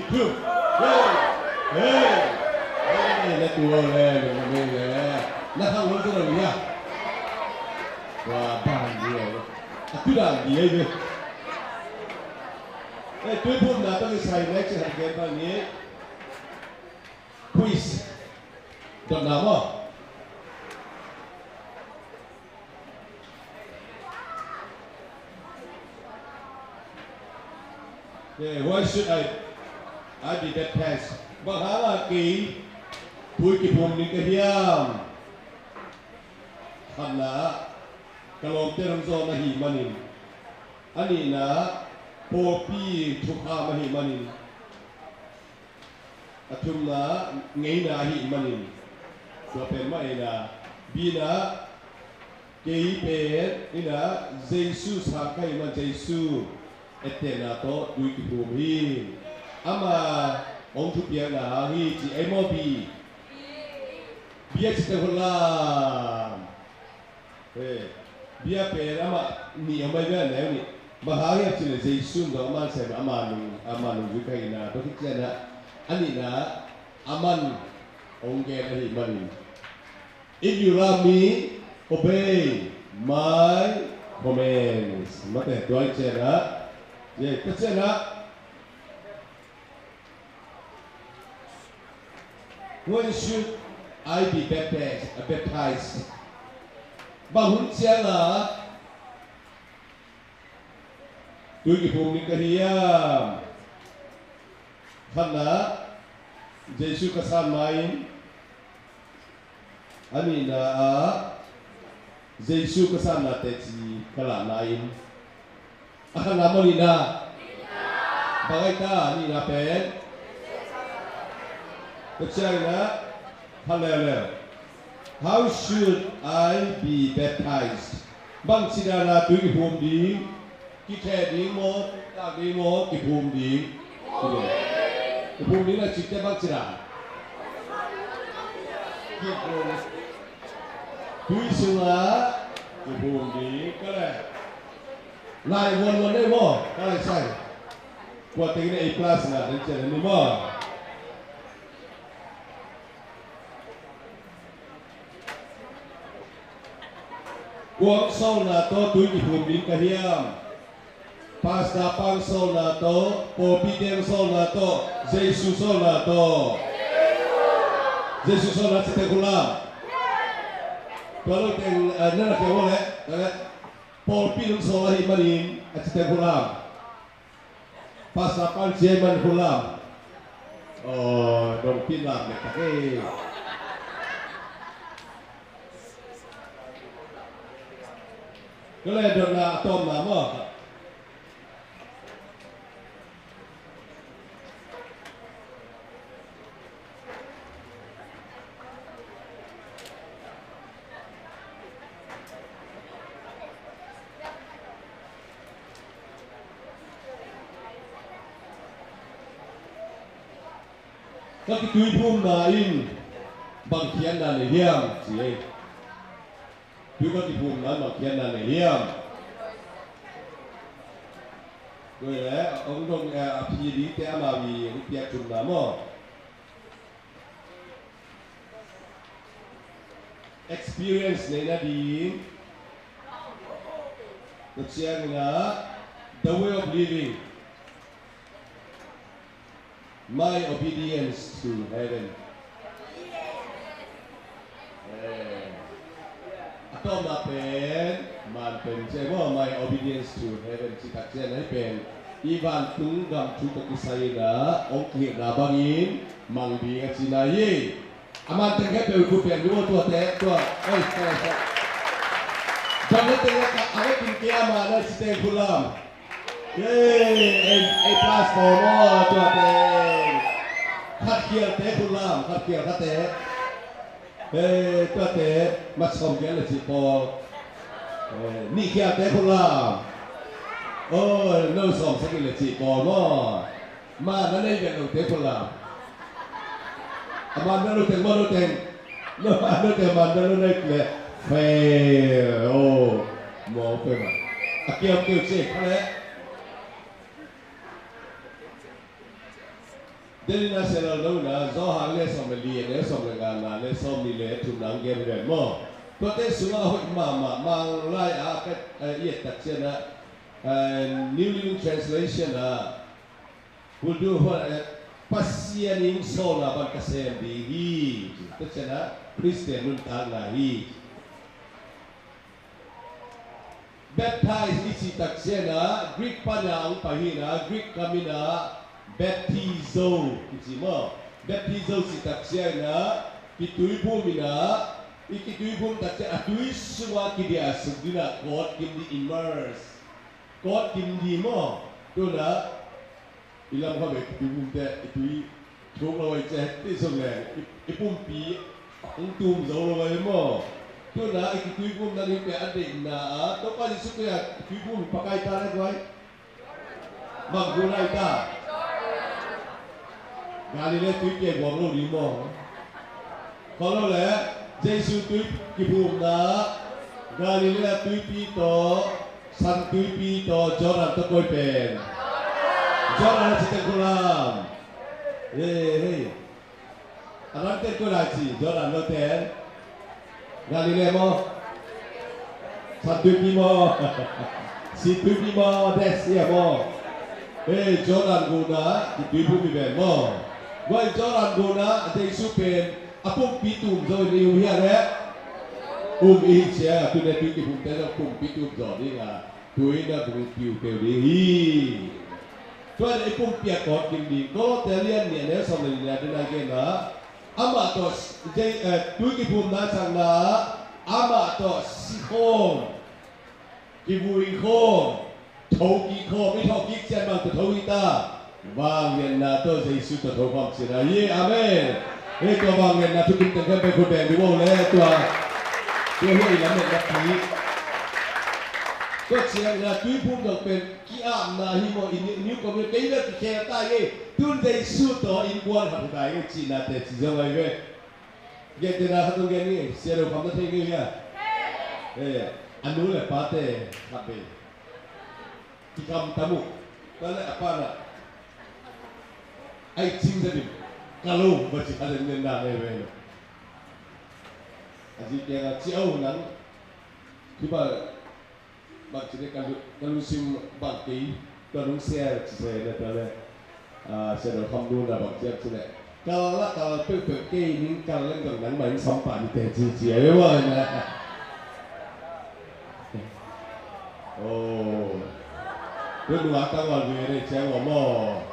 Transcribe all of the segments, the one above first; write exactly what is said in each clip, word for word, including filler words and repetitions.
Two. Hey. Hey. Hey, na tua le, na me le. Na hang lo tua le ya. Wa ban dia. A tu dan dia ni. Eh, tui phum na tang sai next hang gen pa ni. Quiz. Dot na mo. Eh, why should I, I be baptized? Bang hanga kei tui kiphum ding ka hiam? Khatna, ka lawmte hong zawh ahih manin. A nihna, pawlpi thukham ahih manin. A thumna, ngeina ahih manin. Tua pen mah eina. Bina, kei pen, ina, Jesu sang ka hih man Jesu ettehna tawh tui kiphum hi. Ama hong thupiakna hang hi ci ei maw bi. Bia ci teh hun lam. He, bia pen amah nih a mai ve a neu nih. Bang hang hiam cih leh Jesu in dong aman sem, ama nung, ama nung zui ka hihna, tua khit ciangin a nihna, aman hong gen ahih manin. If you love me, obey my commands. Mate, tua ahih ciangin a, ye, tua ciangin a, When should I be baptized? Uh, baptized? Bang hun ciang a tui kiphum ding ka hiam? Khatna, Jesu ka san ma-in, a nihna ah Jesu ka sanna teci ka lahna in. A khatna maw nihna? Bang ai ta nihna pen? Ka ciangin a khat leuleu. How should I be baptized? Bang ci dan a tui kiphum ding? Kikheh ding maw, tak ding maw, kiphum ding? Kiphum ding na cihte bang ci dan? Kiphum. Tui sungah kiphum ding. Ka le. Lai vuanvuan dei maw, ka lai sai. Kua teng na A plus na den cian ni maw. Kuang sawlna tawh tui kiphum ding ka hiam? Pastor pang sawlna tawh, pawlpi teng sawlna tawh, Jesu sawlna tawh. Jesu sawlna ci teng khulam. Tua lo teng, eh, na na kia wale, eh, pawlpi nung sawl ahih manin, a ci teng khulam. Pastor pan cia man hulam. Oh, dong pin lam ne kake. Kale dong na atom na mo. Ka kituiphumna in bang khiatna nei hiam, ci ei. Tui ka kiphumna in bang khiatna nei hiam. Tua le, ong dong, eh, a phi ding te ama wi, ong piak thumna maw. Experience neih nading. Tua ciangin ah, the way of living. My obedience to heaven. Eh. A tawpna pen, man pen ci ei maw, my obedience to heaven, ci tak ciang ei pen. I vantung gam thu tawh kisai in ah, ong kihilhna bangin, mang ding a cihna hi. A man teng khempeuh i khut beng ding maw tuate, tua. Oi, tua, tua. Dam na teng a ka, a ka kin kei a man a ci teng khulam. Ei, ei, ei, pastor maw, tuate. Khat khialte khulam, khat khial khat te. Ei, tuate, mat sawm khial le cih pawl. Ei, nih khialte khulam. Oi, no sawm sagih le cih pawl maw. Mana nei vet lote khulam. A mana lo teng, mana lo teng. Mana lo teng, mana lo nei le. Fail. Oh, mo pe ma. A kiam kiu ci kha le. Tuni-in ah sialal no in ah Johan a lian sawm le li, a neu sawm le ngana le sawmnih le thumna hong gen hi ven maw. Tuate sungah a hoih mahmah, Mang lai-ah ka, eh, i et tak ciangin ah, eh, New Living Translation ah, Pasian in sawlna bang ka sem ding hi. Tua ciangin ah Khristian nuntakna hi. Baptize i cih tak ciangin ah Greek pan ah hong pai hi in ah, Greek kam in ah baptizo kici maw. Baptizo cih tak ciangin ah kituiphum in ah, i kituiphum tak ciangin a tui sungah kidiahsuk ding ah, kawtkim ding, immerse, kawtkim ding maw. Tu-in ah i lam khat bek kituiphumte i tui thuk lo ahih ciang, ti sung leng i, i pumpi hong tum zo lo ahi maw. Tu-in ah i kituiphumna ding pen a deihna ah Topa Jesuh Khrih a kituiphum pakai ta le guai. Bang gu nai ta. Galilee tuipi ah guam lo ding maw. Khawl lo le, Jesuh tui kiphumna, Galilee tuipi tawh, San tuipi tawh, Jordan tawh koi pen. Jordan a ci teng khulam. Hei, hei. A lam teng koi lai ci, Jordan lo teng. Galilee maw. San tuipi maw. Sin tuipi maw, Dead Sea maw. Hei, Jordan guna, kituiphum hi ven maw. Guai Jordan guna, Jesuh pen, a pumpi tum zo in i um hia le. Um i hih ciang, tuni-in tui kiphumte zong pumpi tum zo ding a, tui in a pumpi piu ding hi. Tua in i pumpi a kawtkim ding, Kolose a lian nih a neu sawm le nih a ding a gen a. Amah tawh, Jei-, eh, tui kiphumna sakna, amah tawh sikhawm, kivui khawm, thokik khawm, i thokik ciang bang tawh tho hi ta. Vangliatna tawh Jesuh tawh tho khawm cihna hi. Amen. Hei, tua vangliatna thukim teng khempeuh khut beng dih vo le, tua, tua hi a i lametna pi. Tua ciangin ah tuiphum dong pen ki-apna hi maw, i new, new covenant, kei bel kikhel ta hi. Tu-in Jesuh tawh innkuan khat hi ta hi cihnate ci zong ahi ve. Gentehna khat hong gen ni, Sia Do Kham na thei ngei hia? Eh, a nu le pate khat vei kikam tam uh. Tua leh a pa in ah, ai cing zadim, ka lo, va ci kha zen nen dan ei ve lo. A zi kiangah, ci au nang, ki ba, bang ci deh ka lu-, ka lungsim bang kei, ka lungsia ci se na tua leh, ah, Sia Do Kham nu na bang ci am ci leh. Kal la kal peuhpeuh kei ning, kal leng dong nangmah in sampah ni teh ci ci a ve maw na. Oh. Tua nua tang wan ve nei ciang ua maw.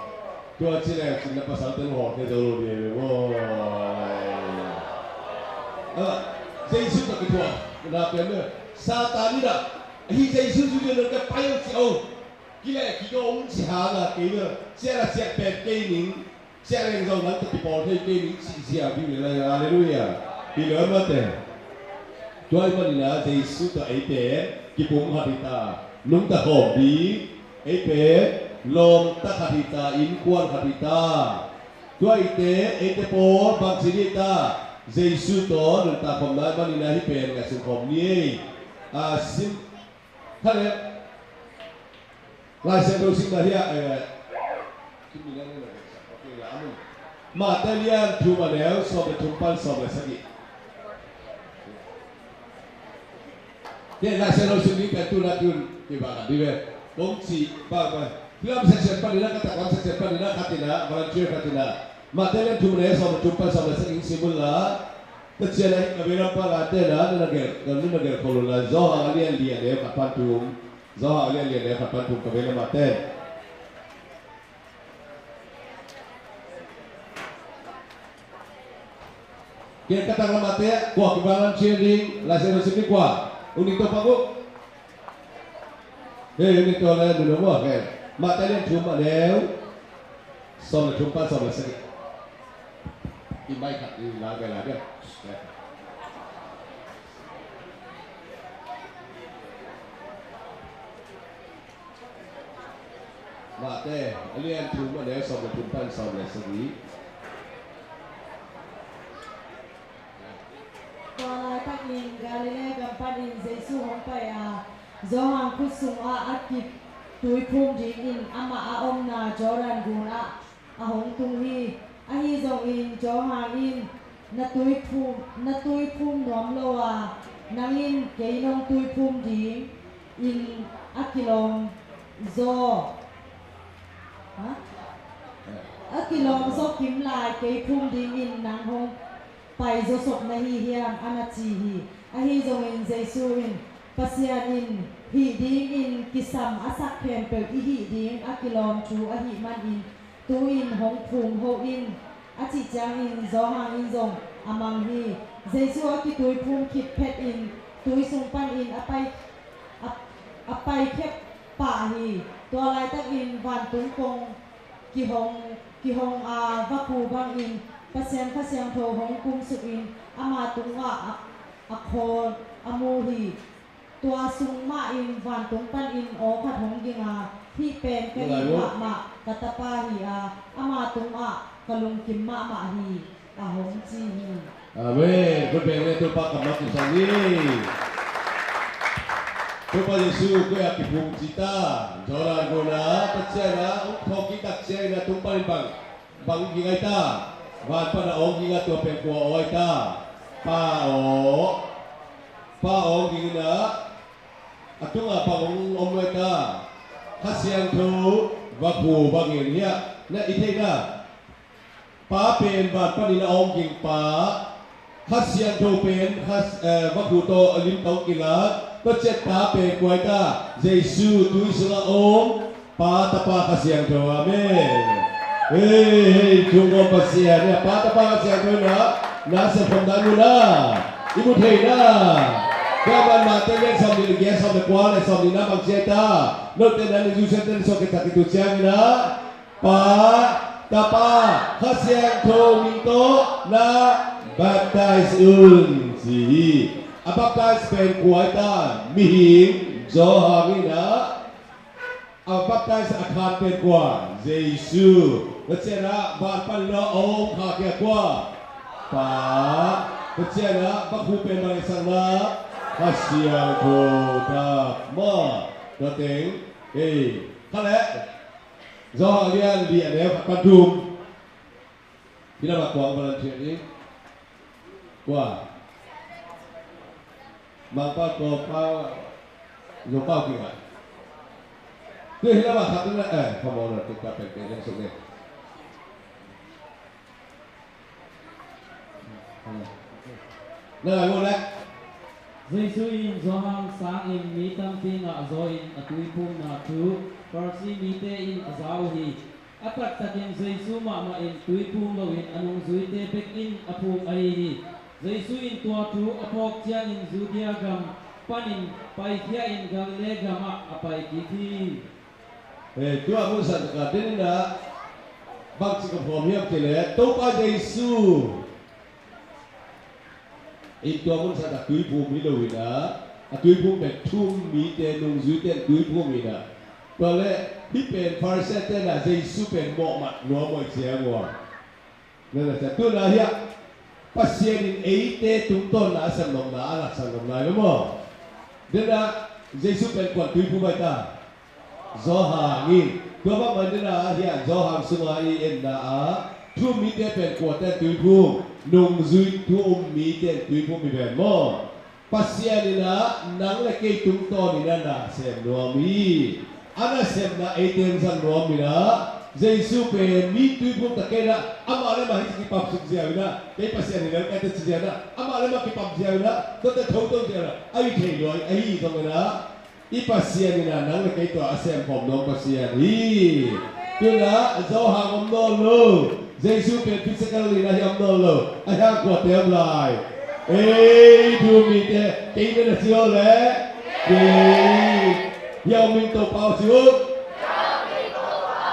Tua ci leng cin na pasal ten hawh khe zo lo ni ve maw. Ah, Jesu tawh kithuah na pen Satan in ah, hi Jesu zu lian lo ka pai ong ci ong. Kileh kigawm ci hang a kei na, ciah la ciah pet kei ning, ciah leng zong nang tawh kipawl thei kei ning cih zia ding le lai. Halleluiah. Hi lo mate. Tua ahih manin ah Jesu tawh ei pen kipum khat hi ta, nungta khawm ding, ei pen lawmta khat hi ta, innkuan khat hi ta. Tua eite, eite pawl bangci dih ta, Jesu tawh nungta khawmna ahih manin ah hih pen ngaihsun khawm ni ei. A sim Kha le. Lai Siangtho simna hi a, eh, Matthai lian thum a neu sawm le thum pan sawm le sagih. Kei Lai Siangtho sim ding pen tu na tun kibang a ding ve. Kong ci bang bang. Lam section panin a, ka taklam section panin a, khat in a, volunteer khat in a. Matthai lian thum a neu sawm le thum pan sawm le sagih sim un la. Tua ciang a hih ka veilam pan a te na, na na gel, na na gel khol un la. Johan a lian li a neu khat pan thum. Johan a lian li a neu khat pan thum ka veilam a te. Kei ka taklam a te, kua kibalan cheering, Lai Siangtho sim ding kua. Uni to pa ku. Hei, uni to le, uni to mo, hei. Matthai lian thum a neu sawm le thum pan sawm le sagih. I mai khat i la gai la dia. Matthai a lian thum a neu sawm le thum pan sawm le sagih. Tua laitakin Galilee gam panin Jesu hong pai a, Johan khut sungah a kituiphum dingin amah a omna Jordan gun ah a hong tung hi. Ahi zongin Johan in, "Na tuiphum, na tuiphum nuam lo a, nang in kei nong tuiphum ding in a kilawm zaw, ha? A kilawm zaw kim lai kei phum dingin nang hong pai zawsop na hi hiam?" a na ci hi. Ahi zongin Jesu in, "Pasian in hih dingin kisam a sak khempeuh i hih ding a kilawm thu ahih manin tu-in hong phum hoh in," a cih ciangin Johan in zong a mang hi. Jesu a kituiphum khit phetin tui sung panin a pai, a, a paikhia pah hi. Tua laitakin vantung kong kihong, kihong a, vakhu bangin Pasian Kha Siangtho hong kumsukin ama tungah a, a khawl a mu hi. Tua sung mahin vantung panin aw khat hong ging a, "Hih pen ka it mahmah ka Tapa hi a, ama tungah ka lungkim mahmah hi," a hong ci hi. Amen. Khut beng le Topa kammal kipsak ni. Topa Jesu koi a kiphum ci ta? Johan guna, Pasian a hong thawhkik tak ciangin a tung panin bang, bang ging ai ta? Van pana aw ging a, tua pen kua aw ai ta? Pa aw. Pa aw ging in a, a tungah bang hong om ai ta? Kha Siangtho vakhu bangin hiah na i theihna. Pa pen van panin a om ging pa, Kha Siangtho pen Kha, eh, vakhu tawh a lim tawh kilak, tua ciang Ta pen kua ai ta? Jesu tui sungah om Pa, Tapa, Kha Siangtho. Amen. Hei, hei, thu ngawm Pasian, hia Pa, Tapa, Kha Siangtho na, na sem khawm dan una i mu thei na. Tua man Mate lian sawm nih le giat, sawm le kua le sawm nih na bang ci ai ta? Note na ni zu sen ten sawk ke tak i tu ciangin a, Pa, Tapa, Kha Siangtho min tawh na baptize un, ci hi. A baptize pen kua ai ta? Mihing Johan in a. A baptize a khan pen kua? Jesu. Tua ciang a van panin a om kha kia kua? Pa. Tua ciang a vakhu pen bang i sakna? Kha Siangtho. Ta ma. Tua teng. Ei. Kha le. Johan lian li a neu khat pan thum. Hi lam a kua volunteer ding? Kua? Mangpa ko pa, Zopau ki ngai. Tu hi lam a khat tu na, eh, come on, tu ka pen pen yang suk ni. Na ngai mo le. Jesu in Johan sangin mi tampi ngah zawin a tuiphumna thu Farasi mite in a za uh hi. A taktakin Jesu mahmah in tuiphum loin a nungzuite bek in a phum ahi hi. Jesu in tua thu a phawk ciangin Judea gam panin paikhia in Galilee gamah a pai kik hi. Hei, tua mun san ka denin a bangci ka phawm hiam cih leh Topa Jesu in tua mun san a tuiphum hi lo in a, a tuiphum pen thu-um mite, nungzuite in tuiphum in a. Tua leh hih pen Pharisee-te in a Jesu pen mawhmat nuam uh hi ciang uh a. Nana cia tu na hiah Pasian in eite tungtawn na a sem nopna a laksak nopna hi lo maw? Dena Jesu pen kuan tuiphum ai ta? Johan in. Tua bangmah dena hiah Johan sunga i enna a thu-um mite pen kuate tuiphum? Nungzui thu-um mite tuiphum hi ven maw? Pasian in a nang le kei tungtawn in a na sem nuam hi. A nasemna eite in zang nuam in a, Jesu pen mi tuiphum ta kei in a, amah le amah hi kipap suk ziau in a, kei Pasian hi lel kei ta ci ziau in a, amah le amah kipap ziau in a, tuate thoto ziau in a, a hi thei lua hi, ahi zong in a, i Pasian in a nang le kei tua a sem khawm nuam Pasian hi. Tu in a Johan om nawn lo. Jesu pen physical in a hi om nawn lo. A hi a kuate om lai? Ei, thu-um mite, kei na na ci aw le. Kei. Hi a om in Topa aw ci uh.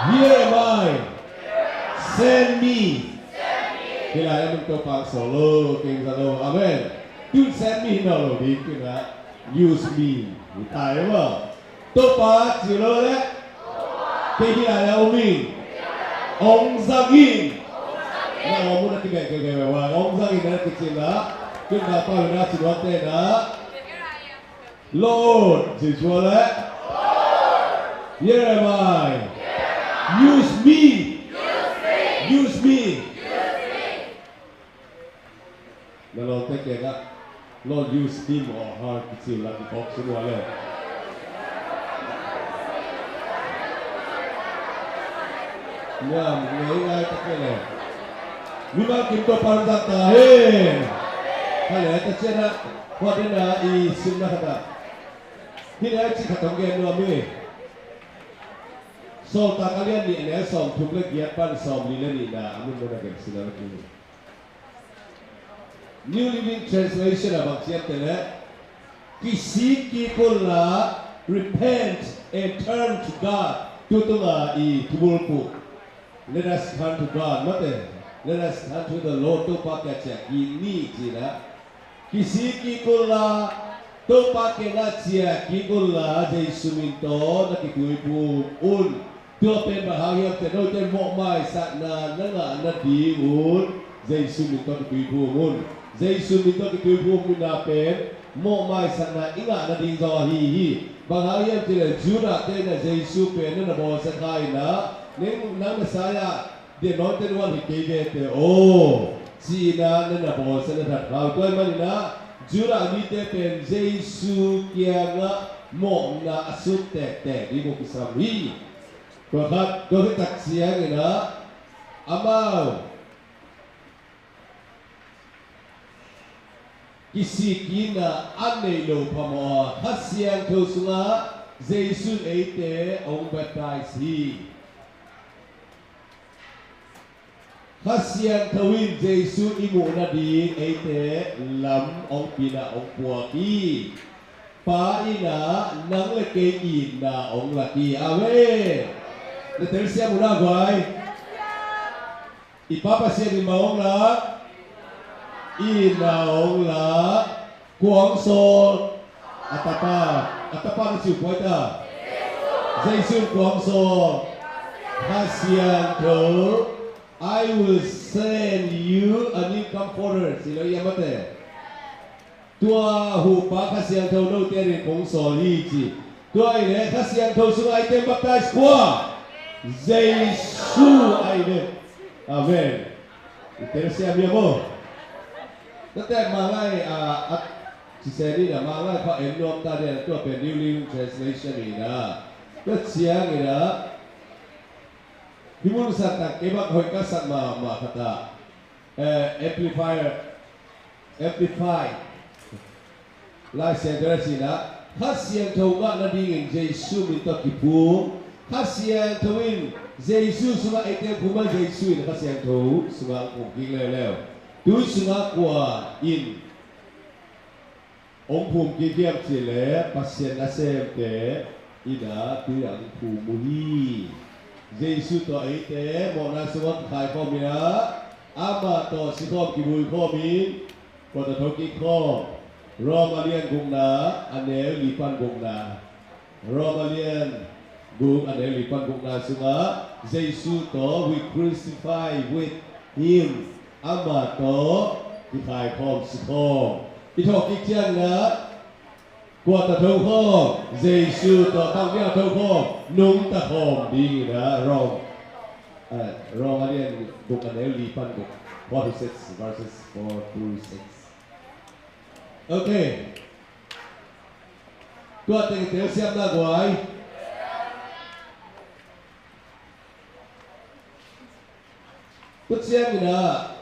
Here am I. Send me. Kei lai a om in Topa aw ci lo. Kei za lo. Amen. Tu in send me hi nawn lo ding tu in a. Use me. Hi ta e maw. Topa ci lo le. Kei hi lai a om in. Ong zang in. Na om un a kibeh kei kei wa ong zang in a kici la. Kin na pa na ci lo te na. Lord, ci lo le. Here am I. Use me. Use me. Na lawmte kiangah, Lord, use him or her, kici uh la, kiphawk sung uh a le. Niam ngei ngai tak le. Mimal kim tawh pan zat ta hen. Ka le ta cianah, huat dena i simna khatah. Hih le cih khat hong gen nuam hi. Sawltak a lian nih, a neu sawmthum le giat pan sawmli le nihna a mun dena gen sila le ki. New Living Translation ah bang ci hiam cih leh, kisik kik unla, repent and turn to God. Tu tunga i thubulphuh, let us turn to God, mate, let us turn to the Lord, Topa kiang ciah kik ni ci-in ah. Kisik kik unla, Topa kiangah ciah kik unla, Jesu min tawh na kituiphum un. Tua pen bang hang hiam cih leh note mawhmaisakna na ngah nadingun Jesu min tawh kituiphum un. Jesu min tawh kituiphumna pen mawhmaisakna i ngah nading zaw ahi hi. Bang hang hiam cih leh Judah te in ah Jesu pen na na bawlsia kha in ah, nang, nang Messiah, the anointed one hi kei ve teh aw, ci-in ah na na bawlsia na that kha uh. Tua ahih manin ah Judah mite pen Jesu kiangah mawhna a sut tektek ding uh kisam hi. Tua khat, tua khit tak ciangin ah amau kisik kikna a neih loh phamawh a, Kha Siangtho sungah Jesu in eite hong baptize hi. Kha Siangtho in Jesu i muh nading eite lam hong pia in ah hong puak hi. Pa in ah nang le kei itna hong lak hi. Amen. Na telsiam uh na guai. I Pa Pasian in bang hong lak? Itna hong lak. Kua hong sawl? A Tapa. A Tapa na ci uh kua hi ta? Jesu. Kua hong sawl? Kha Siangtho. I will send you a new comforter. Ci lo ia mate. Tua huhpa Kha Siangtho note adingin kong sawl hi ci. Tua ahih leh Kha Siangtho sungah eite baptize kua? Jesu ahih leh. Amen. I telsiam hiam aw? Tate Malay a, a, ci se ni na, Malay kha en nuam ta ni na, tua pen New Living Translation ni na. Tua ciangin ah, hih mun sang tak kei bang hoih ka sak mahmah khat ah, eh, amplifier, amplify. Lai Siangtho in a, Kha Siangtho ngah nadingin Jesu min tawh kiphum. Kha Siangtho in Jesu sungah eite phum a, Jesu in Kha Siangtho sungah hong phum kik leuleu. Tui sungah kua in hong phum kik hiam cih leh Pasian nasemte in a tui ah hong phum uh hi. Jesu tawh eite mawhna sungah kikhai khawm in a, amah tawh si khawm kibui khawm in, kua tawh tho kik khawm? Rom a lian gukna, a neu li pan gukna. Rom a lian guk, a neu li pan gukna sungah Jesu tawh we crucify with him, amah tawh kikhai khawm, si khawm. I thawh kik ciangin a, kua tawh tho khawm? Jesu tawh. Bang dia tho khawm? Nungta khawm dingin a, Rom, eh, Rom a lian guk, a neu li pan guk. Four to six, verses four to six. Okay. Tua teng telsiamna guai. Tua ciangin a,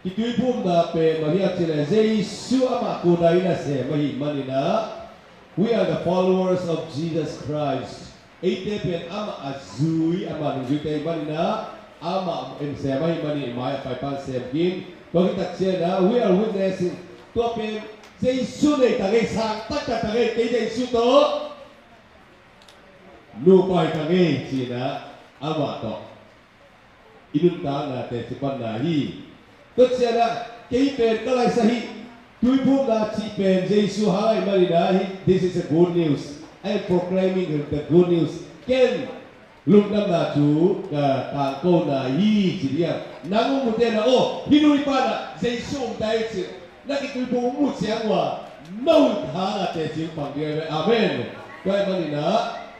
kituiphumna pen bang hiam cih leh Jesu amah kua dai nasem ahih manin a, we are the followers of Jesus Christ. Eite pen amah a zui, amah nungzuite ahih manin a, amah nasem ahih manin i mai-ah paipan sem khin. Tua khit tak ciangin a, we are witnessing. Tua pen Jesu nei ta ngei, sang taktak ta ngei, kei Jesu tawh nupa hi ta ngei ci-in a, amah tawh i nuntakna teci panna hi. Tua ciangin a, kei pen ka laisa hi. Tuiphumna cih pen Jesu hang ahih manin a, hi, this is a good news. I am proclaiming the good news. Ken lungdamna thu ka tangkona hi ci ding a. Nang hong mute na, aw, hih nu hih pa in a Jesu om ta hi ci. Na kituiphum mu ciang uh a, no hang a teci pang ding hi ve. Amen. Tua ahih manin a,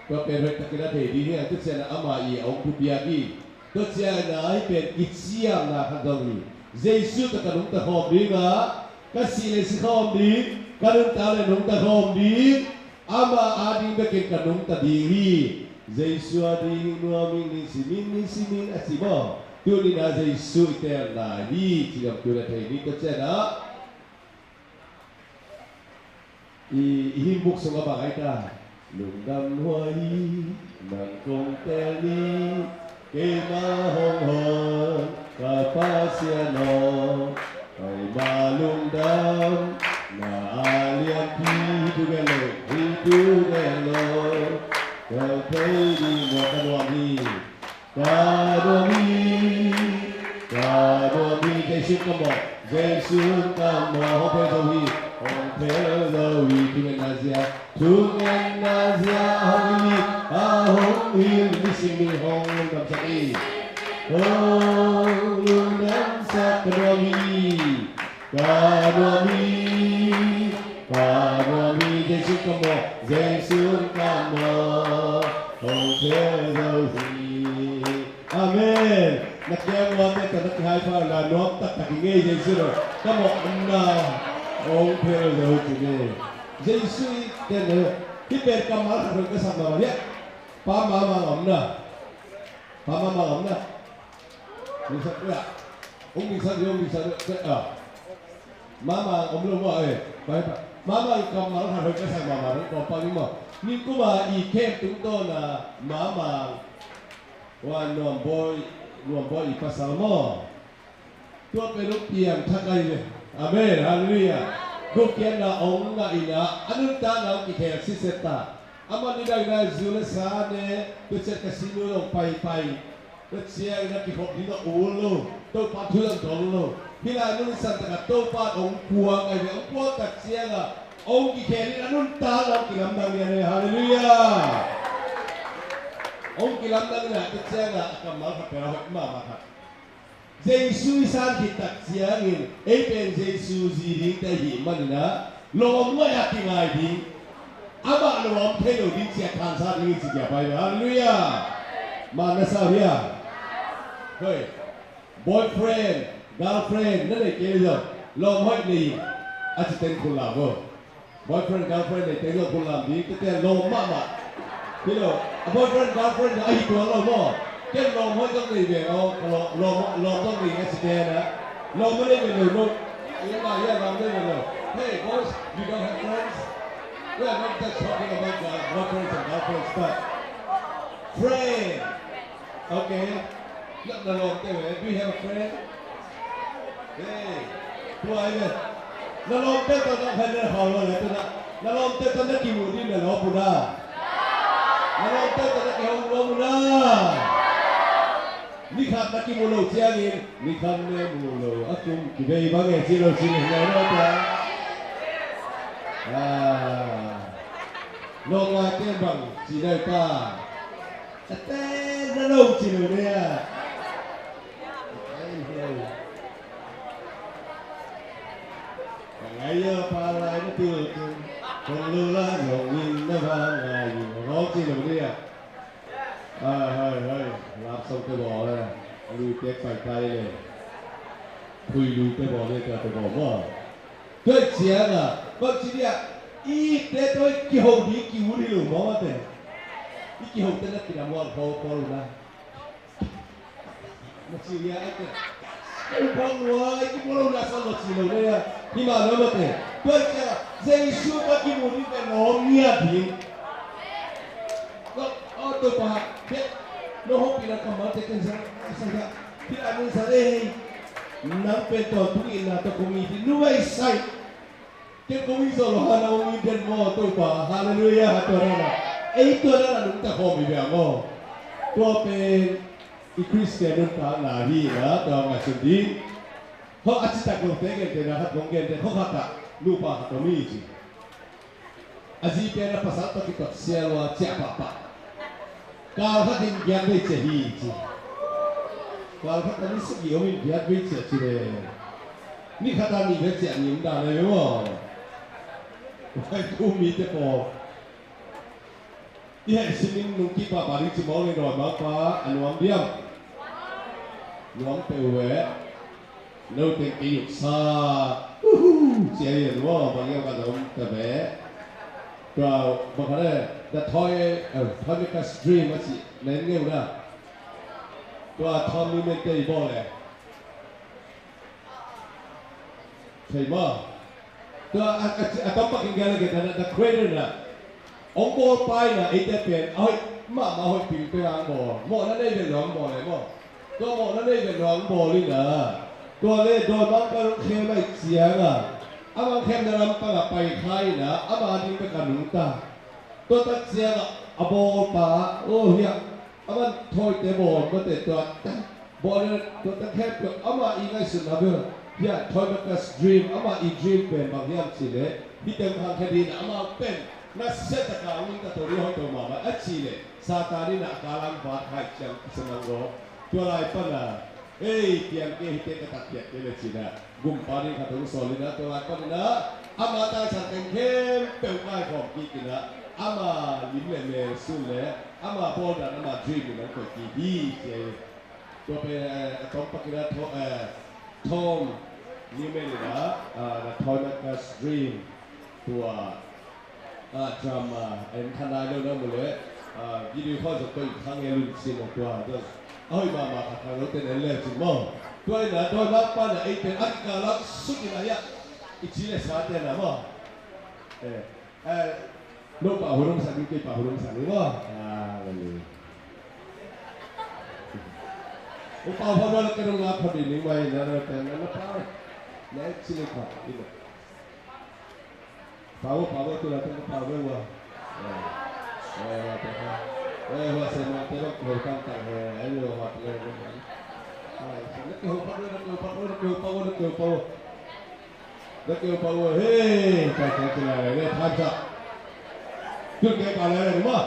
tua pen hoih takin a thei ding hi a, tua ciangin a amah in a hong thupiak hi. Tua ciangin ah hih pen kiciamna khat zong hi. Jesu tawh ka nungta khawm ding a, ka sih leh si khawm ding, ka nuntak leh nungta khawm ding. Ama ading bekin ka nungta ding hi. Jesu ading nuam ing, ning sim ing, ning sim ing a ci maw? Tuni-in ah Jesu i teelna hi ci-in ah tuni-in ah thei ni. Tua ciangin ah i, i hymn book sungah bang ai ta? Lungdam huai hi, nang kong teel ni, keima hong hon ka Pasian aw. Keima lungdam na a lianpi, hi tu gen lo, hi tu gen lo. Ka thei ding maw? Ka nuam hi. Ka nuam hi, ka nuam hi. Jesu ka mawh, Jesu ka mawh. Hong phel zo hi, hong phel zo hi. Thungetna zia, thungetna zia hong hilh hi, a hong hilh. Nisim ni hong lungdamsak hi. Hong lungdamsak. Ka nuam hi, ka nuam hi, ka nuam hi. Jesu ka mawh, Jesu ka mawh, hong phel zo hi. Amen. Na kiang nuamte tawh na kihai pah un la, nuam taktak i ngei. Jesu lo ka mawh, na hong phel zo hi ci ni. Jesu i ten lo. Hih pen kammal khat hong ka sak mah hiam? Pa Mama om na. Pa Mama om na. Ning sak ya. Ong ning sak yo, ning sak ya. Mama om lo maw, eh. Pai pa. Mama kammal khat hong ka sak mah mah, hong kawm pah ni maw. Ning kum a i camp tungtawn a Mama, wa, Nuambawi, Nuambawi i pasal maw. Tua pen hong piangthak ahi ve. Amen. Halleluiah. Gupkhiatna hong ngah in ah, a nuntakna hong kikhel sitset ta. Amah nidang in ah zu le sa ne, tua ciang casino zong paipai. Tua ciangin a kikhop ding a ul lo, Topa thu zong dong lo. Hih lai mun i san takah Topa in hong puak ahi ve. Hong puak tak ciangah hong kikhel in, a nuntakna hong kilamdang lian hi. Halleluiah. Hong kilamdang in ah, tua ciangah a kammal khat pen a hoih mahmah khat. Jesu i san khit tak ciangin ei pen Jesu zi dingte ahih manin ah lawm ngaih a kingai ding, amah lawm thei lo ding ci-a thansa ding hi ci-a kipai ve. Halleluiah. Mah na sa uh hia? Hoi. Boyfriend, girlfriend na nei kei leh zong lawm hoih nei in, a ci teng khut lam vo. Boyfriend, girlfriend nei teng zong khut lam ding, tete lawm mahmah. Hi lo, a boyfriend, girlfriend ahi tuan lo maw. Ken lawm hoih zong nei ve aw, ka lawm, lawm, lawm zong nei a ci te na. Lawm a nei ve lo maw. Ina, yeah, lawm nei ve lo. Hey, boys, you don't have friends? We are not just talking about, uh, boyfriends and girlfriends, but friend. Okay. Na, na lawmte ve, do you have a friend? Hey, tua hi ve. Na lawmte tawh na khen na hau lo le, tua na, na lawmte tawh na kimu ding na lawm uh na. Na lawmte tawh na kihong lawm uh na. Ni khat na kimu lo ciangin, ni khat na mu lo, a kum kivei bang e ci lo ci lo na lo ta. Ah. Lawmngaite bang ci lo ta. A te na lo ci lo ne a. Ka ngai a pa lai na tu tu. Kong lo la zong in na va ngai in. Hong ci lo ne a. Hai, hai, hai. Lap song te bawl le. Lui tek pai tai le. Phui lui te bawl le, te bawl maw. Tua ciang a, bang ci dia, i te tua i kiho ding kiu ding lo maw te. I kiho te na kidam ua kho kho lo na. Na ci dia ai te. Kho kho lo ai, kimu lo na sa lo ci lo le a. Hi ma lo maw te. Tua ciang a, Jesu ka kimu ding te lo ngiat ding. Lo, o Topa, bia, lo hopihna kammalte ken sa, sa ya. Hih lai mun sa ei. Nang pen tawntung itna tawh kong it hi, nu ei sai. Ken kong it zo lo hang nang hong it den maw Topa. Halleluiah. Tua dan a ei tua dan a nungta khawm hi bia maw. Tua pen i Khristian nuntakna hi na, tua ngaihsun ding. Hawh a citak lote gentehna khat kong gente, hawh khat ah nupa khat om hi ci. A zi pen a pasal tawh kipat sia lua ciah pahpah. Kal khat in giat vei ciah hi ci. Kal khat a ni sagih om in giat vei ciah ci le. Ni khat a nih vei ciah ni om dan a hi maw. Vai tu mite pawl. I heh simin nungkik pahpah ding ci mawk leng dawimangpa a nuam diam? Nuam peuh ve. No teng kei yuksa. Uhu, cia yan wa, bang yau ka dom ta ve. Tua, bang khat le, the toy, eh, toy maker's dream a ci, nen ngeu na. Tua Tom Newman te i bawl le. Thei maw. Tua a, a, a tom pakin gala ke na, the creator na. Hong bawl pai na, eite pen, a hoih mahmah, a hoih pil pen hong bawl. Mawhna nei vet lo hong bawl le maw. Tua mawhna nei vet lo hong bawl in a. Tua le dawimangpa hong khem a i ciang a. Amah hong khemna lampang a pai kha in a, amah ding bek a nungta. Tua tak ciang a, a bawlpa, oh, hiah, a man thawite bawl mate tua, bawl le tua tak khempeuh, amah i ngaihsutna bel, hiah, toy maker's dream, amah i dream pen bang hiam cih leh, hih teng hong khia ding in a, amah pen, nasia tak a hong nungta to ding hoih to mahmah a cih leh, Satan in a kalang vat hai ciang kisa mang lo. Tua lai pan a, ei, piang kei, hihte ka takpiak kei le ci-in a, gumpa ding khat hong sawl in a, tua lai pan in a, ama tangsan teng khempeuh kaikhawm kik in a, ama lim le mel sun le, ama bawldan, ama dream in hong koih kik hi ci hi. Tua pen, eh, a tom pakin a, Tho-, eh, Tom Newman in a, ah, the toy maker's dream. Tua, ah, drama, en kha nai lo na mu le, ah, video khaw zong tua i khang e lun sin a tua, tua. A hoih mahmah khat khang lo ten en le cin maw. Tua in a dawimangpa na ei pen a kikal lam suk in a hiah. I ci le sa ten a maw. Eh, eh, no pau hong sak ni, kei pau hong sak ni maw. Ah, ni. O pau hong sak ni, ka dong la pau ni, ni mai na, na, na, na pau. Na ci le pau, ni. Pau, pau, tu la, tu pau, pau. Eh, eh, eh, eh, hua se ma, te lo, ko tang tang, eh, eh, lo, hua, lo, lo. Ai, se, lo, ko, pau, lo, ko, pau, lo, ko, pau, lo, ko, pau. Lo, ko, pau, hey, ta, ta, ta, eh, eh, time's up. Tu ke pa le, ma.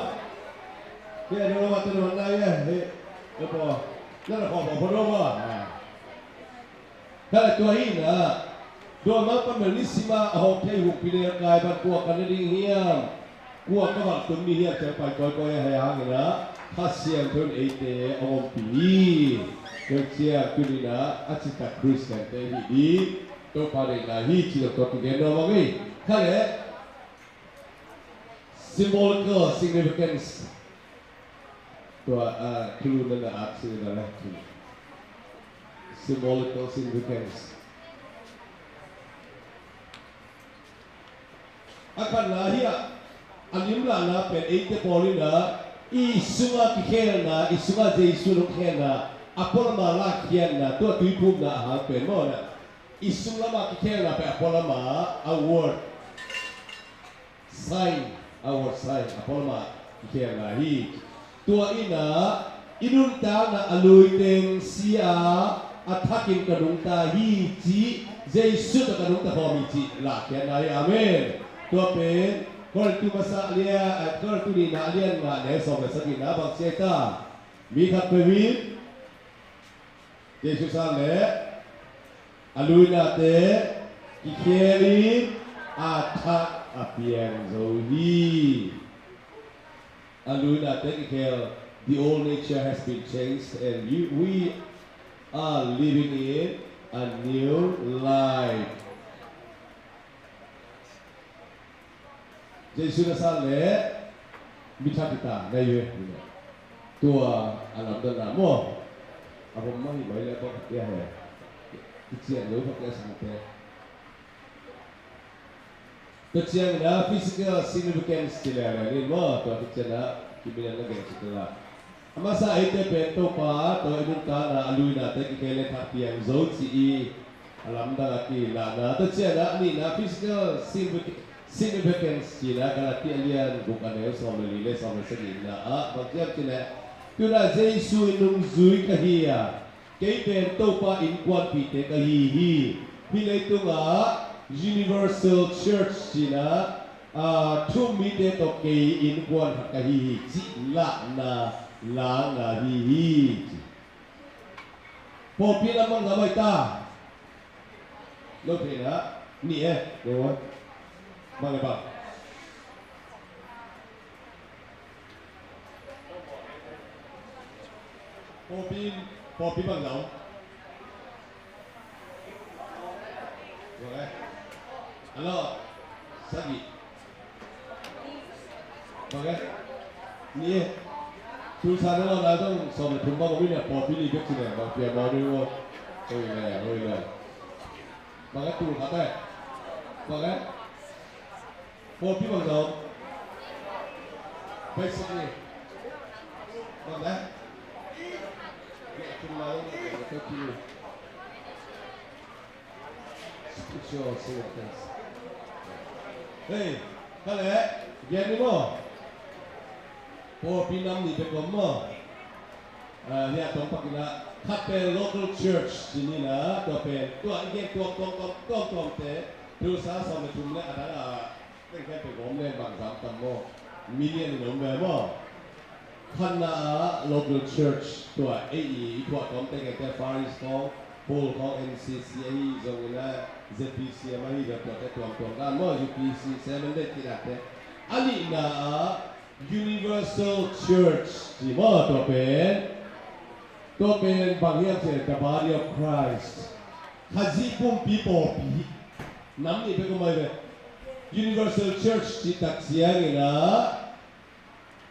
Ke, lo, ma, tu, lo, na, eh, eh, lo, pau. Na, lo, ko, pau, pau, lo, ma. Ah. Kha le tua hi na, dawimangpa bel nisim a a hawk thei huhpi le kai bang kua ka ne ding hiam, kua ka vak tum ding hiam ciang pai kawikawi a hei hang in a, Kha Siangtho in eite a ompih hi. Tua ciang tuni in a, a citak Khristiante hi ding, Topa deihna hi ci lo tua kigen nuam a ngei. Kha le, symbolical significance. Tua, ah, thulu na na at sing na le thulu. Symbolical significance. A khatna hi a, a limlahna pen eite pawl in a, i sunga kikhelna, i sunga Jesu nong khelna, a pualam a lakkhiatna, tua tuiphumna a hang pen maw na. I sunglam a kikhelna pen a pualam a, a word. Sign, our sign, a pualam a kikhelna hi. Tua in a, i nuntakna a lui teng si a, a thakin ka nungta hi cih, Jesu tawh ka nungta khawm hi cih lakkhiatna hi. Amen. Tua pen, Korintu masa a lian, eh, Korintu nihna a lian nga neu sawm le sagihna bang ci hiam ta? Mi khat peuh in, Jesu sang le a luinate kikhel in a thak a piang zo hi. A luinate kikhel, the old nature has been changed and you, we are living in a new life. Jesu na sang le mi thak hi ta na hi ve. Tua a lamdanna maw. A vom mah hi mai le bawk a he. Kician lo bawk a sangte. Tua ciangin a physical significance ci le le ni maw. Tua kician a kimin a na gen ci ta la. A masa eite pen Topa tawh i nuntakna a luinate kikhel le thak piang zo cih i a lamdang a kilahna. Tua ciangin a nihna physical signific-, significance cihna Galati a lian guk a neu sawm le li le sawm le sagihna ah bang ci hiam cih leh, tu-in a Jesu i nungzui ka hi a, kei pen Topa innkuanpihte ka hi hi. Hih leitungah universal church cihna, aa, thu-um mite tawh kei innkuan khat ka hi hi cih lahna, langna hi hi ci. Pawlpi lam bang za mai ta. Lo theihna nih e, lo bang e bang. Pawlpi, pawlpi bang za om. Bang e? Alo. Sagih. Bang e? Ni e. Tulsa na lo na zong sawm le thum bang om in a, pawlpi ni bek ci ne, bang pia mau ni wo. Hoi le, hoi le. Bang e, tul khat e? Bang e? Pawlpi bang zong? Pai sak ni. Bang e? Ni a tul na lo na pawlpi ni. Spiritual singleness. Hei, ka le, gen ni maw. Pawlpi nam nih bek om maw. Ah, hia tawm pak in a, khat pen local church ci ni in a, tua pen, tua i gen tuamtuam, tuamtuam, tuamtuamte, Tulsa sawm le thum le a dang a, teng pen pen om le bang zam tam maw. Million in om ve maw. Khatna ah local church, tua ei i thuah tawmte kei te Far East khawng, Paul khawng, N C C ahi zongin a, Z P C M ahi zong tuate tuamtuam dan maw, U P C, Seventh Day kidakte. A nihna ah Universal Church ci maw, tua pen. Tua pen bang hiam cih leh the body of Christ. Khazih pumpi pawlpi. Nam nih bek om ahi ve. Universal Church cih tak ciangin a,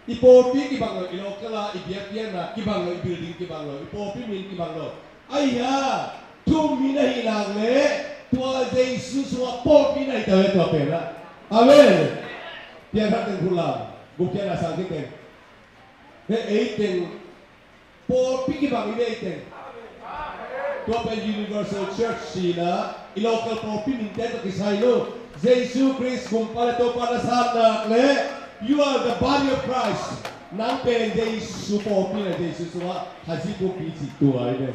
i pawlpi kibang lo, i local a, i biakpiakna kibang lo, i building kibang lo, i pawlpi min kibang lo. Ahi a, thu min ahih nak leh tua Jesu sungah pawlpi na hi ta ve, tua pen ah. Amen. Piangthak teng, thu lam, gupkhiatna sang khit teng. Hei, ei teng pawlpi kibang i hi ei teng. Tua pen Universal Church ci in a, i local pawlpi minte tawh kisai lo. Jesu Khrist Gumpa le Topa na sap nak leh, you are the body of Christ. Nang pen Jesu pawlpi na, Jesu sungah Khazih pumpi cih tua hi ve.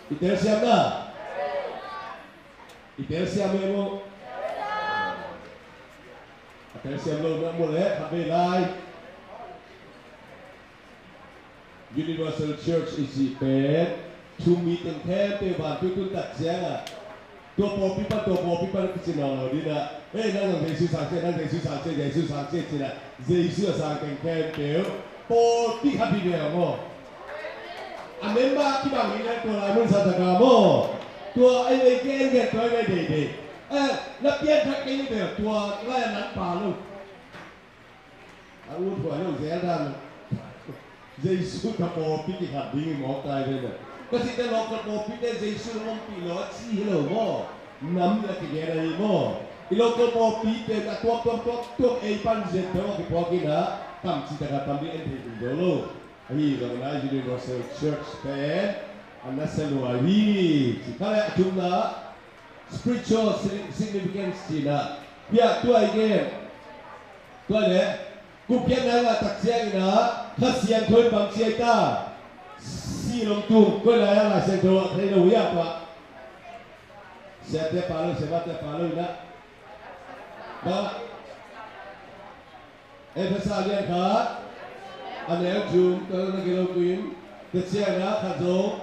I telsiam na? I telsiam e maw? A telsiam lo na maw leh, khat vei lai. Universal Church i cih pen, thu mi teng khempeuh vantung tun tak ciangin a, tua pawlpi pan, tua pawlpi pan kici nawn lo ding a. Hei, nang zong Jesu sang ciat, nang Jesu sang ciat, Jesu sang ciat ci in a, Jesu a sang teng khempeuh pawlpi khat hi ve maw. A member kibang hi leh tua lai mun sa ta ka maw. Tua ei vei gen gen, tua ei vei deidei. Eh, na pianthak kei ni ve, tua lai a nang pa lo. A ut huai lo zel dan. Jesu tawh pawlpi kikhat ding i mawk tai ve na. Ka cihte local pawlpite Jesu na ompih lo a ci hi lo maw. Nam na kigen ahi maw. I local pawlpite a tuak, tuak, tuak, tuak ei pan zet peuh a kipuak in a, tam ci tak a tam ding en thei kum zo lo. Ahi zongin a Universal Church pen a nasia lua hi. Ci kha le a thumna spiritual si-, significance ci in a. Hia tua i gen. Tua le, gupkhiatna ngah tak ciangin a, Kha Siangtho in bang ci ai ta? Sih lom tung, koi lai a Lai Siangtho ah thei lo hia tua? Siate pa lo, siamate pa lo in a. Ba. Efesa lian khat, a neu thum, tua na gilo tuin, tua ciang a khat zong.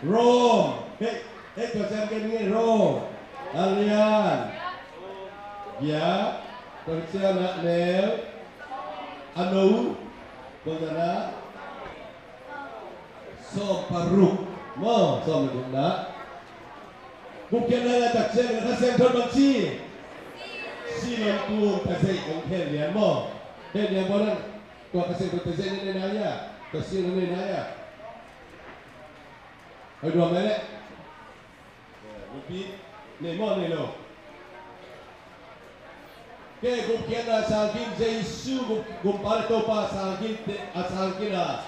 Rom, hei, hei, tua ciang gen nge, Rom, a lian giat, tua ciang a neu, a no, tua ciang a sawm paruk maw, sawm le gukna. Gupkhiatna ngah tak ciangin a Kha Siangtho in bang ci? Sih lom tung, tazeih hong khen lian maw. Khen lian bawl in, tua Kha Siangtho tazeih na nei nai a, tua sih na nei nai a. Hoi duam mai leh. Gupkhiat, nei maw, nei lo? Kei gupkhiatna a sang khin, Jesu gup-, Gumpa le Topa a sang khin te, a sang khin a,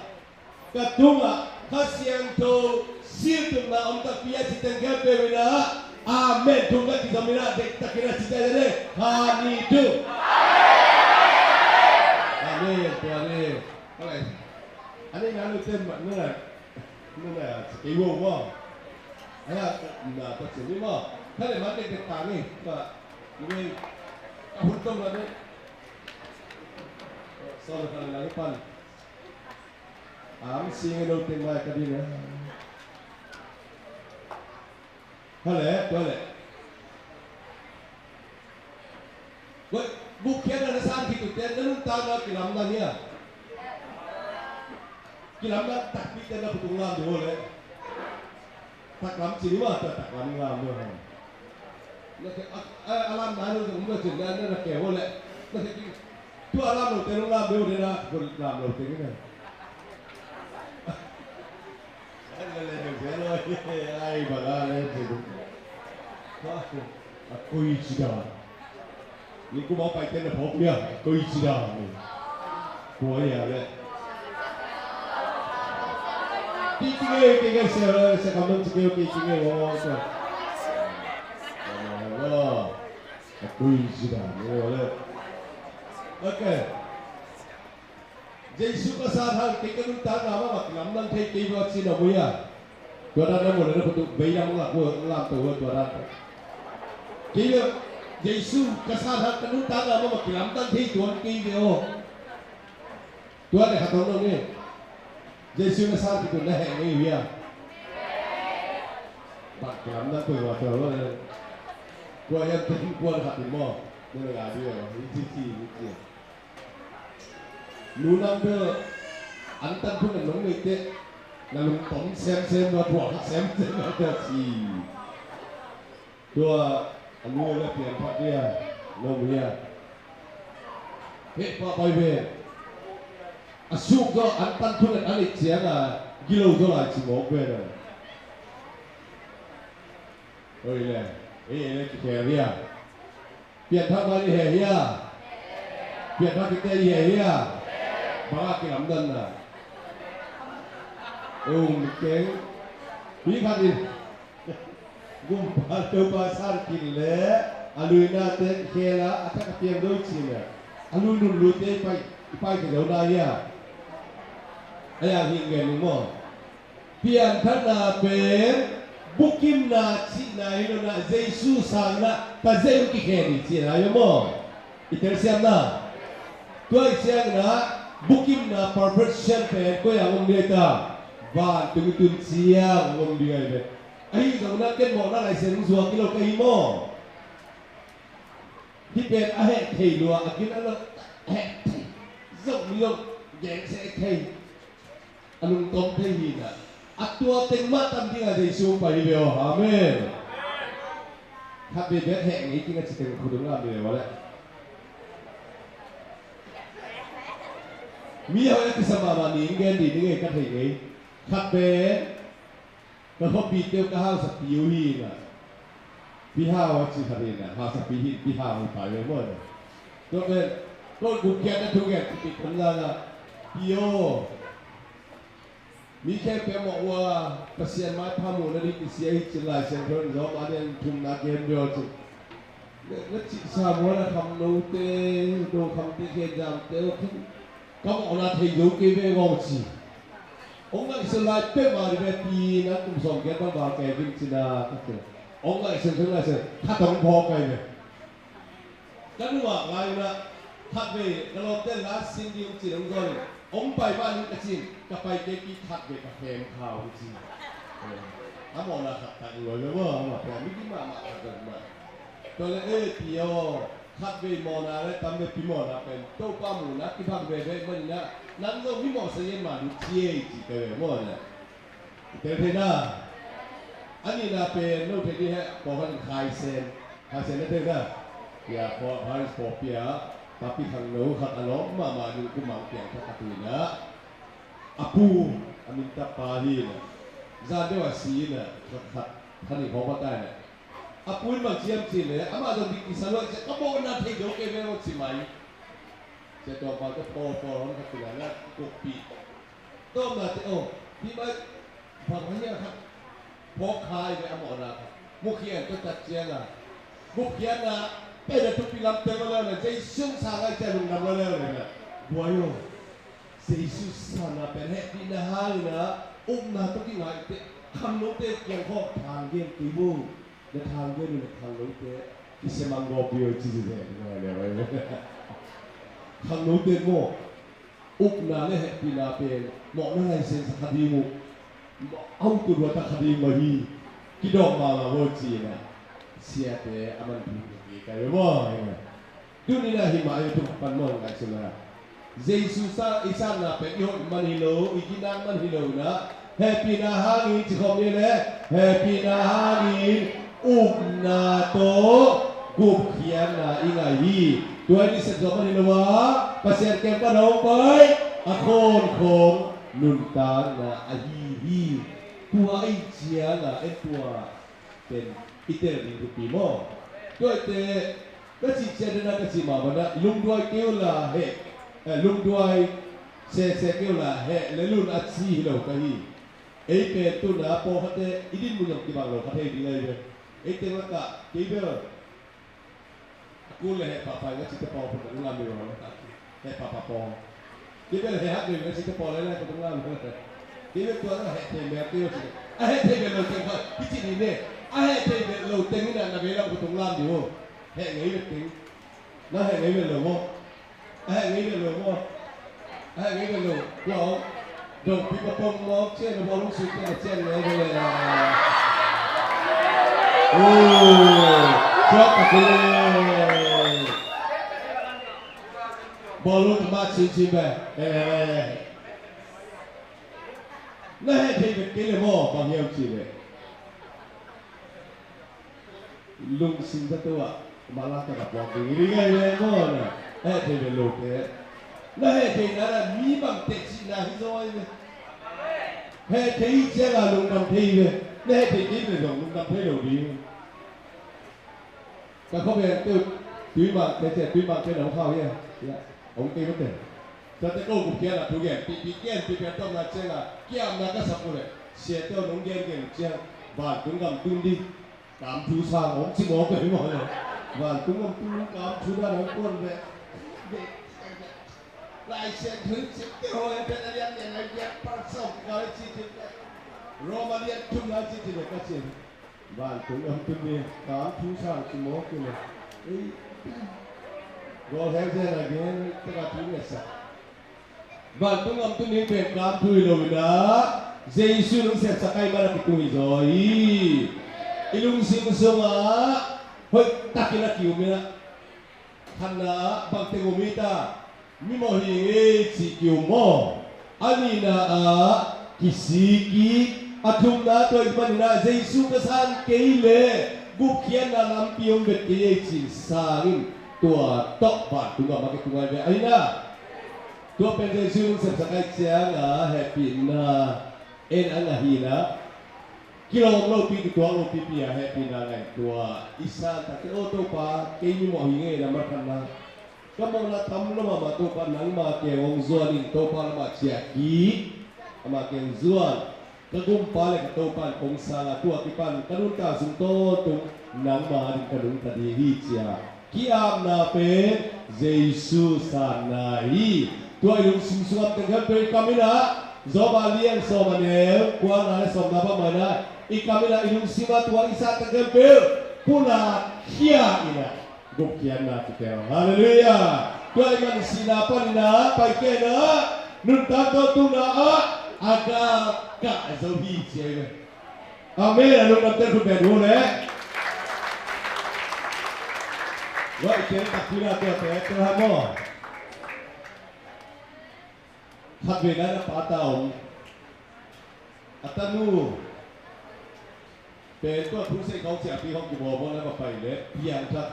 ka tungah Kha Siangtho siltupna om takpi a ci teng khempeuh in a, amen. Thum ka kizom in a, dektak in a ci ciat leh, kha ni tu. Amen. Tua ni. Alright. Ani na lu tem ma, nu na. Nu na, kei wo wo. Aya, na, ta ci ni maw. Kha le man dektak ta ni. Ka, ni, ka hun tong la ni. Sorry, ka le la ni pan. Am sing a no teng mai ka ding a. Hale, hale. Wei, gupkhiatna na sang khit uh teh, na nuntakna kilamdang hia? Kilamdang takpi teh na khutung lam ding uh le. Taklam ci ni maw, tua taklam lam ding uh. Na ke a, a, a lam nai lo zong um lo cin na, na, na ke ho le. Na ke ki, tu a lam lo te lo lam lo de na, ko lam lo te na. Ai, le, le, le, ai, ba la, le, le. A kui ci da. Ni ku ma pai te na phawk nia, a kui ci da. Kua ia le. Ki, ki nge, ki nge, se, se kamang ci nge, ki, ki nge, wo, se. Wo. A kui ci da, ni wo le. Okay. Jesu ka san hang kei ka nuntakna mah bang kilamdang thei kei bang a ci na mui a. Tua dan na mui na khutu bei lam la kua lam to tua dan. Kei bang Jesu ka san hang ka nuntakna mah bang kilamdang thei tuan kei bang aw. Tua le khat tong dong ni. Jesu na san kei tun na heh ngei uh hia. Bang kilamdang thei tua tua le. Kua hiam te kua khat in maw. Ni na ga di aw. Ni ci ci ni ci. Nu nang bel an tan thun an nong nei teh na lungtom semsem na thuak semsem na thuak ci. Tua a nu le pian phat dia no mu dia. Heh pah pai ve. A suk zaw an tan thun an an ei ciang a gilo zaw lai ci mawk ve na. Oi le, ei ei le kikhel dia. Pianthak mah i heh hia? Pianthak kite i heh hia? Bang a kilamdanna? Um keng. Mi khat in Gumpa Topa san khin le a luinate kikhel a, a thak a piang doi cin a, a lui lunlute i pai, i pai khe zo na hia? A yang hi ngen ni maw? Pianthakna pen bukimna cihna hi lo na, Jesu sangna ka zei uh kikhen hi cihna hi lo maw? I telsiamna. Tua i ciangin ah bukimna, perfection pen koi ah om ding ta? Vantung i tun ciang om ding ahi ve. Ahi zongin ah ken mawhna laisiang zuak hi lo ka hi maw? Hih pen a heh thei lua, a gina lo, a heh thei. Zong mi zong gengse thei. A lungtom thei hi na. A tua teng mah tam ding a Jesu pai hi ve aw. Amen. Khat ve bek heh ngei ting a ci teng khudung lam hi ve aw le. Mi hoi a kisa mahmah ni in gen dih ni ngei ka thei ngei. Khat ve ka khuapi teu ka hausapi uh hi na. Pi Hau a ci khat hi na, hausapi hi, Pi Hau hi pai ve maw na. Tua pen, tua gupkhiatna thugen kipit kan la na. Pi aw. Mi khempeuh mawh uh a, Pasian maipha muhna ding kisia hi cin Lai Siangtho in Rom a lian thumna gen bia cin. Na, na cihsa mual a khamnote, do khamte, khenzamte, ka mawhna thei zo kei ve ngawng ci. Hong ngaihsun lai peuhmah dih ve pi na kum sawm kiat bang val kei vin cina ka ci. Hong ngaihsun, hong ngaihsun, khat hong phawk kai ve. Ka nungak lai unah, khat vei, ka lawmte la sin ding hong cin hong zon. Hong pai mah ning ka cin, ka pai kei pi khat vei ka khem kha hong cin. A mawhna khat tak luai ve maw, a mawhna mi ki mahmah khat vei mah. Tua le e pi aw, khat vei mawhna le tam vei pi mawhna pen Topa muhna kibang veve maninah, nang zong mi mawhsa yen mah lut ci ei ci ka ve maw na. Tel thei na. A nihna pen no thei dih heh, pawlkhat in khaisen, khaisen na thei na. Pia pawlkhat pawlpi ah papi khangno khat a lawm mahmah ning kumang piangthak a tuina. A pu a min tapa hi na. Zan deuh a si na, khat khat khat nih khawng va tai na. A pu in bang ciam ci le, amah zong dik kisa luat cia, ka bawhna thei deuh kei ve aw ci mai. Cia tuang pang ka pawl pawl hong khat tina na kukpih. Tawmna te aw, pi mai bang mai hiang khat phawk khai ve a mawhna khat. Mukhian tua tat cianga mukhianna pen a thupi lam teng aw leu le, Jesu sang ai cia lungdam aw leu le na. Buai aw. Jesu sanna pen hehpihna hangin a upna tawh kingaihte khangnote kiang khawng thang gen kei bo. Na thang gen uh na khangnote kisia mang gawp dih aw ci ci ve. Khangnote maw, upna le hehpihna pen mawhna laisen sa kha ding uh. Au tu duata kha ding uh ahi. Kidawm mahmah maw ci na. Siate a man thu kei kai ve maw. Tuni na hi mah a i thuman pan maw ngaihsun a. Jesu sa i sanna pen i hoih man hi lo, i ginak man hi lo na. Hehpihna hangin ci khawm ni le. Hehpihna hangin Upna tawh gupkhiatna i ngah hi. Tua i sepzawh man hi lo a, Pasian kiang pan a hong pai a khawnkhawng nuntakna ahi hi. Tua i ciang a en tua pen i tel ding thupi maw? Tua i te ka cih ciang dena ka cih mah bana lungduai kei uh la heh, eh, lungduai sese kei uh la heh le lun a ci hi lo ka hi. Ei pen tuna pawlkhatte i dinmun zong kibang lo kha thei ding ahi ve. Ei teng lakah kei bel a kul le heh pahpah i nga cite pawl phun ka dunglam mi lo lakah heh pahpah pawl. Kei bel heh hat le nga cite pawl le lai ka dunglam lo. Kei bel tua na heh thei mel kei lo cite a heh thei mel lo teng kha kici ni ne. A heh thei mel lo teng ina na ve lam ka dunglam ni lo. Heh ngei mel teng na heh ngei mel lo maw? A heh ngei bia lo maw? A heh ngei bia lo. Tua hong dong pi ka pong maw? Cian a bawlung sui cian a cian ngei bia le. Ui, chuak ka kile. Bawlung ka ma cin cin bia. Na heh thei bia kei le maw? Bang hiam ci le. Lungsim zato ah malak ka puak ding ring ai le maw na. Heh thei ve lo te. Na heh thei na na mi bang te ci na hi zaw ai ve. Heh thei ciang a lungdam thei ve. Na heh thei kei ve zong lungdam thei lo ding. Ka khawm ve teu tui mang te cia tui mang te na hong khau hia. Hong kei mate. Sa te ko gupkhiat a thu gen pi pi gen pi pi a tom na ciang a kiam na ka sak u le. Sia teu nong gen gen ciang vantung gam tung ding. Kam thu sang hong ci mawk ahi mawk le. Vantung hong tung kam thu dan hong kuan ve. Lai Siangtho in ci te hoi a pen a lian lian a lian par sawm ka ci ci ve. Roma lian thum na ci ci ve ka ci. Vantung hong tung ni kam thu sang ci mawk le. Ei. Go hell then again. Te ka thu nge sa. Vantung gam tuni pen kam thu hi lo in ah Jesu in hong sepsak ahih man a kitung hi zaw hi. I lungsim sungah hoih takin a kium in ah khatna ah bangteng um hi ta, mimawh hi ing ei cih kium maw? A nihna ah kisik kik, a thumna tua ahih manin ah Jesu ka san kei leh gupkhiatna lampi hong vet kei ei cih sang in tua tawh vantung gam a kitung ahi ve ahi na. Tua pen Jesu in hong sepsak ahih ciangin a hehpihna en a ngah hi in ah kilawm lopi kituak lopi pi a hehpihna ngaihtuah i san takte aw Topa kei mimawh hi ing ei na, mah khatna ka mawhna tam lo mahmah Topa nangma kiang hong zuan in Topa lamah ciah kik, amah kiang zuan. Ka gumpa le ka Topa in kong sang a tua kipan ka nuntak sung tawntung nangma ading ka nungta ding hi ci a ki-apna pen Jesu sanna hi. Tua i lungsim sungah teng khempeuh i kam in ah Job a lian sawm a neu kuana le sawmna bangmah in ah i kam in ah i lungsim ah tua i san teng khempeuh pulak khia in ah gupkhiatna kitel. Halleluiah. Tua i man sihna panin ah pai kei in ah nuntak tawntungna ah a gah kah zo hi ci ahi ve. Amen. A lungdamte khut beng uh le. Tua i ken takpi na tua te tel ha maw? Khat vei na na pa ta om. A tanu pen tua crusade khawng ciahpi khawng kibawlbawl na va pai leh piangthak,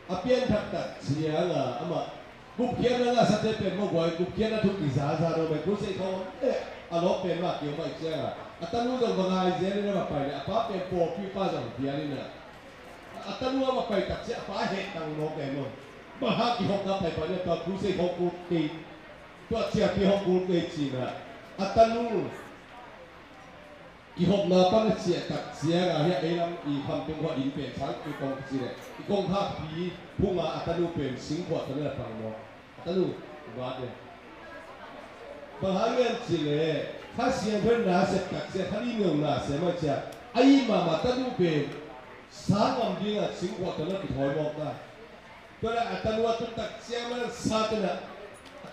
a pianthak tak ciangin amah gupkhiatna ngahsate pen mawhguai gupkhiatna thu kizaza lo mah crusade khawng eh a lawp pen mah kiom mah ciangin a tanu zong va ngai zel in a va pai leh a pa pen pawlpi pa zong pial in a, a tanu a va pai tak ciang a pa heh tang mawk eh maw. Bang hang kihopna paipai leh tua crusade khawng kul kei, tua ciahpi khawng kul kei ci-in a, a tanu kihopna pan a ciah tak ciangin hiah ei lam i khamtung khua inn pen sang i kong ci leh i kongkhakpi phunga a tanu pen singkhuah tawh na pang maw? A tanu vat e. Bang hang hiam cih leh Kha Siangtho in na sep tak ciang Kha Siangtho in na sem a ciah a it mahmah tanu pen sang ngam dingin singkhuah tawh na kithawi mawk ta. Tua leh a tanu a tun tak ciang man sa ten a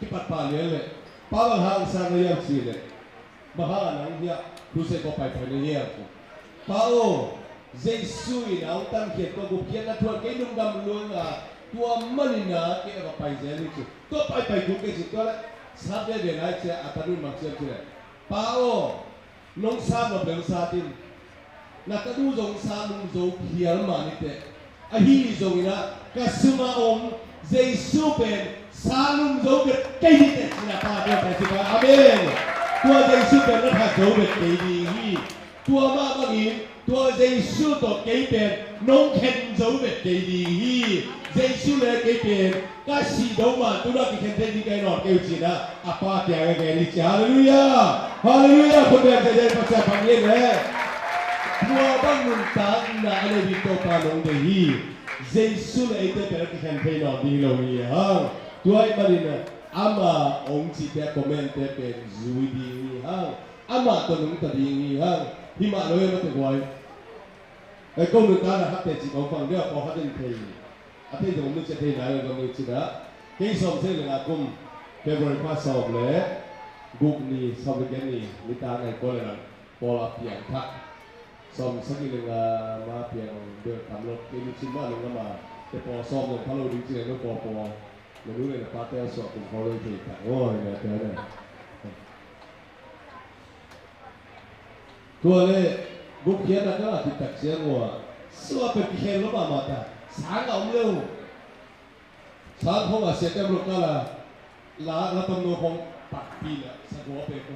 kipat pah lian leh pa bang hang sa na hiam cih leh bang hang a nang hiah crusade khawng paipai na hiam? Pa aw, Jesu in a hong tankhiat tua gupkhiatna thu ah kei lungdam lua ing a, tua manin a kei a va pai zel hi ci. Tua paipai kul kei ci. Tua leh sat veve lai ciah a tanu in bang ci hiam cih leh pa aw, nong sat nop leh hong sat in. Na tanu zong sa lum zo phial mah ni teh. Ahi zongin ah ka sungah om Jesu pen sa lum zo bek kei ni teh, ci-in ah Pa tawh Jesu pen. Amen. Tua Jesu pen na that zo bek kei ding hi. Tua mah bangin tua Jesu tawh kei pen nong khen zo bek kei ding hi. Jesu le kei pen ka sih dong mah tu-in ah kikhen thei ding ka hi nawn kei uh, ci-in ah a Pa kiangah gen hi ci. Halleluiah. Halleluiah. Khut beng zeizei Pasian phat ni le. Tua bang nuntakna a nei ding Topa nong deih hi. Jesu le eite pen a kikhen thei nawn ding hi lo hi hang. Tua ahih manin ah ama hong cihte, comment-te pen zui ding hi hang. Amah tawh nungta ding hi hang. Hi mah lo hi, amah tawh guai. Ei, ko nuntakna khat teci ko pang dia, ko khat in thei. A thei zong om nu cia thei nai lo zong nu cia. Kei sawm sia le nga kum, February kha sawm le guk ni, sawm le giat ni, nitak nai ko le nang pawl a piangthak. Sawm sagih le nga ma piang bel tam lo, kei ni cin ma lo nga ma, te pawl sawm zong pha lo ding ci le no pawl pawl. Na nu le na pate a suah kum khaw lo thei tak. Oi, na te na. Tua le gupkhiatna ka ngah khit tak ciang ua, sua pen kikhen lo mahmah ta. Sang a om lo. Sang khong a siate lo kala la, la tam lo khong pakpi na sa gua pe ko.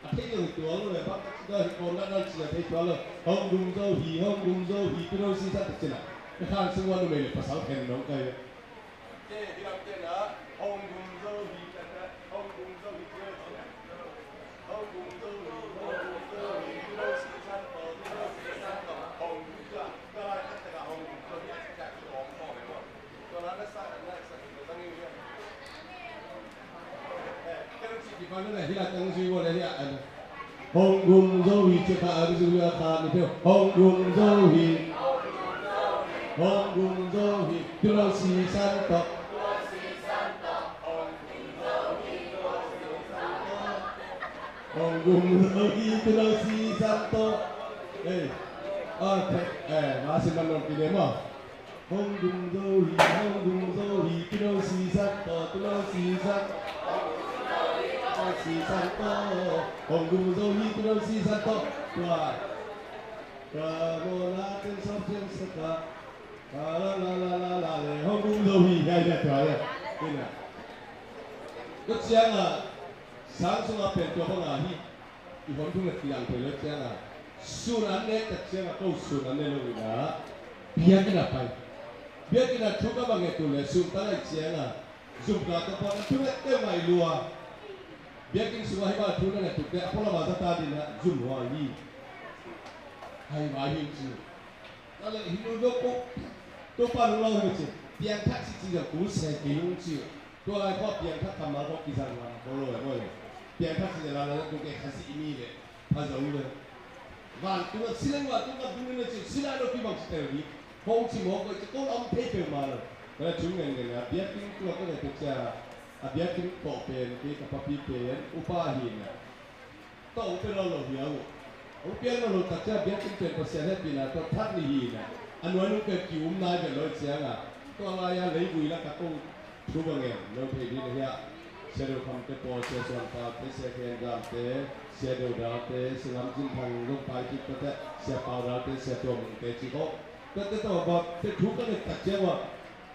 A thei lo tua lo le bang ka ci da hi ko na na ci a thei tua lo. Hong dum zo hi, hong dum zo hi, pi lo si sa ta ci na. Ka khan sung ua numei le pasal khen lo kai. Hong gum zo hi ci kha, a zui a kha ni peuh. Hong gum zo hi. Hong gum zo hi. Tu lo si san tawh. Hong gum zo hi. Tu lo si san tawh. Ei. Ah, eh, ma si man nong pi le mo. Hong gum zo hi, hong gum zo hi, tu lo si san tawh, tu lo si san. Si san tawh. Hong gum zo hi, tu lo si san tawh. Tua. Ka mo na ten sawm siang sa ka. Ka la la la la la le. Hong gum zo hi, ngai le tua le. Ina. Tua ciang a, sang sung a pen tua bang a hi. I hon thunget kilang thei lo ciang a, sun an nek tak ciang a, ko sun an ne lo in a, biakinn a pai. Biakinn a thu ka va nget uh le sun ta lai ciang a, zum ka tawh pawh na thunget teuh ngai lua. Biakinn sung a hi bang a thu na nget uh teh a pualam a za ta ding a, zum hua hi. Hai vai hi ci. Tua leh hih nu dawh ko Topa nung lau hi ci. Piangthak ci ci zong kul se kei nung ci. Tua lai khua piangthak kammal khua kizang lam ko lo le maw le. Piangthak ci le lam le tung kei Khazih mi le pha zo le. Vantung a si leng vantung a dun le ci si lai lo kibang ci tel ding. Hong ci mawk ko ci ko lam thei peuhmah lo. Tua leh thu ngen ngen a biakinn tua ko le tua cia a biakinn tawh pen kei ka papi pen upa hi na. Tawh hong pia nawn lo hi a uh. Hong pia nawn lo tak ciang biakinn pen Pasian hehpihna tawh that ni hi na. A nuai nung pen ki-um nai vet lo ciang a, tua lai-a leivui lak a ko thu va ngen lo thei ding na hi a. Sia Deu Kham te pawl, Sia Suan Pau te, Sia Khen Gam te, Sia Deu Dau te, Sia Lam Cin Thang, Lung Pai Kik te, Sia Pau Dau te, Sia Tua Mung te ci ko. Tua te tawh va te thu ka nget tak ciang a,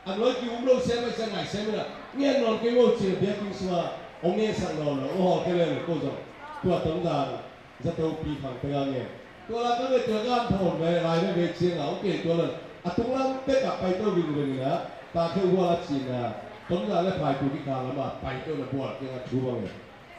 a nuai ki-um lo siam a, sia ngai siam in a, ngen nawn kei vo ci a, biakinn sungah hong ngensak nawn lo, hong hawl kei leng ko zong tua tong dan zato pi khang teng a ngen. Tua la ka ngen tua gan thawn ve lai veve ciang a, hong kei tua lo a, tung lam pek a paito vingveng in a, ta kheu hual a ci in a, tong dan le phaitu kikhang lam a paito na bual kiang a thu bang in.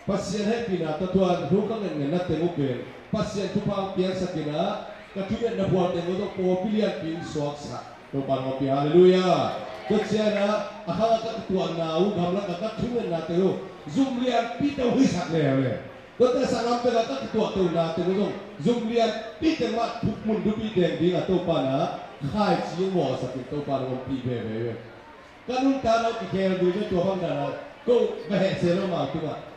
Pasian hehpihna tawh tua thu ka ngetngetna teng uh pen Pasian thupha piangsak in a, ka thungetna bual teng uh tawh pawlpi lianpi in suaksak. Topa hong pi, halleluiah. Tua ciang a, a khang a ka kituahna uh gamlak a ka thungetna teng uh zum lianpi teng uh hisak leuleu. Tua teh sanglam teng a ka kituah teuhna teng uh zong zum lianpi teng mah thuk mun dupi teng ding a Topa na khaici in mawhsak in Topa hong pi veve. Ka nuntakna uh kikhel ding ve tua bang dan a ko va heh se lo mau tungah.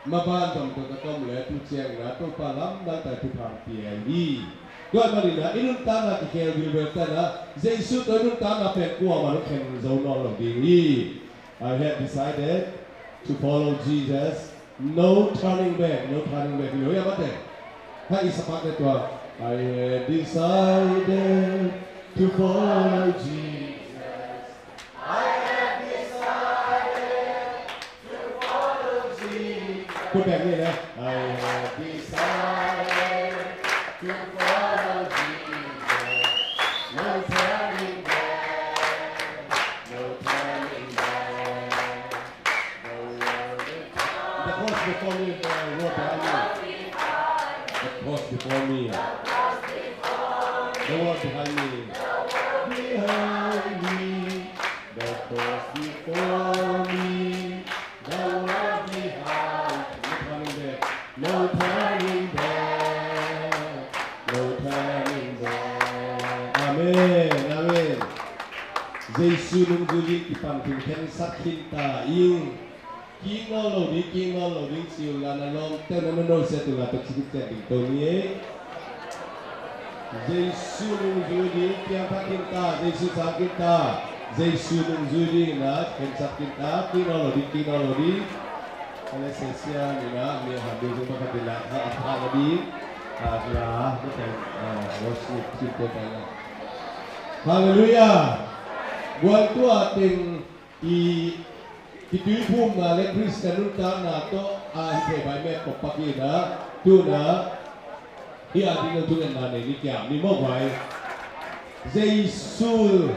Maban dom tawh ka tom le tu ciang na Topa lamdang ta thupha pia hi. Tua manin a i nuntakna kikhel ding ve ta na Jesu tawh i nuntakna pen kuamah nong khen zo nawn lo ding hi. I have decided to follow Jesus. No turning back, no turning back. Lo ya mate. Ha i sapak le tua. I have decided to follow Jesus. I have decided to follow Jesus. พูดแบบนี้นะ I have decided to follow Jesus. No turning back. No turning back. The cross before me, the road behind me. The cross before me. The road behind me. Behind me. The cross before me. The road behind me. No turning back. No turning back. No turning back. Amen. Amen. Jesu nungzui ding kipan khin, khensat khin ta ing. Kik nawn lo ding, kik nawn lo ding ci uh la, na lawmte na, na nusia uh la, tawh kik ciat ding to ni ei. Jesu nungzui ding, piangthak khin ta, Jesu sang khin ta, Jesu nungzui ding na, khensat khin ta, kik nawn lo ding, kik nawn lo ding. Kale sesia ni na, mi a ham ding zong pakhat ding la, ha, a pha na ding, ha, la, na teng, ah, worship team te pa la. Halleluiah. Guan tua teng i kituiphumna le Khristian nuntakna tawh a hi thei bai mek kop pak hi na, tu na, hi a ding lo thungetna nei ni kia, mi mawh vai. Jesu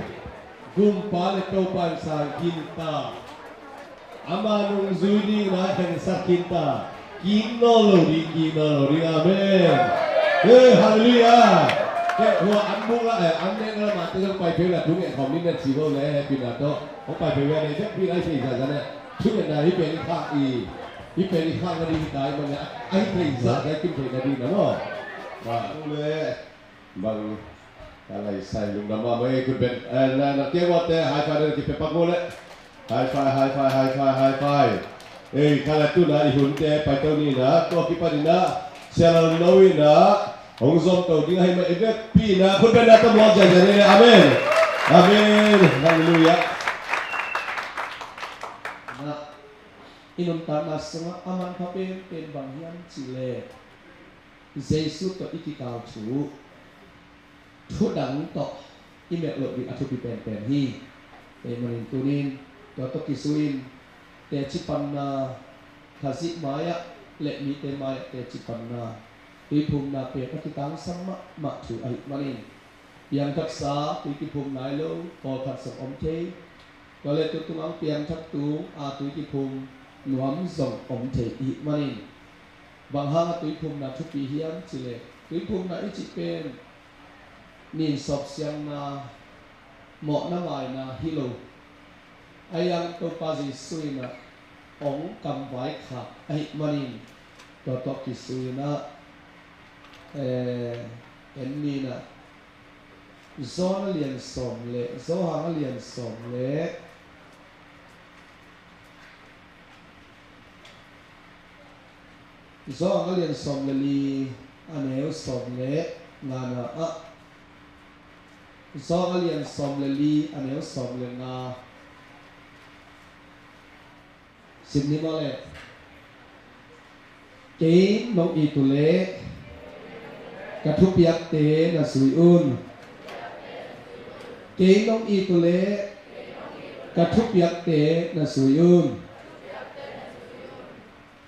gumpa le Topa in sang khin ta. Ama nungzui ding na khensat khin ta. Kik nawn lo ding, kik nawn lo ding. Amen. Hey, halleluiah. Kei hua an muk la, eh, an neng la ma te zong pai peuh la thunget khawm ni na ci bo le, happy na tawh. Hong pai peuh la ne, vekpi la i thei zahzah ne. Thungetna hi pen i khak i, hi pen i khak na ding hi ta i man ne. A hi thei zahzah i kim thei na ding na maw. Ba, le. Bang, ka lai sai lungdam mahmah ei, khut beng, eh, na, na kiang uatte, high five na kipia pak maw le. High five, high five, high five, high five. Ei, ka la tu na i hunte, pai to ni na, tua kipan in na, Sia Lal No in na, hong zom to ding ahi mah i vekpi na, khut beng na tawh muak ziahziah ni le. Amen. Amen. Halleluiah. Na, i nuntakna sungah a manpha penpen bang hiam cih leh, Jesu tawh i kikal thu, thu dang tawh i melh loh ding a thupi penpen hi. Tua ahih manin tuni-in tua tawh kizui-in teci panna, Khazih mai-ah le mite mai-ah teci panna, tuiphumna pen a kitangsam mahmah thu ahih manin, piangthaksa tui kiphum nai lo pawlkhat zong om thei. Tua le tu tungah piangthak tung a tui kiphum nuam zong om thei i hih manin, bang hang a tuiphumna thupi hiam cih leh, tuiphumna i cih pen nin sawpsiangna, mawhna maina hi lo. A hiang Topa Jesu in a hong kamvaikhak ahih manin, tua tawh kizui-in a, eh, en ni na, John a lian sawm le, Johan a lian sawm le, Johan a lian sawm le li, a neu sawm le ngana ah. Johan a lian sawm le li, a neu sawm le nga. Sim ni maw le. Kei nong it uh leh ka thupiakte na zui un. Kei nong it uh leh ka thupiakte na zui un.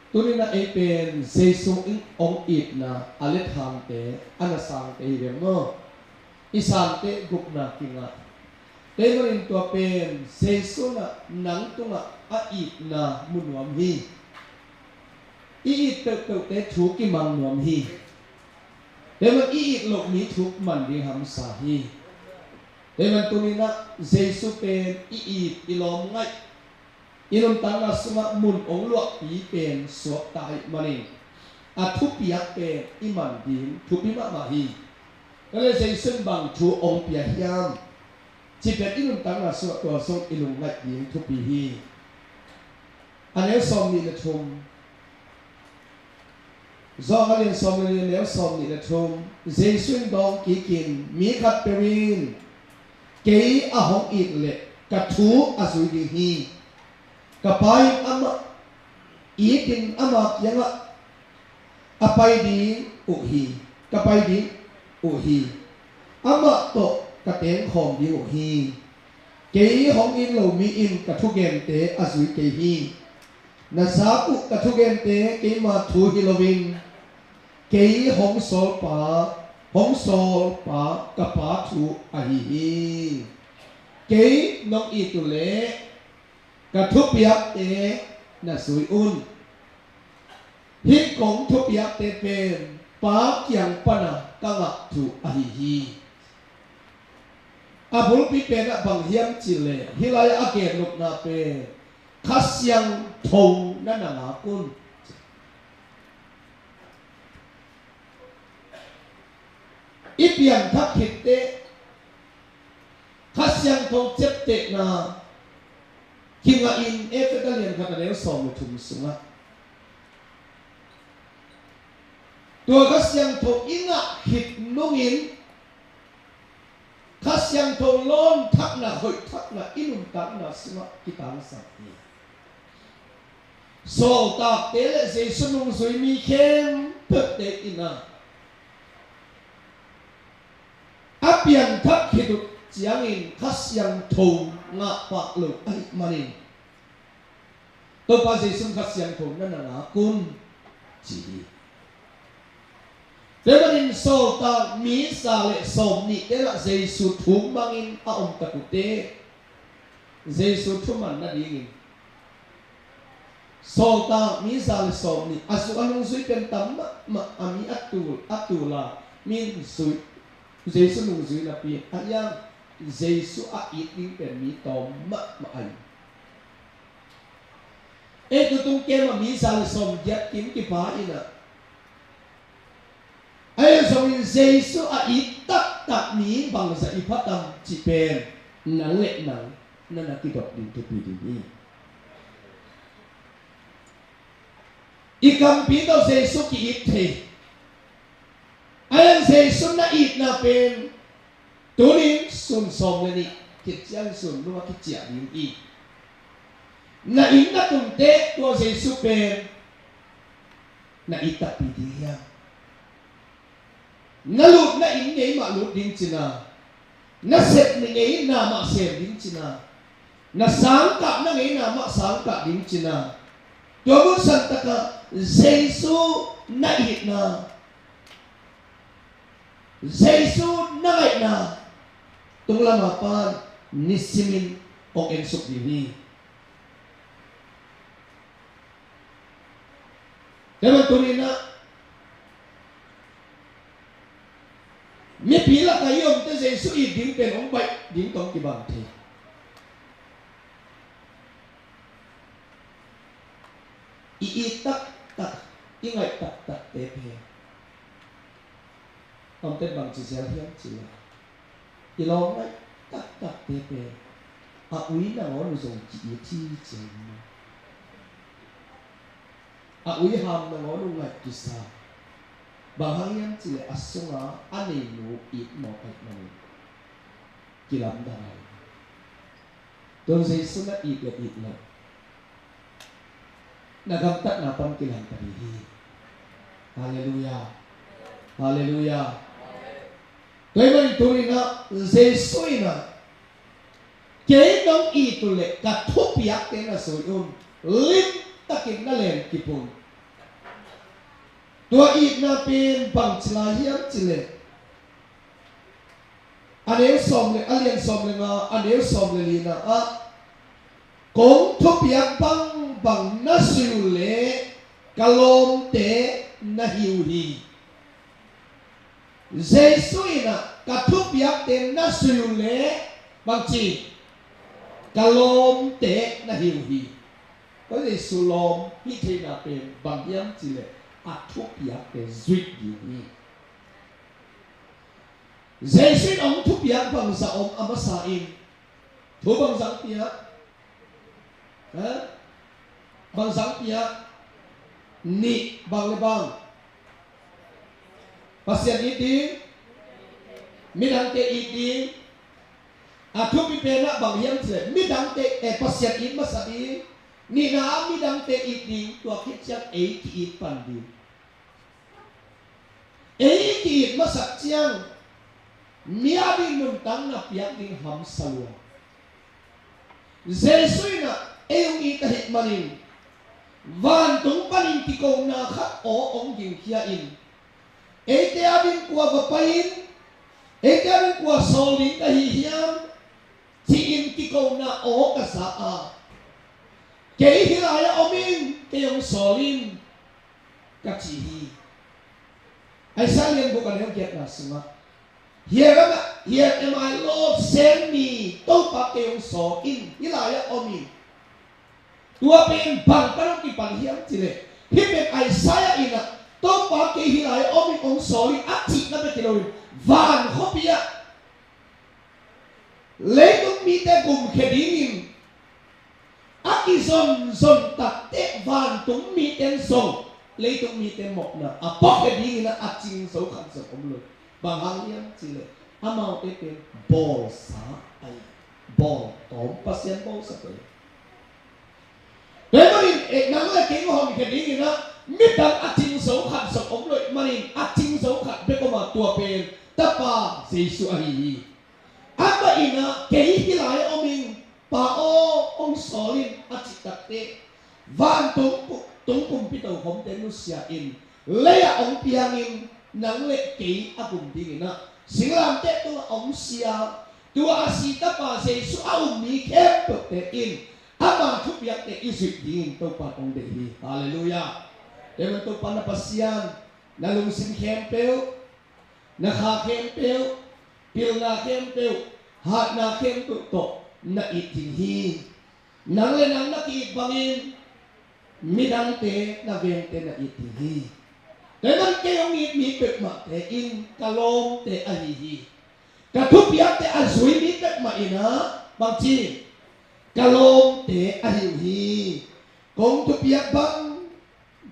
Tuni-in a ei pen Jesu in hong itna a lethangte, a nasangte hi ve maw. I sangte gupna kingah. Tua ahih manin tua pen Jesu in a nang tungah a itna mu nuam hi. I it peuhpeuhte thu kimang nuam hi. Tua ahih manin i it loh mi thu man ding hamsa hi. Tua ahih manin tuni-in a Jesu pen i it, i lawm ngaih, i nuntakna sungah mun hong luahpi pen suakta ahih manin, a thupiak pen i man ding thupi mahmah hi. Tua leh Jesu in bang thu hong pia hiam cih pen i nuntakna sungah tua zong i lungngaih ding thupi hi. A neu sawmnih le thum. Johan a lian sawm le li, a neu sawmnih le thum. Jesu in dawng kikin, mi khatpeuh in kei a hong it leh ka thu a zui ding hi. Ka Pa in amah itin ama kiangah a pai ding uh hi. Ka pai ding, uh hi. Amah tawh ka tengkhawm ding uh hi. Kei hong it lo mi in ka thugente a zui kei hi. Na zak uh ka thugente keima thu hi loin, kei hong sawlpa, hong sawlpa ka Pa thu ahi hi. Kei nong it uh leh ka thupiakte na zui un. Hih kong thupiakte pen Pa kiang pana ka ngah thu ahi hi. A bulpi penah bang hiam cih leh, hih lai-ah a gen nopna pen Kha Siangtho na na ngak un. I pianthak khit teh Kha Siangtho ciaptehna kingah in, Efesa lian khat a neu sawm le thum sungah, tua Kha Siangtho i ngah khit nungin Kha Siangtho lawn thakna, hoih thakna i nuntakna sungah kitangsak hi. Sawltakte le Jesu nungzui mi khempeuhte in a, a pianthak khit uh ciangin Kha Siangtho ngah pah lo ahih manin, Topa Jesu Kha Siangtho na na ngak un, ci hi. Tua manin sawltak mi za le sawmnihte lah Jesu thu mangin a om tak uh teh, Jesu thu man nadingin sawltak mi za le sawmnih, a zu a nungzui pen tam mahmah, a mi a tul, a tul a, mi zui, Jesu nungzui napi a hiam, Jesu a it ding pen mi tawm mahmah ahi. Ei tutung kem a mi za le sawmgiat kim kipa in a, ahi zongin Jesu a it taktak mi bangzah i pha tam cih pen nang le nang na na kidop ding thupi ding hi. I kampi tawh Jesu ki-it thei. Ahi zongin Jesu na itna pen tunin sun sawm le nih khit ciang sun nung a kiciah ding hi. Na inn na tun teh tua Jesu pen na it takpi ding hiam? Na lut na inn ngei mah lut ding cihna, na sep na ngei na mah sem ding cihna, na sangkah na ngei na mah sangkah ding cihna, tua mun santakah Jesu na itna, Jesu na ngaihna tunglam a pan nisimin hong ensuk ding hi. Tua ban tunin ah mipi lakah i omte Jesu it ding pen hong baih ding tawh kibang thei. I it taktak, i ngaih taktakte pen a omte bangci zel hiam cih leh, i lawm ngaih taktakte pen a ui nangawn uh zong ki-it hi ci hi. A ui ham nangawn uh ngaih kisa. Bang hang hiam cih leh a sunga a neinu it mawk ahih manin kilamdang ahi. Tua Jesu na it le it lo, na gamtatna pan kilang ka ding hi. Halleluiah. Halleluiah. Tua ahih manin tunin ah Jesu in ah, kei nong it uh leh ka thupiakte na zui un, limtakin na len kip un. Tua itna pen bangci lai hiam cih leh, a neu sawm le, a lian sawm le nga, a neu sawm le lina ah, kong thupiak bangbang na zui uh leh ka lawmte na hi uh hi. Jesu in ah ka thupiakte na zui uh leh bangci, ka lawmte na hi uh hi. Tua Jesu lawm hih theihna pen bang hiam cih leh a thupiakte zuih ding hi. Jesu in hong thupiak bangzah om a masa in? Thu bangzah piak? Ha? Bangzah piak? Nih, bang le bang? Pasian it ding, midangte it ding. A thupi pen ah bang hiam cih leh midangte, eh, Pasian it masa ding. Nihna ah midangte it ding, tua khit ciang ei ki-it pan ding. Ei ki-it masak ciang mi a ding nuntakna piak ding hamsa lua. Jesu in ah ei hong it ahih manin vantung panin kikona khat aw hong gingkhia in, eite a ding kua va pai in, eite a ding kua sawl ding ka hi hiam, ci-in kikona aw ka za a, kei hih lai-ah om in, kei hong sawl in, ka ci hi. Isaiah lianbuk a neu giatna sungah, "Here am, here am I, Lord, send me." Topa, kei hong sawl in, hih lai-ah om in. Tua pen bang pan hong kipan hiam cih leh, hih pen Isaiah in ah, "Topa, kei hih lai-ah om in, hong sawl in," a cihna bek hi loin, van khuapi ah leitung mite gumkhia dingin a kizonzon takteh vantung mite zong leitung mite mawhna a puakhia dingin ah a cing zo khat zong om lo. Bang hang hiam cih leh, amaute pen bawlsa ahi, bawltawm, Pasian bawlsa ahi. Tua ahih manin, eh, nang le kei hong honkhia dingin ah midang a cing zo khat zong om lo ahih manin, a cing zo khat bek om a, tua pen Tapa Jesu ahi hi. Amah in ah, "Kei hih lai-ah om in, Pa aw, hong sawl in," a cih takteh, vantung pu-, tung kumpi tokhomte nusia in, lei-ah hong piangin, nang le kei a gum dingin ah, singlamteh tungah hong sia, tua a si Tapa Jesu a um mi khempeuhte in ama thupiakte i zuih dingin Topa hong deih hi. Halleluiah. Tua ahih manin Topa na Pasian, na lungsim khempeuh, na kha khempeuh, pilna khempeuh, hatna khempeuh tawh na it ding hi. Nang le nang na ki-it bangin midangte, na vengte na it ding hi. Tua ahih manin kei hong it mi peuhmahte in ka lawmte ahi hi. Ka thupiakte a zui mi peuhmah in ah bangci, ka lawmte ahi uh hi. Kong thupiak bang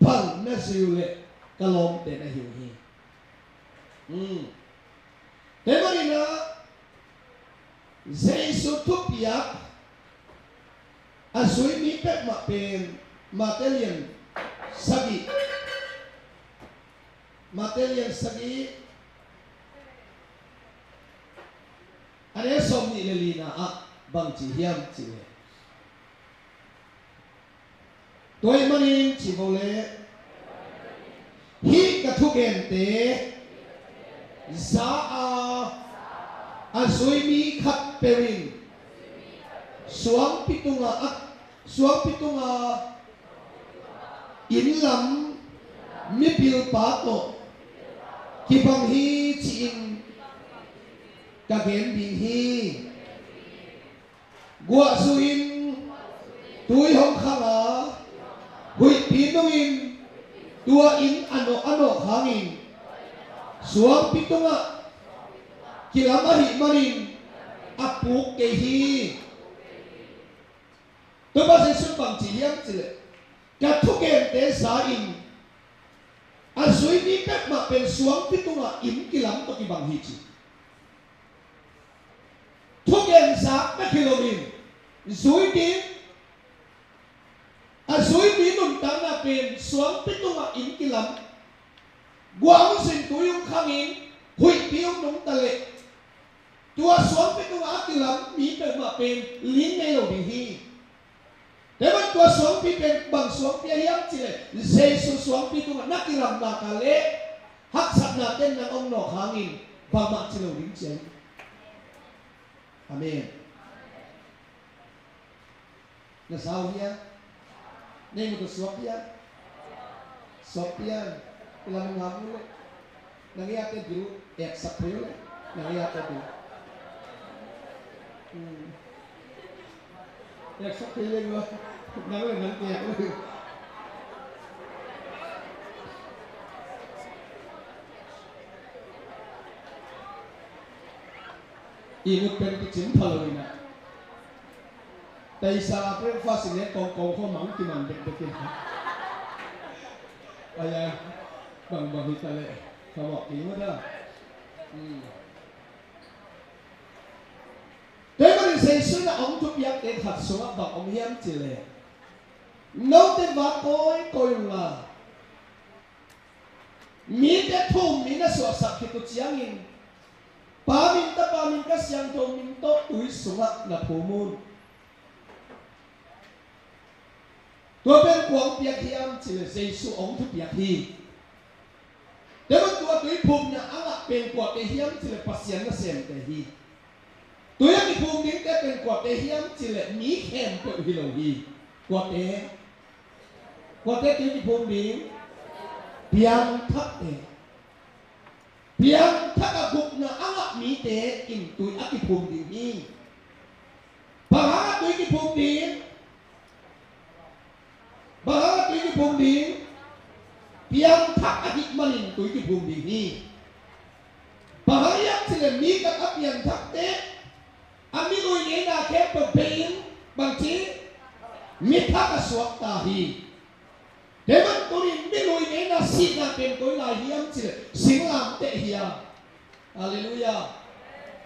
bang na zui uh leh ka lawmte na hi uh hi. Hmm. Tua ahih manin ah Jesu thupiak a zui mi peuhmah pen Mate lian sagih, Mate lian sagih a neu sawmnih le lina ah bang ci hiam cih leh, "Tua ahih manin," ci vo leh, "hih ka thugente za a, a zui mi khat peuh in suangpi tungah, a, suangpi tungah inn lam mipilpa tawh kibang hi," ci-in ka gen ding hi. Guah zuin tui hong khang a, huihpi nungin tua inn a nawh a nawh hangin suangpi tungah kilam ahih manin a puk kei hi. Topa Jesuh bang ci hiam cih leh, ka thugente za in a zui mi peuhmah pen suangpi tungah inn kilam tawh kibang hi ci. Thugen zak bek hi loin, zui ding, a zui mi nuntakna pen suangpi tungah inn kilam, guah hong zuin tui hong khangin, huihpi hong nungta leh, tua suangpi tungah a kilam mi peuhmah pen ling ngei lo ding hi. Tua ahih manin tua suangpi pen bang suangpi ahi hiam cih leh, Jesuh suangpi tungah na kilam nak leh haksatna ten nang hong nawk hangin bangmah ci lo ding ci hi. Amen. Na za uh hia? Na ihmu tawh suak hia? Suak pian. Ila na ngam uh leh, na ngeite bil eksak thei uh leh, na ngeite bil. Hmm. Eksak thei leng lo. Nang leh nang piak lo. I ngut pen kicim pha lo in ah, taisa breakfast in leh kongkong khua mang kiman bekbek in ah. Aya, bangbang hi ta leh, khamawh kei mah ta. Hmm. Tua ahih manin Jesuh in a hong thupiakte khat sungah bang om hiam cih leh, note vak kawikawi unla, mite thu um mi na suahsak khit uh ciangin, Pa min, Tapa min, Kha Siangtho min tawh tui sungah na phum un. Tua pen kua hong piak hiam cih leh Jesu hong thupiak hi. Tua pen tua tui phumna a ngah pen kuate hiam cih leh Pasian nasemte hi. Tui a kiphum dingte pen kuate hiam cih leh mi khempeuh hi lo hi. Kuate? Kuate tui kiphum ding? Piangthakte. Piangthak a gupna a ngah mite in tui a kiphum ding hi. Bang hang a tui kiphum ding? Bang hang a tui kiphum ding? Piangthak ahih manin tui kiphum ding hi. Bang hang hiam cih leh mi khat a piangthakte a mi lui ngeina khempeuh bei-in bangci? Mi thak a suakta hi. Tua ahih manin tuni-in mi lui ngeina sihna pen koi lai hiam cih leh singlamteh hi a. Halleluiah.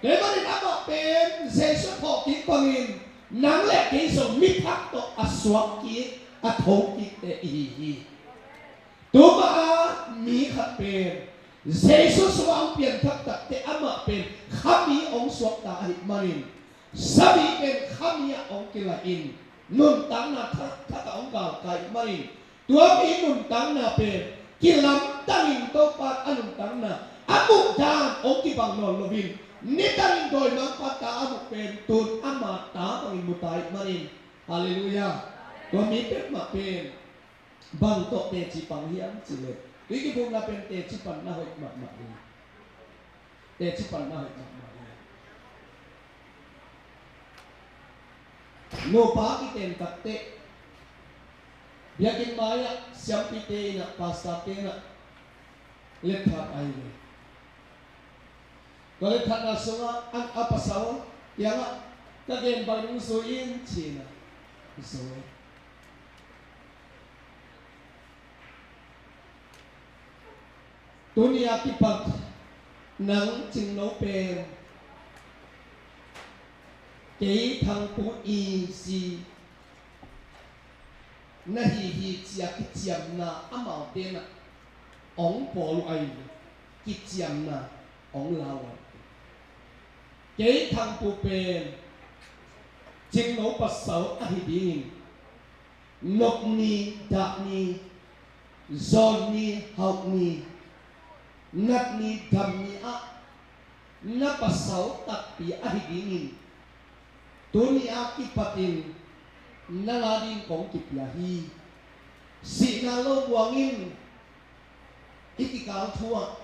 Tua ahih manin amah pen Jesu thawhkik bangin nang le kei zong mi thak tawh a suakkik, a thokikte i hi hi. Tuma a mi khat pen Jesu sungah hong pianthak takteh amah pen khami hong suakta ahih manin, sami pen khami ah hong kilahin, nuntakna thak, thak ah hong galkai ahih manin, tua mi nuntakna pen kilamdangin Topa a nuntakna a muh dan hong kibang nawn loin, nidangin dawimangpa ta a muh pen tun ama ta bangin mu ta ahih manin. Halleluiah. Tua mi peuhmah pen bang tawh teci pang hiam cih leh, tui kiphumna pen teci panna hoih mahmah hi. Teci panna hoih mahmah hi. Nupa kiten takteh biakinn mai-ah siampite in ah, pastorte in ah letthat ahi ve. Tua letthatna sungah an a pasal kiangah ka gen bangin zui in ci-in ah zui. Tuni a kipat nang Cingno pen kei Thangpu i zi na hi hi ci-a kiciamna amaute in ah hong bawl uh ahi, kiciamna hong la uh ahi. Kei Thangpu pen Cingno pasal ahi dingin, nop ni, dah ni, zawn ni, hauh ni, nat ni, dam ni ah na pasal takpi ahi dingin, tuni a kipatin na la ding kong kipia hi. Sihna lo buangin i kikal thu ah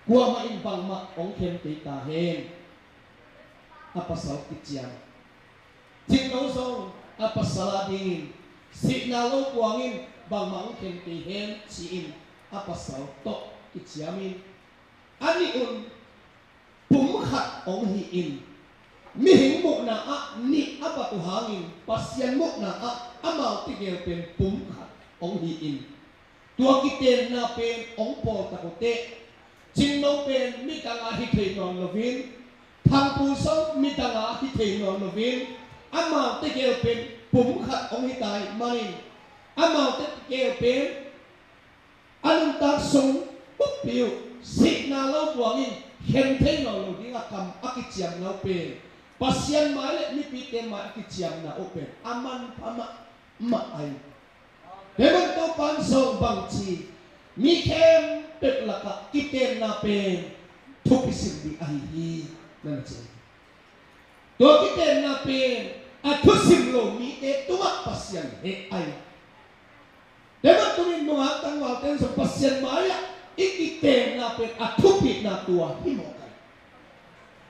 kuamah in bangmah hong khen kei ta hen. A pasal kiciam. Cingno zong a pasal a dingin sihna lo buangin bangmah hong khen kei hen ci-in a pasal tawh kiciam in. A nih un pumkhat hong hi-in, mihing muhna ah nih a bat uh hangin Pasian muhna ah amaute gel pen pumkhat hong hi-in, tua kitenna pen hong pawltak uh teh, Cingno pen midang a hi thei nawn loin, Thangpu zong midang a hi thei nawn loin, amaute gel pen pumkhat hong hi ta ahih manin, amaute gel pen a nuntak sung buppi uh sihna lo buangin khen thei nawn lo ding a kam a kiciamna uh pen, Pasian mai le mipite mai a kiciamna uh pen a manpha mahmah ahi. Tua ahih manin Topa'n zong bangci, mi khempeuh lakah kitenna pen thupi sim ding ahi hi, na na ci. Tua kitenna pen a thusim lo mite tungah Pasian heh ahi. Tua ahih manin tuni-in nungak tangvalte in zong Pasian mai-ah i kitenna pen a thupina tua hi mawk ahi.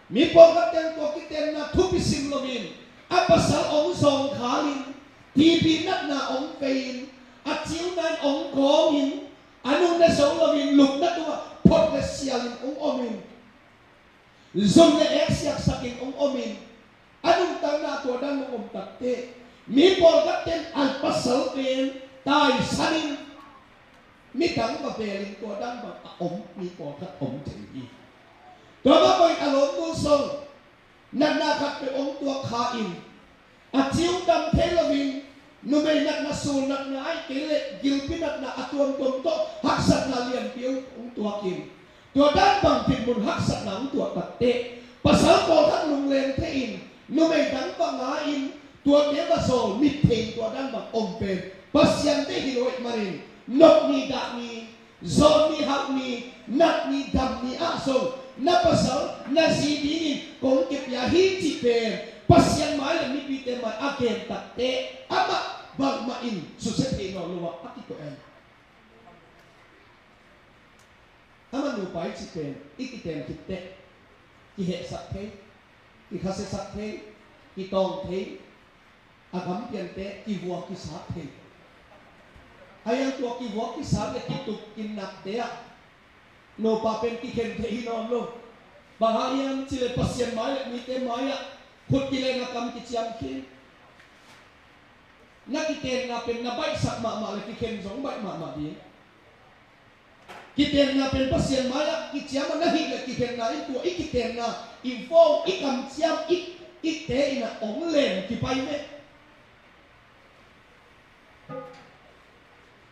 Mi pawlkhatte in tua kitenna thupi sim loin, a pasal hong zawngkhalin, T B natna hong vei-in, a ciuna in hong kawngin, a nung ne zo loin lupna tungah phot le sialin hong omin, zun le ek siaksakin hong omin, a nuntakna tua dan hong om takteh, mi pawlkhatte in a pasal pen taisanin, midang va belin tua dan bang a om mi pawlkhat om thei hi. Tua mah bangin a lawmnu zong natna khat peuh hong tuak kha-in, a ciu dam thei loin, numei natna, sul natna, ahih kei leh gilpi natna a tuamtuam tawh haksatna lianpi hong tuakin, Tua dan bang dinmun haksatna hong tuah takteh, pasal pawlkhat lungleng thei-in, numei dang bang nga-in, tuate va sawl mit thei-in tua dan bang om pen Pasian deih hi lo ahih manin, nop ni, dah ni, zawn ni, hauh ni, nat ni, dam ni ah zong na pasal na zi dingin kong kipia hi cih pen Pasian mai le mipite mai a gen takteh amah bangmah in susia thei nawn lo ah a kikoih ahi. Amah nupa i cih pen i kiten khit teh kihehsak thei, kikhasiasak thei, kitawng thei, a gam pian teh kivua kisa thei. A iang tua kivua kisa le kitup kinakte ah nupa pen kikhen thei hi nawn lo. Bang hang hiam cih leh Pasian mai le mite mai ah khut kilen a kam kiciam khin. Na kitenna pen na baihsak mahmah le kikhen zong baih mahmah ding. Kitenna pen Pasian mai ah kiciam a na hih le kikhenna in tua i kitenna i vawng i kamciam i, i te in a ong lem kipai meh.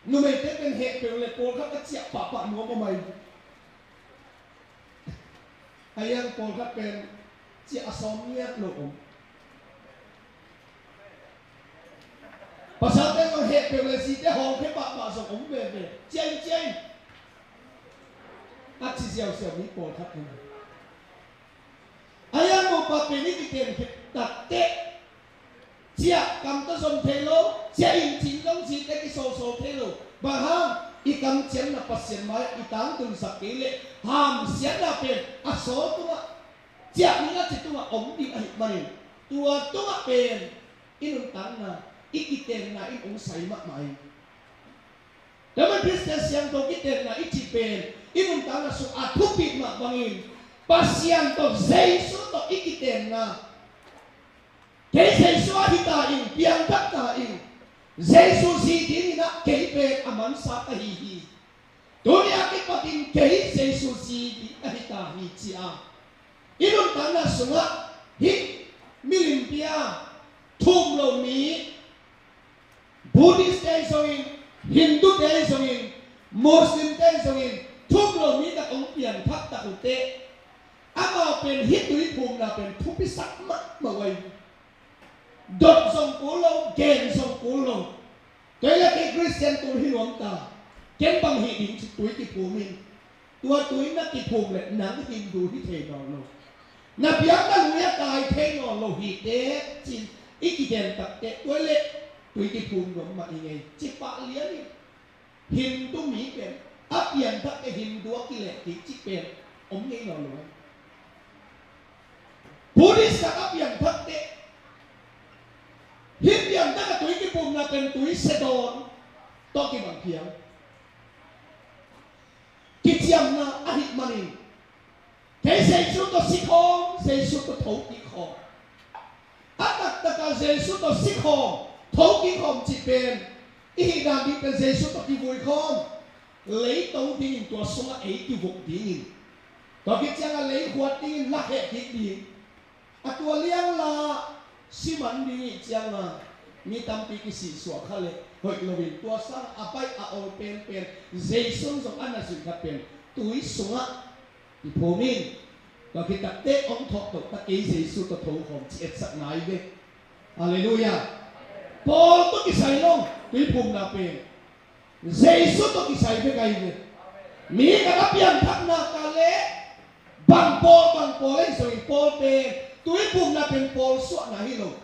Numeite pen heh peuh le pawlkhat a ciah pahpah nuam a mai. A iang pawlkhat pen ciah a sawm ngiat lo om. Pasalte zong heh peuh le site hawng khe pahpah zong om veve. Ciah in, ciah in. A ci ziausiau mi pawlkhat om. A iang mopa pen i kiten khit takteh ciah kam tawh zom thei lo, ciah in cin zong cite kisawlsawl thei lo. Bang hang i kamciamna Pasian mai i tangtunsak kei leh hamsiatna pen a sawl tungah, ciah ni a ci tungah om ding ahih manin tua tungah pen i nuntakna, i kitenna in ong sai mahmah hi. Tua man Khristian siangtho kitenna i cih pen i nuntakna sungah a thupit mah bangin Pasian tawh Jesu tawh i kitenna. Kei Jesu a hi ta ing, piangthak ta ing. Jesu zi dingin ah kei pen a mansa ka hi hi. Tuni a kipatin kei Jesu zi ding a hi ta hi ci a i nuntakna sungah hih milim pia thum lo mi, Buddhist te zongin, Hindu te zongin, Muslim te zongin, thum lo mi tak ong pianthak tak uh teh amau pen hih tuiphumna pen thupisak mahmah uh ahi. Dot zong kul lo, gen zong kul lo. Tua hi leh kei Khristian tul hi nuam ta. Ken bang hih ding ci tui kiphum in. Tua tui na kiphum leh nang Hindu hi thei nawn lo. Na biakna lui a kai thei nawn lo hi teh ci-in i kigen takteh tua leh tui kiphum nuam mah i ngei. Ci pah lian in. Hindu mi pen a pianthak teh Hindu a kileh kik cih pen om ngei nawn lo. Buddhist khat a pianthak teh hih pianthak a tui kiphumna pen tui sedawn tawh kibang phial. Kiciamna ahih manin kei Jesu tawh si khawm, Jesu tawh tho kik khawm. A taktak a Jesu tawh si khawm, tho kik khawm cih pen i hih dan ding pen Jesu tawh kivui khawm, leito dingin tua sungah ei kivuk dingin, tua khit ciangah lei khuat dingin lakheh kik ding. A tua liangla si man ding ih cianga mi tampi kisihsuah kha leh hoih loin tua sang a baih a ol penpen Jesu zong a na zuih khat pen tui sungah kiphum in. Tua khit takteh ong thawh toh ta kei Jesu tawh tho khawm ci etsak nai ve. Halleluiah. Paul tawh kisai lo tuiphumna pen Jesu tawh kisai bek ahi ve. Mi khat a pianthakna ka leh bang pawl bang pawl ahi zongin pawl pen tuiphumna pen pawl suahna hi lo.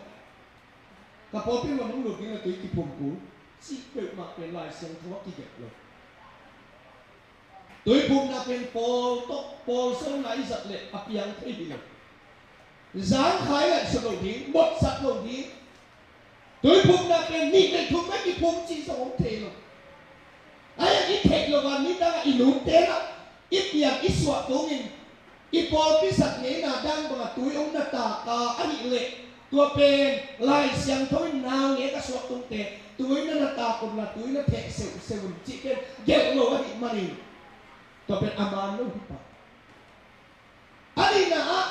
Ka pawlpi mah nong lut ding le tui kiphum kul cih peuhmah pen Lai Siangtho ah kigelh lo. Tuiphumna pen pawl tawh pawl suahna i zat leh a piang thei hi lo. Zangkhai ngaihsut lo ding, mawhsat lo ding. Tuiphumna pen nih le thum a kiphum cih zong om thei lo. Ahi a i theih lo a nidang a i nunte lah i piang i suah tungin i pawlpi zat ngeina dan bangah tui om na tak a ahih leh tua pen Lai Siangtho in nau nge ka suah tungte tui na na tak unla tui na theh seuhseuh un cih pen gelh lo ahih manin tua pen a man lo hi pah. A nihna ah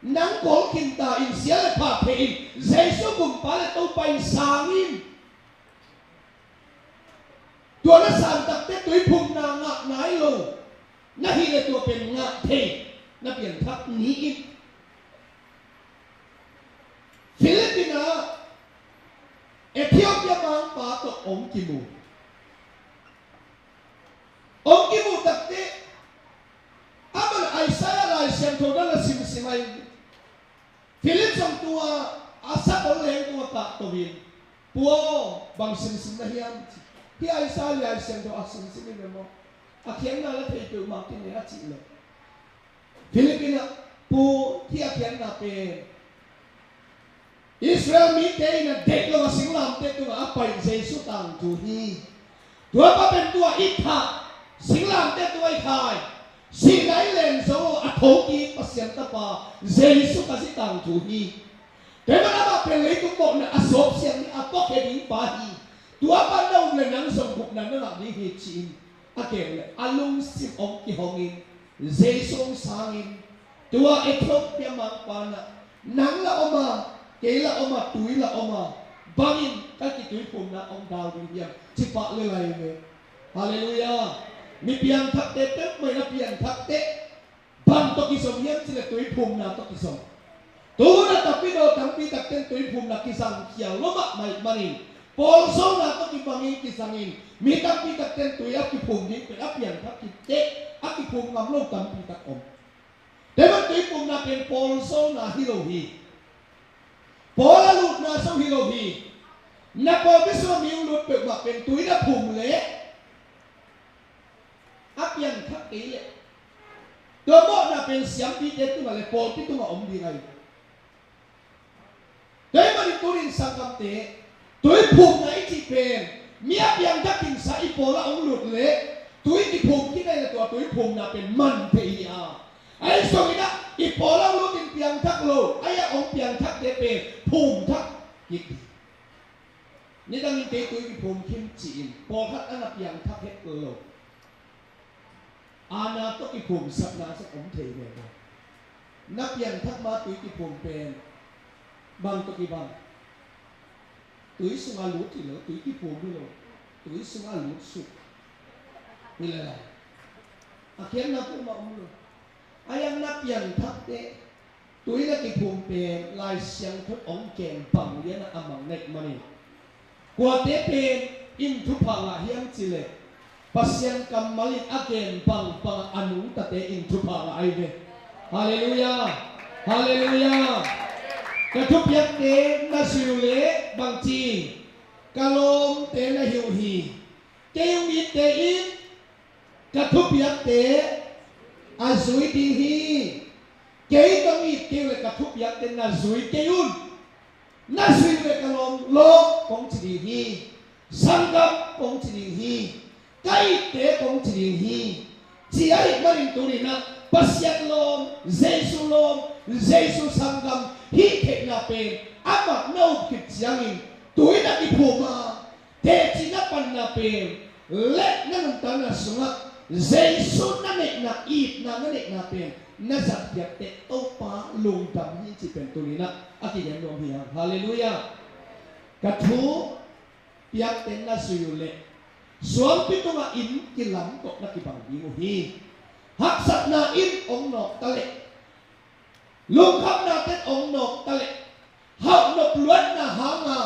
nang kawl khin ta in sia le pha phei in Jesu kumpa le Topa in sang in. Tua na sang takteh tuiphumna ngah nai lo. na hih leh tua pen ngah thei na pianthak ni in. Philip in ah Ethiopia mangpa tawh hong kimu. Hong kimu takteh, aman Isaiah Lai Siangtho na la simsim a, Philip zong tua a sakol leng tua kahto in, "Pu aw, bang simsim na hiam?" ci. Hih Isaiah Lai Siangtho a simsim hi ve maw? A khiatna la thei peuhmah khin e, a cih leh, Philip in ah, "Pu, hih a khiatna pen Israel mite in a deih lo a singlamteh tungah a pai Jesu tangthu hi. Tua pa pen tua i thah, singlamteh tungah i khai, sihna in len zo lo a thokik Pasian Tapa Jesu Khazih tangthu hi. Tua ahih manin amah pen leitung mawhna a sawpsiang ding, a puakhia ding pa hi. Tua pa na um leh nang zong gupna na ngah ding hi," ci-in a gen leh a lungsim hong kihong in, Jesu hong sang in, tua Ethiopia mangpa in ah, "Nang la om a, kei la om a, tui la om a, bang in ka kituiphumna hong dau ding hiam?" ci pah lel lai ve. Halleluiah. Mi piangthakte peuhmah in a piangthakte bang tawh kizom hiam cih leh tuiphumna tawh kizom. Tu hun a tapidaw tampi takte in tuiphumna kizang khial lo mahmah ahih manin, Paul zonna tawh kibangin kizangin, mi tampi takte in tui a kiphum ding pen a piangthak khit teh a kiphum ngam lo tampi tak om. Tua ahih manin tuiphumna pen Paul zonna hi lo hi. Paul a lutna zong hi lo hi. Na pawlpi sungah mi hong lut peuhmah pen tui na phum leh a piangthak kei leh, tua mawhna pen siampite tungah leh pawlpi tungah om ding ahi. Tua ahih manin tu-in sanggamte, tuiphumna i cih pen mi a piangthak khinsa i pawl ah hong lut leh tui kiphum khin ahih leh tua tuiphumna pen man thei hi a. Ahi zongin ah i pawl ah hong lut in piangthak lo, ahi a hong piangthakte pen phumthak kik ding. Nidangin kei tui kiphum khin ci-in pawlkhat a na piangthak het lo. Aana tawh kiphumsakna zong om thei ve maw? Na piangthak ma tui kiphum pen bang tawh kibang? Tui sungah lut hi lo, tui kiphum hi lo, tui sungah lut suk hi lel a. A khiatna peuhmah om lo. Ahi hang na piangthak teh tui na kiphum pen Lai Siangtho in hong gen bang lian a mang na hih manin, kuate pen in thupha ngah hiam cih leh Pasian kammal in a gen bangbang a nungtate in thupha ngah ahi ve. Halleluiah. Halleluiah. Ka thupiakte na zui uh leh bangci, ka lawmte na hi uh hi. Kei hong itte in ka thupiakte a zui ding hi. Kei nong it kei uh leh ka thupiakte na zui kei un. Na zui uh leh ka lawm, lawm kong ci ding hi. Sanggam kong ci ding hi. Ka itte kong ci ding hi. Ci ahih manin tuni-in ah Pasian lawm, Jesu lawm, Jesu sanggam hih theihna pen amah na up khit ciangin tui na kiphum a, teci na panna pen leh na nuntakna sungah Jesu na neihna, itna na neihna pen na zat piak teh Topa lungdam hi cih pen tuni-in ah a kigen nuam hi hang. Halleluiah. Ka thupiakte na zui uh leh suangpi tungah inn kilam tawh na kibang ding uh hi. Haksatna in hong nawk ta leh, lungkhamna ten hong nawk ta leh, hauh nop luatna hanga,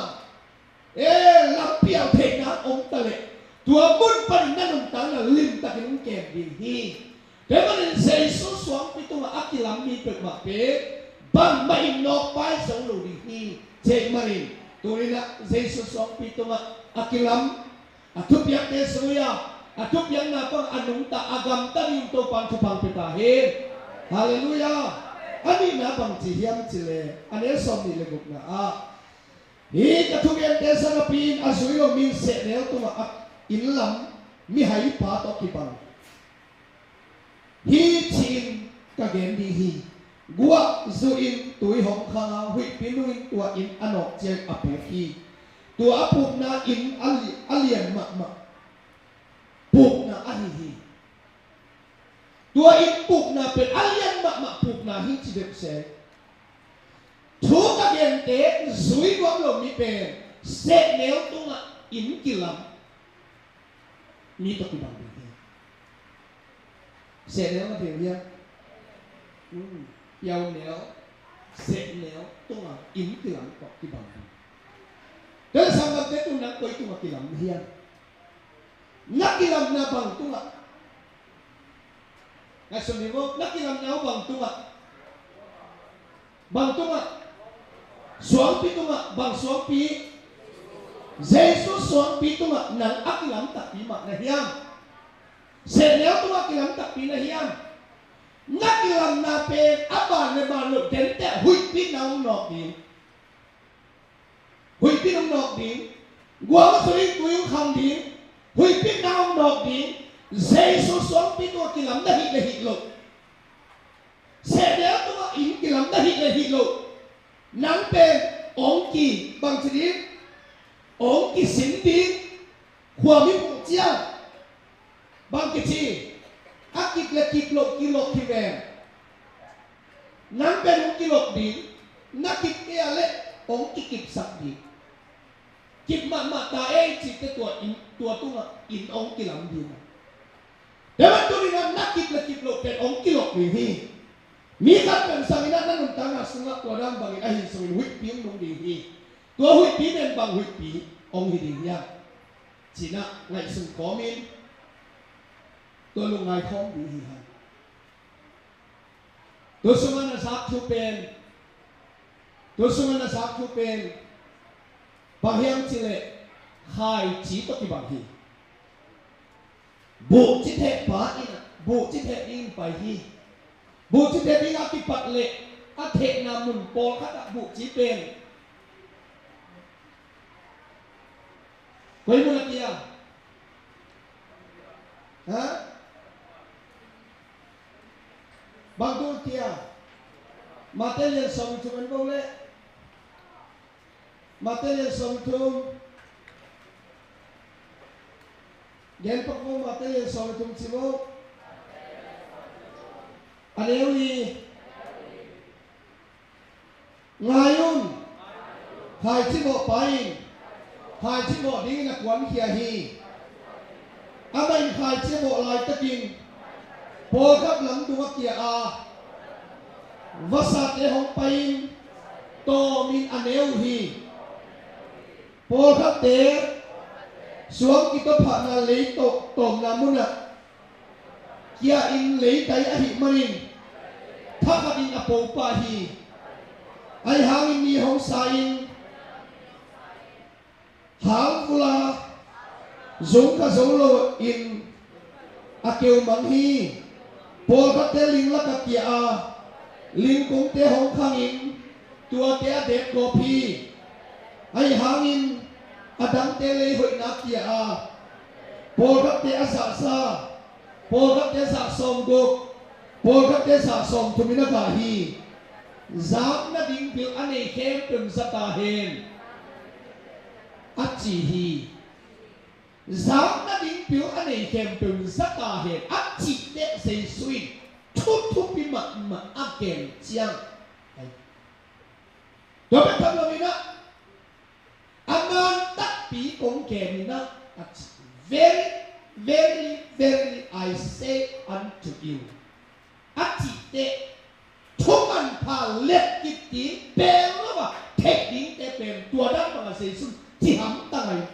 e, lampial theihna hong om ta leh, tua mun panin na nuntakna limtakin hong kem ding hi. Tua ahih manin Jesu suangpi tungah a kilam mi peuhmah pen bangmah in nawkpai zo lo ding hi. Tua ahih manin tuni-in ah Jesu suangpi tungah a kilam, a thupiakte zui a, a thupiakna bang a nungta, a gamta dingin Topa'n thupha pia ta hen. Halleluiah. A nihna bang ci hiam cih leh, a neu sawmnih le gukna ah, hih ka thugente zat napi-in a zui lo mi in sehnel tungah a inn lam mihaipa tawh kibang hi ci-in ka gen ding hi. Guah zuhin tui hong khang a, huihpi nungin tua inn a nawk ciangin a puk hi. Tua a pukna inn a li-, a lian mahmah pukna ahi hi. Tua inn pukna pen a lian mahmah pukna hi ci deuh se. Thu ka gente zui nuam lo mi pen sehnel tungah inn kilam mi tawh kibang ding hi. Sehnel na thei uh hiam? Hmm. Piaunel, sehnel tungah inn kilam tawh kibang hi. Tua leh sanggamte, tu nang koi tungah kilam na hiam? Na kilamna bang tungah? Ngaihsun ni maw, na kilamna uh bang tungah? Bang tungah? Suangpi tungah. Bang suangpi? Jesu suangpi tungah nang a kilam takpi mah na hiam? Sehnel tungah kilam takpi na hiam? Na kilamna pen a ban le ban loh denteh huihpi na hong nawk ding. Huihpi na hong nawk ding. Guang sung in tui hong khang ding. Huihpi na hong nawk ding. Jesu suangpi tungah kilam na hih le hih loh, sehnel tungah inn kilam na hih le hih loh, nang pen hong ki, bangci ding? Hong kisin ding. Khuami pung ciang bang kici? A kip le kip loh kilok hi ven. Nang pen hong kilok ding. Na kip kei a leh hong kikipsak ding. Kip mahmah ta ei cihte tua inn, tua tungah inn hong kilam ding. Tua ban tuni-in ah na kip le kip loh pen hong kilok ding hi. Mi khat pen sangin ah na nuntakna sungah tua dan bangin a hin sungin huihpi hong nung ding hi. Tua huihpi pen bang huihpi hong hi ding hiam? Ci-in ah ngaihsun khawmin tua lungngai khawm ding hi hang. Tua sungah na zak thu pen, tua sungah na zak thu pen bang hiam cih leh khaici tawh kibang hi. Buhci theh pa in ah, buhci theh dingin pai hi. Buhci theh dingah kipat leh a thehna mun pawlkhat ah buhci pen koi mun a kia? Ha? Bang tung a kia? Mate lian sawm thum en bo leh. Mate lian sawm thum. Gen pak bo, Mate lian sawm thum ci bo. A neu li. Ngai un, khaici bawhpa in khaici bawh dingin a kuankhia hi. Amah in khaici a bawh laitakin pawlkhat lamdung a kia a, vasate hong pai-in tawmin a ne uh hi. Pawlkhatte suang kitaphahna lei tawh tawmna munah kia-in lei tai ahih manin thakhatin a po pah hi. Ahi hangin mi hong sa-in hang vula zung kha zo loin a keumang hi. Pawlkhatte ling lakah kia a, lingkungte hong khangin tuate a deekgawp hi. Ahi hangin a dangte lei hoihna kia a, pawlkhatte a zahsa, pawlkhatte zah sawmguk, pawlkhatte zah sawmthumin a gah hi. Zak nading pil a nei khempeuh in za ta hen, a ci hi. Zak nading pil a nei khempeuh in za ta hen, a cih teh Jesu in thu thupi mahmah a gen ciang, tua pen tham loin ah, a man takpi kong gen in ah, a ci, "Very, very, very, I say unto you," a cih teh thu manpha letkip ding, peel lo a theih dingte pen tua dan bangah Jesu in ci hamtang ahi.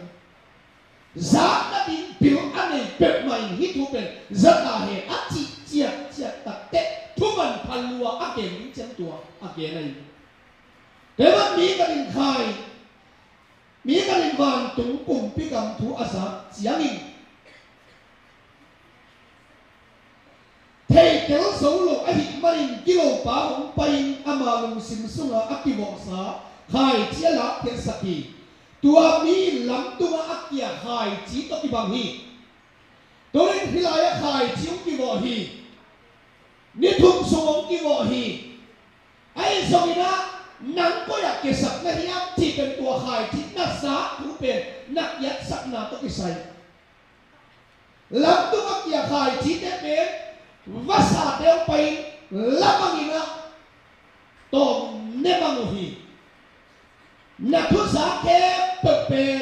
Zak nading pil a nei peuhmah in hih thu pen za ta hen, a cih ciatciat takteh thu manpha lua a gen ding ciang tua a gen ahi. Tua ban mi khat in khai, mi khat in vantung kumpi gam thu a zak ciangin, theitel zo lo ahih manin gilopa hong pai-in ama lungsim sungah a kivawhsa khaici a lakkhiatsak hi. Tua mi in lamdungah a kia khaici tawh kibang hi. Tunin hih lai-ah khaici hong kivawh hi. Ni thum sung hong kivawh hi. Ahi zongin ah, nang koi-ah kiasak na hiam cih pen tua khaici na zak thu pen na kiatsakna tawh kisai. Lamdung a kia khaicite pen vasate hong pai-in la bangin ah tawm ne bang uh hi. Na thu zak khempeuh pen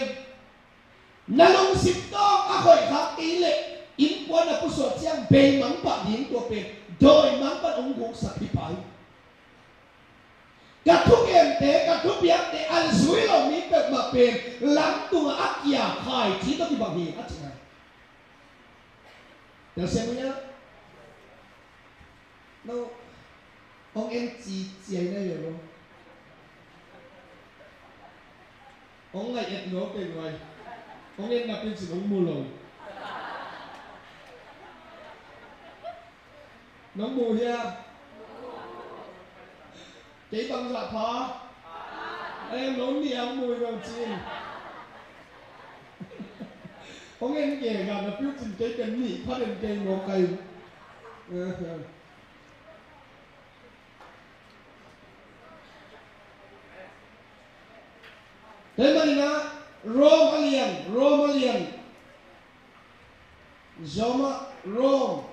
na lungsim tawh a khoih khak kei leh innkuan a Suah ciang beimang pah ding tua pen dawimang pan hong guksak hi pah hi. Ka thugente, ka thupiakte a zui lo mi peuhmah pen lamtungah a kia khaici tawh kibang hi a ci nai. Telsiam uh hia? No, hong en ci ciai nai ve lo. Hong ngai et lo peuh vai. Hong en napi cin hong mu lo. Nong mu hia? Kei bangzah pha. Em, nong nih ang mu i bang cin. Hong en ge ga napi cin kei ken nih pha den kei ngawk kai. Tua ahih manin ah Rom a lian, Rom a lian. Rom a, Rom.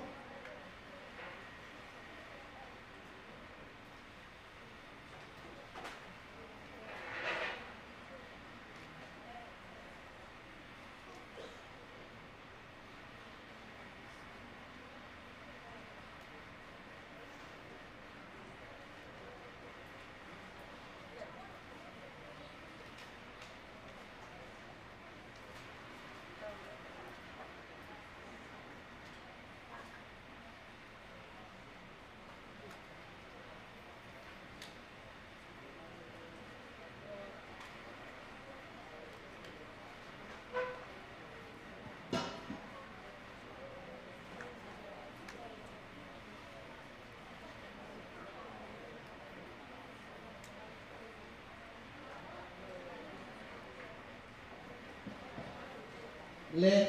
Le,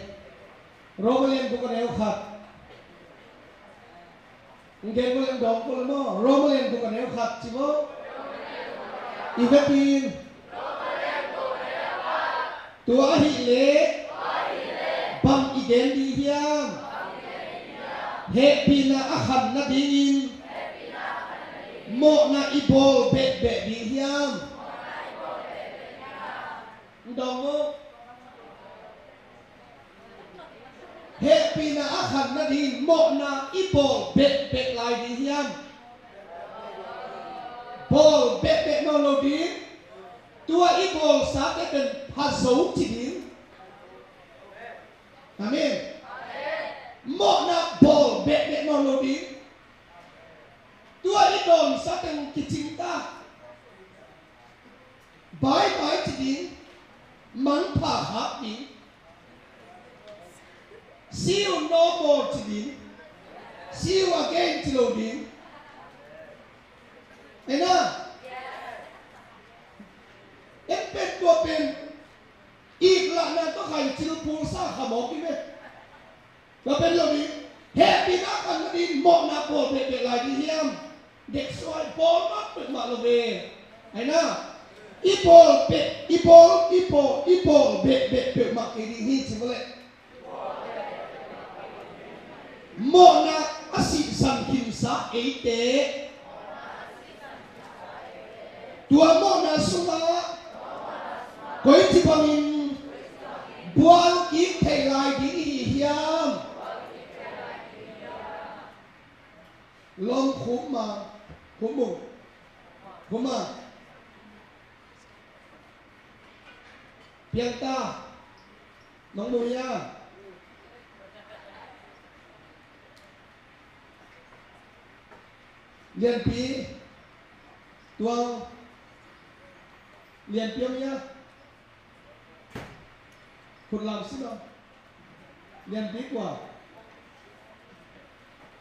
Rom a lian guk a neu khat. Ngen ko lem dong ko lem aw. Rom a lian guk a neu khat ci maw. I vetin. Tua ahih leh bang i gen ding hiam? Hehpihna a khan nadingin mawhna i bawl behbeh ding hiam? Dong maw? Hehpihna a khan nadingin mawhna i bawl behbeh lai ding hiam? Bawl behbeh nawn lo ding. Tua i bawlsate pen pha zo ci ding. Amen. Mawhna bawl behbeh nawn lo ding. Tua i dawnsa teng kicing ta. Bye bye ci ding. Mangpha khak ding. See you no more ci ding. See you again ci lo ding. Amen. En pen tua pen iklahna tawh khaicil pulsa khamawk i ve. Tua pen lo ding. Hehpihna khan nading mawhna bawl behbeh lai ding hiam? Deksuai bawl mah peuhmah lo ve. Aina, i bawl beh, i bawl, i bawl, i bawl behbeh peuhmah kei ding hi ci maw leh. Mawhna a sihsan khinsa eite. Tua mawhna sungah koici bangin bual kik thei lai ding i hi hiam? Lawm khum ma, khum mu, khum ma. Piangta, nong mu hia? Lianpi, tuang, lianpi om hia? Khut lam sin om. Lianpi kua?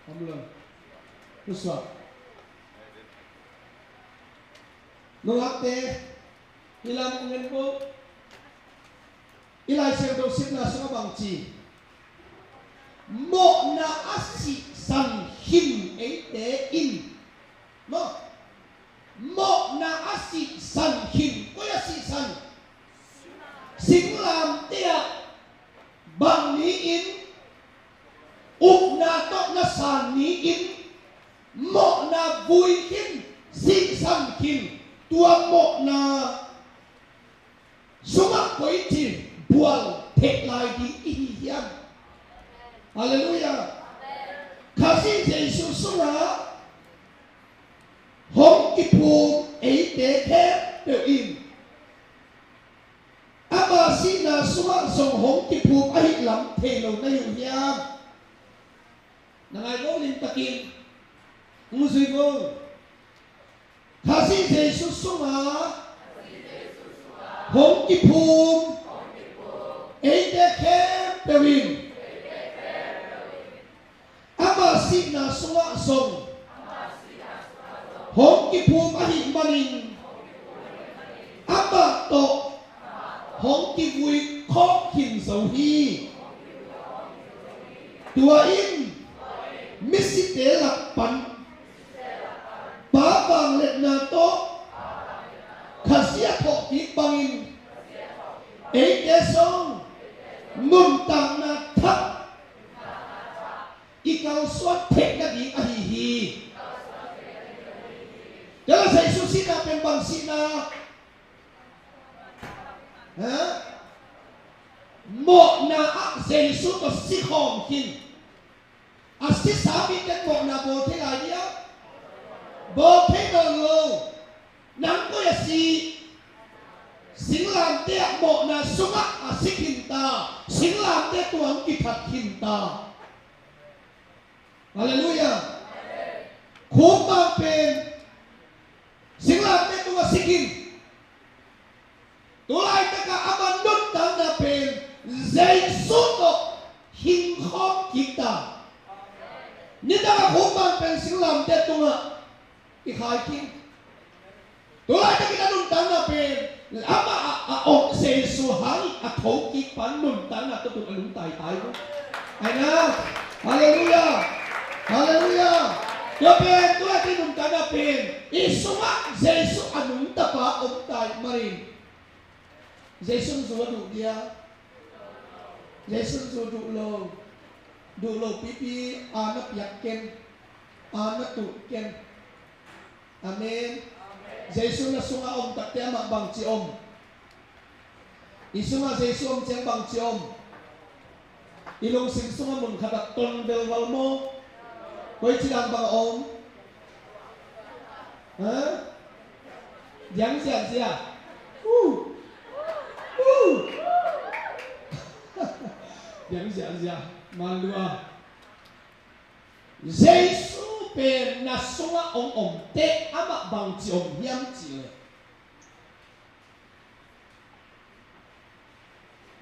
Om lo. Khut suak. Nungakte, i lam ung en ko. I Lai Siangtho simna sungah bang ci? Mawhna a sihsan khin eite in. Maw? Mawhna a sihsan khin. Koi a sihsan? Singlamteh ah bang ni-in, upna tawh na san ni-in, mawhna vui khin, sihsan khin, tua mawhna sungah koici bual thei lai ding i hi hiam? Halleluiah. Khazih Jesuh sungah hong kiphum eite khempeuh in ama sihna sungah zong hong kiphum ahih lam thei lo na hi uh hiam? Na ngai vo, limtakin hong zui vo. Khazih Jesuh sungah hong kiphum eite khempeuh in ama sihna sungah zong hong kiphum ahih manin amah tawh hong kivui khawm khin zo hi. Tua in misite lak pan Pa vangliatna tawh Khazih a thawhkik bangin eite zong nuntakna thak i kalsuan theih nading ahi hi. Tua leh Jesuh sihna pen bang sihna? Ha? Mawhna ah Jesuh tawh si khawm khin. A sisa mite mawhna bawl thei lai diam? Bawl thei nawn lo. Nang koi a si? Singlamteh ah mawhna sungah a si khin ta. Singlamteh tungah kithat khin ta. Halleluiah. Khukmang pen singlamteh tungah si khin. Tulaitak ah ama nuntakna pen Jesuh tawh hing khawm kik ta. Nidang a khukmang pen singlamteh tungah i khai khin. Tulaitak in a nuntakna pen amah a, a om Jesuh hang a thokik pan nuntakna tawh tung a lungtai tai lo. Aina. Halleluiah. Halleluiah. Tua pen tulaitak in nuntakna pen i sungah Jesuh a nungta pa om tai manin Jesuh zu a duh dia? Jesuh zu duh lo. Duh lo pipi a na piak ken, a na tuh ken. Amen. Jesuh na sungah om takte amah bangci om? I sungah Jesuh om ciang bangci om? I lungsim sungah mun khat ah ton velval maw? Koici dan bang a om? Ha? Diang ziahziah. Uh. Uh. Diang ziahziah. Manlua. Jesuh pen na sungah om om teh amah bangci om hiam cih leh,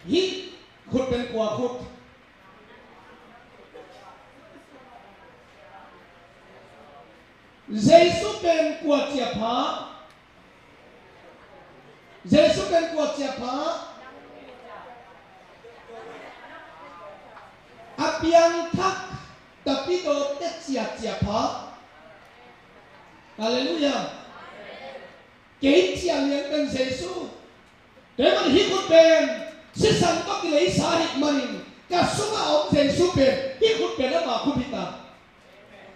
hih khut pen kua khut? Jesuh pen kua ciapha? Jesuh pen kua ciapha? A piangthak David aw te cia ciapha. Halleluiah. Kei cia lian pen Jesuh. Tua ahih manin hih khut pen sisan tawh kileisa ahih manin ka sungah a om Jesuh pen hih khut pen ama khut hi ta.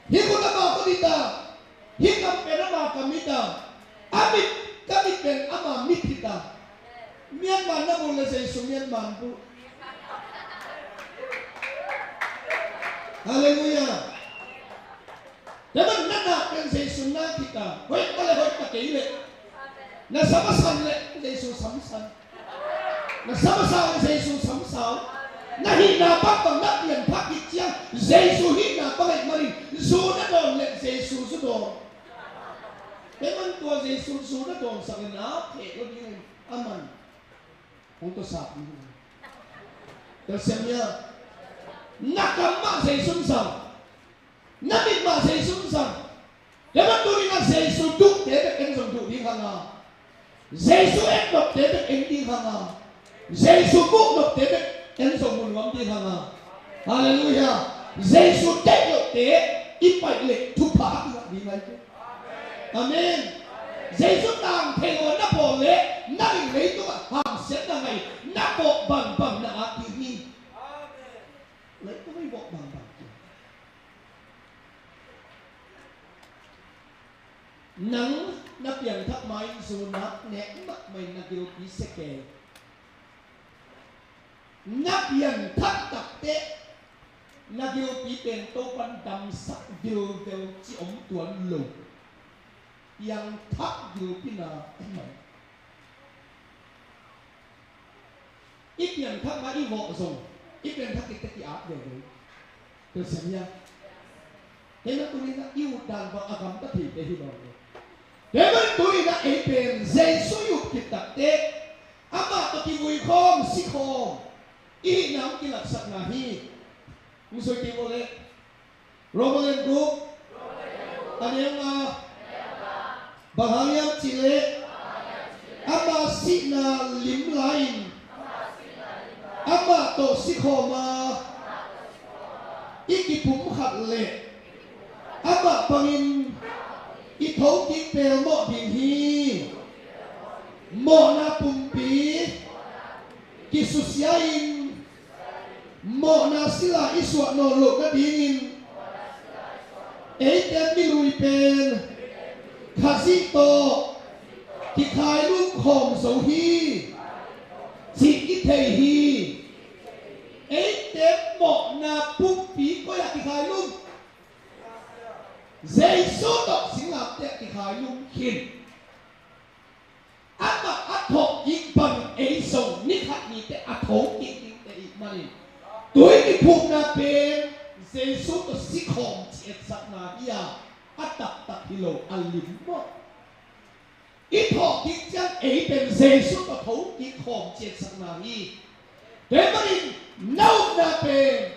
Hih khut ama khut hi ta. Hih kam pen ama kam hi ta. A mit, ka mit pen ama mit hi ta. Mianman na bul leh Jesuh mianman bul. Halleluiah. Tua ahih manin na nak pen Jesuh nak hi ta. Hoih ta leh hoih ta kei leh. Na sam a san leh Jesuh sam san. Na sam a sau leh Jesuh sam sau. Na hihna bangbang na pianthak khit ciang Jesuh hihna bang ahih manin zu na dawn leh Jesuh zu dawn. Tua ahih manin tua Jesuh zu na dawnsak leh na pheh lo ding in aman hong tuasak ding. Tua siam hia? Na kam mah Jesuh in zang. Na mit mah Jesuh in zang. Tua ahih manin tuni-in ah Jesuh duhte bek en zong duh ding hang a, Jesuh en nopte bek en ding hang a, Jesuh muh nopte bek en zong mu nuam ding hang a. Halleluiah. Jesuh deih lohte i paih leh thupha a kingah ding ahi hi. Amen. Jesuh tang thei lo na bawl leh nang in leitungah hamsiatna ngah, na vawh bangbang na at ding hi. Leitung i vawh bangbang hi. Nang na pianthak ma-in zu nak nek mahmah in na gilpi sia kei. Na pianthak takteh Na gilpi pen Topan damsak vilvel ci om tuan lo. Piangthak gilpi na ahi mah. I piangthak mah i vawh zong, i piangthak i tek i at veve. Tua sia hia? Kei na tuni na i ut dan bang a gamta thei te hi lo. Tua man tuni na ei pen Jesu i ut khit takteh amah tawh kivui khawm, si khawm i hihna hong kilatsakna hi. Hong sui kik uh leh, Roma lian guk, a neu nga. Bang hang hiam cih leh ama sihna lim lai-in amah tawh si khawm a, i kipumkhat leh amah bangin i thokik pelmawh ding hi. Mawhna pumpi kisusia-in mawhna sila i suah nawn loh nadingin eite milui pen Khazih tawh kikhailum khawm zo hi, cih i thei hi. Eite mawhna pumpi koi-ah kikhailum? Jesu tawh singlamteh ah kikhailum khin. Amah a thawhkik bang ei zong ni khat ni teh a thokik dingte i hih manin tui kiphumna pen Jesu tawh si khawm ci etsakna hi a, a taktak hi lo, a lim maw? I thawhkik ciang ei pen Jesu tawh thokik khawm ci etsakna hi. Tua ahih manin na upna pen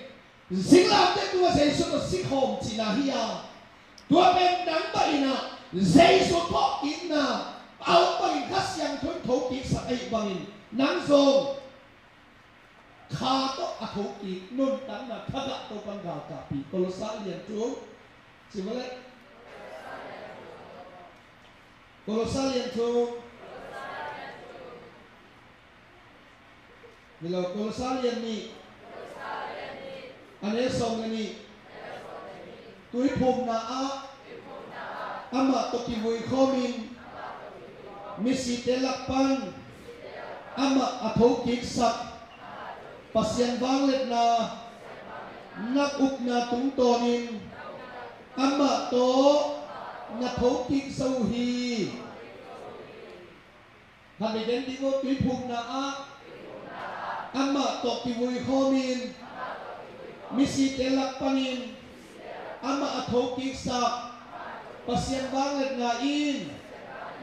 singlamteh tungah Jesu tawh si khawm cihna hi a, tua pen nang mah in ah Jesu thawhkikna a om bangin Kha Siangtho in thokiksak ahih bangin nang zong Kha tawh a thokik nuntakna thagah Topan galkapih. Kolosa lian thum, ci maw leh? Kolosa lian thum. Hi lo, Kolosa lian nih, a neu sawm le nih. Tuiphumna ah amah tawh kivui khawmin misite lak pan amah a thokiksak Pasian vangliatna na upna tungtawnin amah tawh na thokik zo uh hi. Khat vei gen ding aw, tuiphumna ah amah tawh kivui khawmin misite lak panin amah a thokiksak Pasian vangliatna in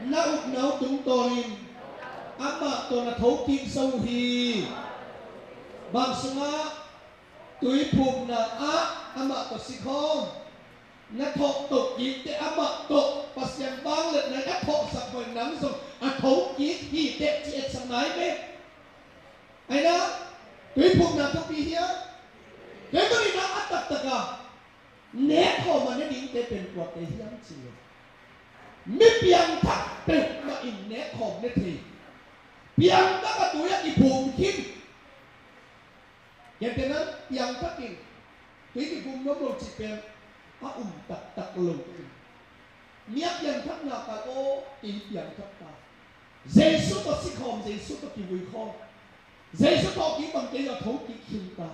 na upna uh tungtawnin amah tawh na thokik zo uh hi. Bang sungah? Tuiphumna ah amah tawh si khawm. Na thawh to kik teh amah tawh Pasian vangliatna in a thawhsak hoih nang zong a thokik hi teh ci etsakna hi ve. Aina, tuiphumna thupi hiam? Tua ahih manin a taktak a nek khawm a ne dingte pen kuate hiam cih leh mi piangthak peuhmah in nek khawm ne thei. Piangthak a tui a kiphum khin. Gentehna-in piangthak in tui kiphum nuam lo cih pen a um taktak lo in. Mi a piangthakna kal aw, kei piangthak ta. Jesu tawh si khawm, Jesu tawh kivui khawm, Jesu thawhkik bang kei zong thokik khin ta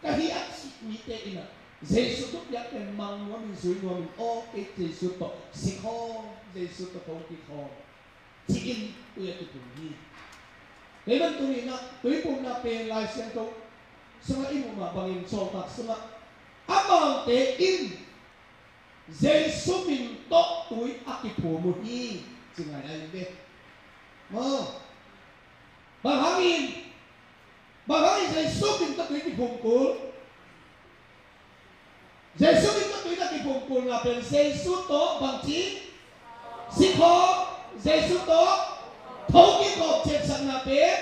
ka hi a cih mite in ah Jesu thupiak pen mang nuamin, zui nuamin, aw kei Jesu tawh si khawm, Jesu tawh thokik khawm ci-in tui a kiphum hi. Kei bantuk in ah tuiphumna pen Lai Siangtho sungah i muh mah bangin Sawltak sungah amaute in Jesu min tawh tui a kiphum uh hi ci ngai a hi ve. Maw? Bang hangin, bang hangin Jesu min tawh tui kiphum kul? Jesu min tawh tui na kiphum kulna pen Jesu tawh bangci si khawm, Jesu tawh thokik khawm ci etsakna pen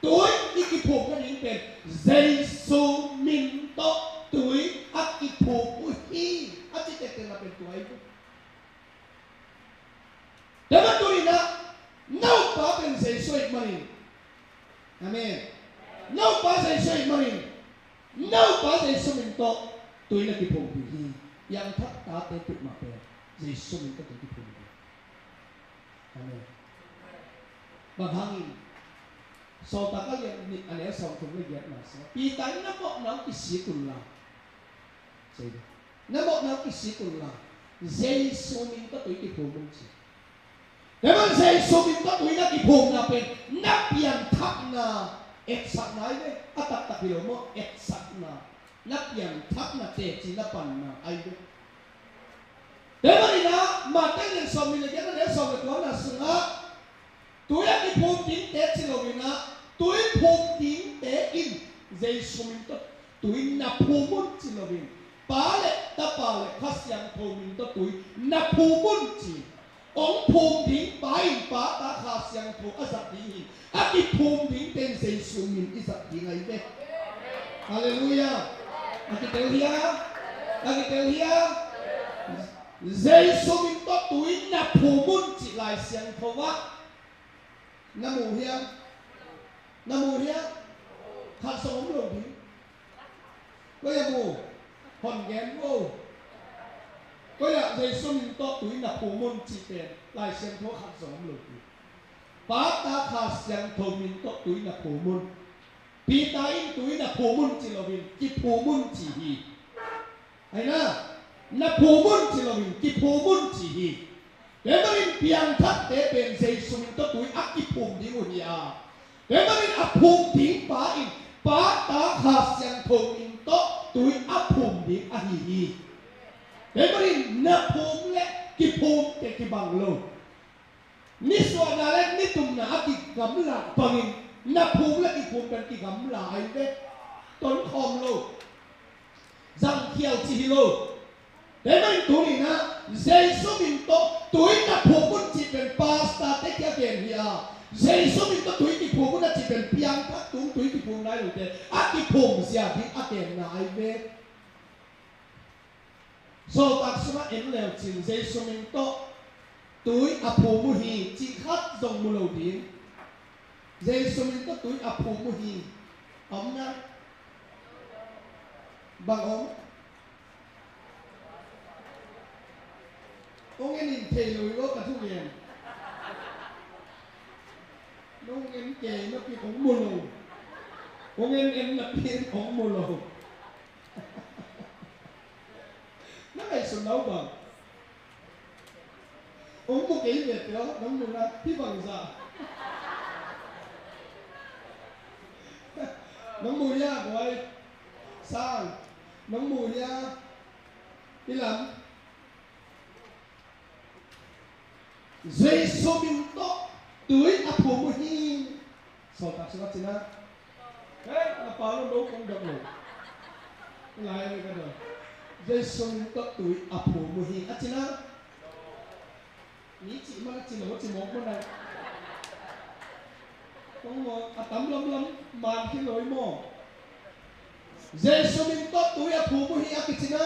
tui i kiphum nading pen Jesu min tawh tui a kiphum uh hi a ci tektek na pen tua hi. Tua bantuk in ah na uppa pen Jesu ahih manin. Amen. Na uppa Jesu ahih manin na uppa Jesu min tawh tui na kiphum ding hi. Piangthak tate peuhmah pen Jesu min tawh tui kiphum ding. Amen. Bang hangin? Sawltak a lian nih a neu sawmthum le giatna sungah Peter in na mawhna uh kisik un la, Ci hi ve. Na mawhna kisik un la, Jesu min tawh tui kiphum un ci. Tua man Jesu min tawh tui na kiphumna pen na piangthakna, etsakna ahi ve. A taktak hi lo maw, etsakna. Na piangthakna, teci na panna ahi ve. Tua man in ah Matthai lian sawmnih le giat, a neu sawm le kuana sungah, tui a kiphum dingte ci loin ah, tui phum dingte in Jesu min tawh tui na phum un ci loin, Pa le Tapa le Kha Siangtho min tawh tui na phum un ci. Hong phum ding Pa in Pa, Ta, Kha Siangtho a zat ding hi. A kiphum dingte in Jesu min i zat ding ahi ve. Halleluiah. A kitel hia? A kitel hia? Jesu min tawh tui na phum un cih Lai Siangtho ah na mu hia? Na mu hia? Khat zong om lo ding. Koi ah mu? Hon gen vo. Koi ah Jesu min tawh tui na phum un cih pen Lai Siangtho khat zong om lo ding. Pa, Ta, Kha Siangtho min tawh tui na phum un. Peter in tui na phum un ci loin, kiphum un ci hi. Ahi na, na phum un ci loin, kiphum un ci hi. Tua manin piangthakte pen Jesu min tawh tui a kiphum ding uh hi a, tua manin a phum ding Pa in Pa, Ta, Kha Siangtho min tawh tui a phum ding ahi hi. Tua manin na phum le kiphumte kibang lo. Nisuahna le nitumna a kigamla bangin na phum le kiphum pen kigamla ahi ve. Tonkhawm lo. Zangkhial ci hi lo. Tua manin tuni-in ah Jesu min tawh tui na phum un cih pen pastorte kiang a gen hi a, Jesu min tawh tui kiphum un a cih pen piangthak tung tui kiphum nai lote a kiphum zia ding a genna ahi ve. Sawltak sungah en le uh cin, Jesu min tawh tui a phum uh hi cih khat zong mu lo ding. Jesu min tawh tui a phum uh hi. A om na? Bang om? Hong en in thei lo hi lo ka thugen. Nong en kei napi hong mu lo. Hong en en napi hong mu lo. Na ngaihsun lo bang? Hong mu kei ve pia, nong mu na hi bang za. Nong mu hia, Buai? Sang, nong mu hia? Hi lam. Jesu min tawh tui a phum uh hi. Sawltak sungah cina. Hei, na pa lo lo kong dok lo. Lai ka dok. Jesu min tawh tui a phum uh hi. A cina. Ni cih man a ci lo, ci mawk man a. Kong mawk a tam lamlam man khi lo i maw. Jesu min tawh tui a phum uh hi a kici na.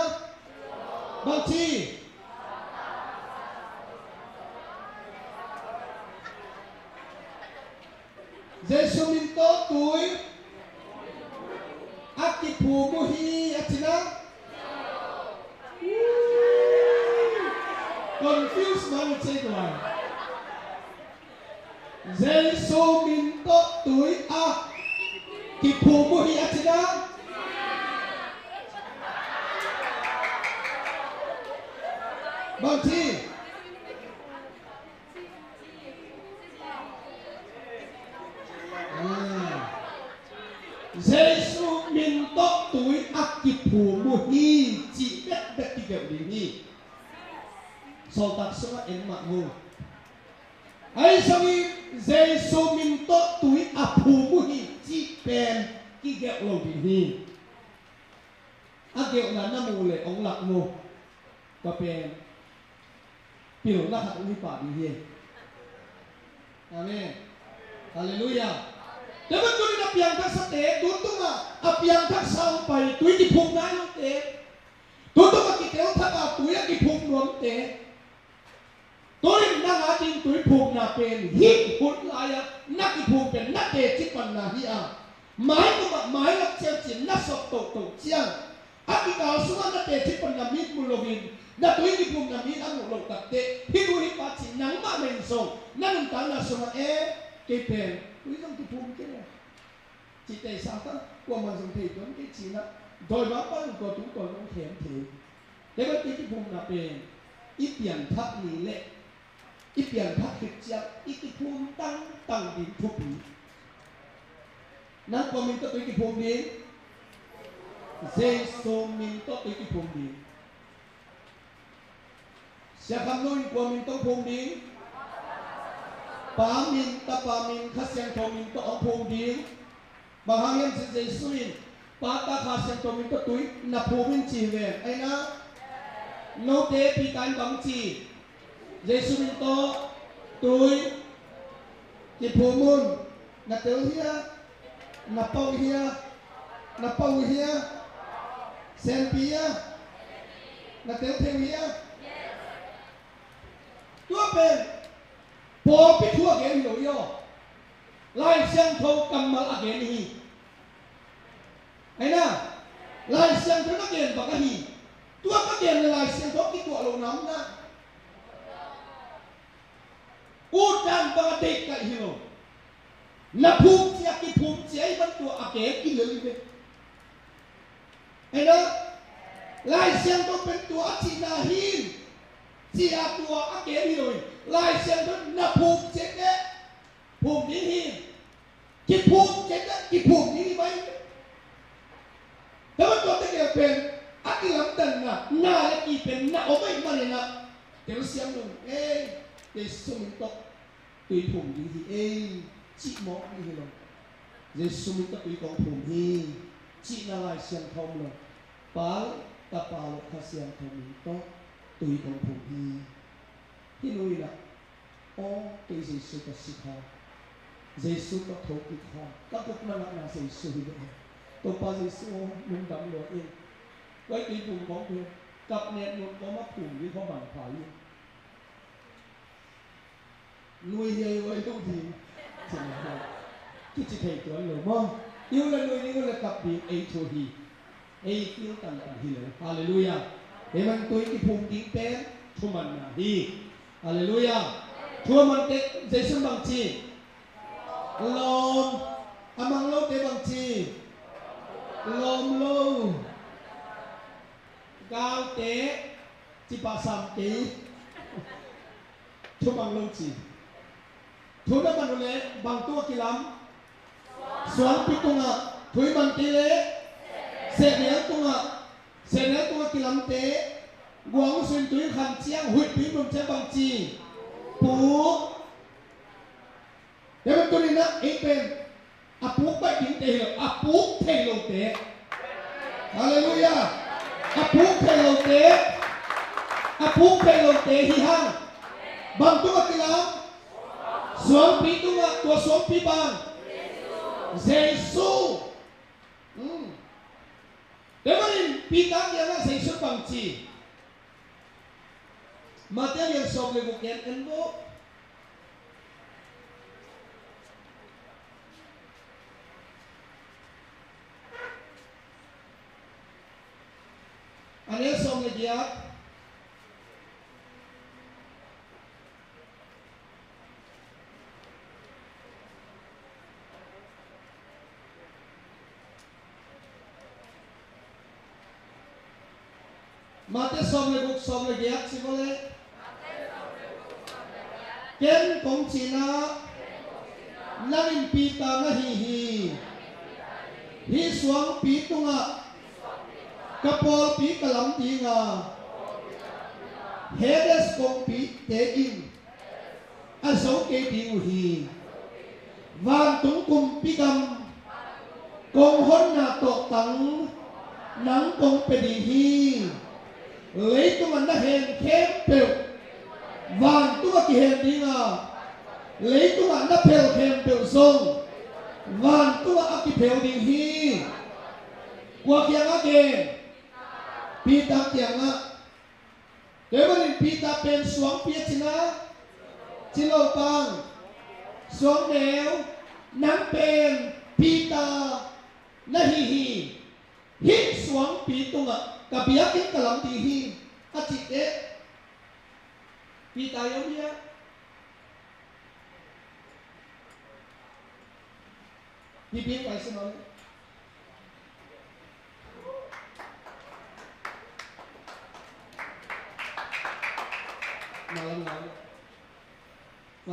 Bang ci? Jesu min tawh tui a kiphum uh hi a ci na. Confuse man a ci guai. Jesu min tawh tui a kiphum uh hi a ci na. Bang ci? Ah. Jesu min tawh tui a kiphum uh hi cih bekbek kigelh ding hi. Sawltak sungah en mah mu. Ahi zongin Jesu min tawh tui a phum uh hi cih pen kigelh lo ding hi. A gelhna na mu leh hong lak mu. Tua pen pilna khat hong hi pah ding hi. Amen. Halleluiah. Tua ban tuni-in a piangthaksate, tu tungah a piangthaksa hong pai, tui kiphum nai lote, tu tungah kitel thak a tui a kiphum nuamte, tu-in nang a ding tui phumna pen hih hun lai-ah na kiphum pen na teci panna hi a, mai kum ah mai lak ciang cin na sawt tohtoh ciang, a kikal sungah na teci panna mi mu loin na tui kiphumna mi a muh loh takteh, hih nu hih pa cin nangmah nen zong na nuntakna sungah, e, kei pen tui zong kiphum kei a, cih teisa kha, kuaman zong thei tuan kei cin ah, Dawimangpa in tua tungtawn hong khem thei. Tua ban i kiphumna pen i pianthak ni leh i pianthak khit ciang i kiphum tangtang ding thupi. Nang kua min tawh tui kiphum ding? Jesu min tawh tui kiphum ding. Sia Kham Nu in kua min tawh phum ding? Pa min, Tapa min, Kha Siangtho min tawh hong phum ding. Bang hang hiam cih leh Jesu in Pa, Ta, Kha Siangtho min tawh tui na phum in ci hi ven. Aina, note Peter in bang ci? Jesu min tawh tui kiphum un. Na tel hia? Na pau hia? Na pau hia? Senpi hia? Na tel thei hia? Tua pen pawlpi thu a gen hi lo hi aw. Lai Siangtho kammal a gen hi. Aina, Lai Siangtho na gen bang ahi. Tua ka gen le Lai Siangtho kituah lo na om na. Ut dan bang a deih kaih hi lo. Na phum cia kiphum cia i ban tua a gen i lel i ve. Aina, Lai Siangtho pen tua a cihna hi. Cia tua a gen hi lo hi. Lai Siangtho na phum cia te phum ding hi. Kiphum cia te kiphum ding hi mai. Tua ban tua te gel pen a kilamdanna na le ki pen na om ahih manin ah telsiam lo. Ei, Jesu min tawh tui phum ding hi ei cih mawk ding hi lo. Jesu min tawh tui kong phum hi cihna Lai Siangtho om lo. Pa le Tapa le Kha Siangtho min tawh tui kong phum hi. Hih nu in ah, aw, kei Jesu ka si kha, Jesu ka tho kik kha, ka gupna ngahna Jesu hi ve. Topa Jesu aw, lungdam lua in. Koi kei phum kong phum, kap net nun kong a phum ding kong manpha hi. Nui hi a, i oi lo ding. Kici thei tuan lo maw? I ul le nui ding, ul le kap ding ei thu hi. Ei feel tantan hi lo. Halleluiah. Ei man tui kiphum ding pen thumanna hi. Halleluiah. Thuman te Jesu bang ci? Lawm. A mang lote bang ci? Lawm lo. Galte ci pah sam kei. Thumang lo ci. Thu na man uh leh bang tungah kilam? Suangpi tungah. Thui man kei leh sehnel tungah. Sehnel tungah kilamte guang uh sung tui khan ciang, huihpi nun ciang bang ci? Puk. Tua ban tuni-in ah ei pen a puk baih dingte hi lo, a puk thei lote. Halleluiah. A puk thei lote. A puk thei lote hi hang. Bang tungah kilam? Suangpi tungah. Tua suangpi bang? Jesu. Hmm. Tua manin Peter kiangah Jesu bang ci? Matthai lian sawm le guk en en bo. A lian sawm le giat. Matthai sawm le guk, sawm le giat ci bo le. Ken kong cih na, nang in Peter na hi hi. Hih suangpi tungah ka pawlpi ka lam ding a, Hades kongpite in a zo kei ding uh hi. Vantung kumpi gam kong honna tawh tang nang kong pia ding hi. Leitungah na hen khempeuh vantungah kihen ding a, leitungah na phel khempeuh zong vantungah a kiphel ding hi. Kua kiangah gen? Peter kiangah. Tua manin Peter pen suangpi a ci na, ci lo bang? Suangneu. Nang pen Peter na hi hi. Hih suangpi tungah ka biakinn ka lam ding hi, a cih teh Peter i om hiam? Hih bik pai si maw.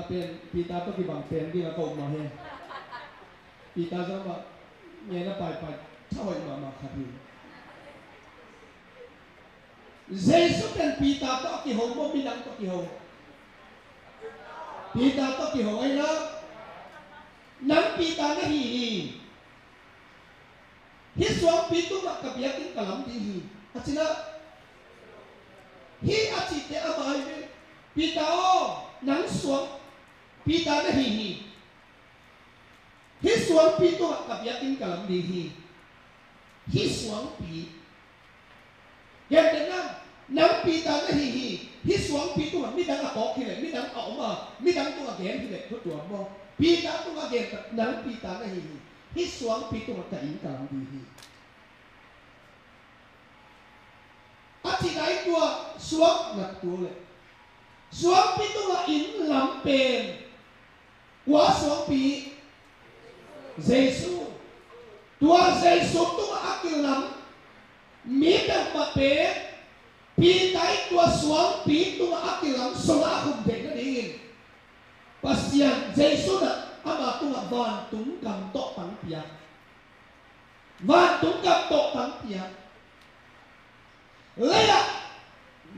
Pen Peter tawh kibang pen ding a ka um mah hi. Peter zong mah ngen a paipai tha hoih mahmah khat hi. Jesu pen Peter tawh a kiho maw, midang tawh kiho? Peter tawh kiho ahi na. Nang Peter na hi hi. Hih suangpi tungah ka biakinn ka lam ding hi, a ci na. Hih a cihte amah ahi ve. Peter aw, nang suang, Peter na hi hi. Hih suangpi tungah ka biakinn ka lam ding hi. Hih suangpi. Gentehna, nang Peter na hi hi. Hih suangpi tungah midang a tawk hi leh, midang a om a, midang tungah gen hi leh, thutuam maw? Peter tungah gen, nang Peter na hi hi. Hih suangpi tungah ka inn ka lam ding hi. A cihna in tua suang na tua leh, suangpi tungah inn lam pen kua suangpi? Jesu. Tua Jesu tungah a kilam mi peuhmah pen Peter in tua suangpi tungah a kilam sungah a khum theih nadingin Pasian Jesu in ama tungah vantung gam tawhtang piak. Vantung gam tawhtang piak. Leiah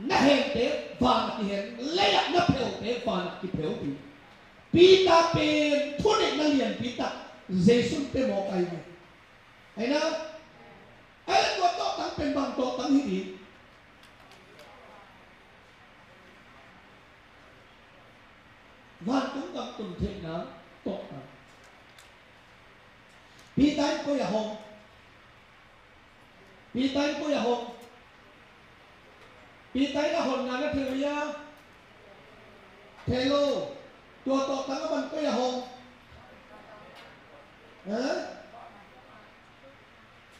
na hente vanah kihen, leiah na phelte vanah kiphel ding. Peter pen thuneihna lianpi tak Jesu in pia mawk ahi ve. Ahi na, ahi na tua tawhtang pen bang tawhtang hi ding? Vantung gam tun theihna tawhtang. Peter in koi a hong? Peter in koi a hong? Peter in a honna na thei uh hia? Thei lo. Tua tawhtang a man koi a hong? Ha?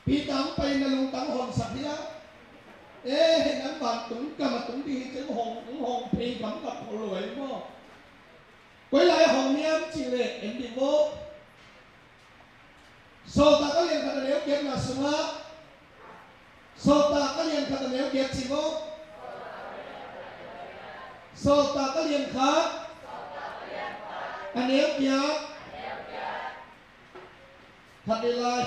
Peter hong pai na lungtang hong sak hia? Eh, hei nang vantung gam a tung ding hi cin hong, hong thei gam gam hong lo ahi maw? Koi lai a hong hiam cih leh en dih maw? Sawltak a lian khat a neu giatna sungah, Sawltak a lian khat a neu giat ci maw? Sawltak a lian khat a neu giat. Khat ni lai.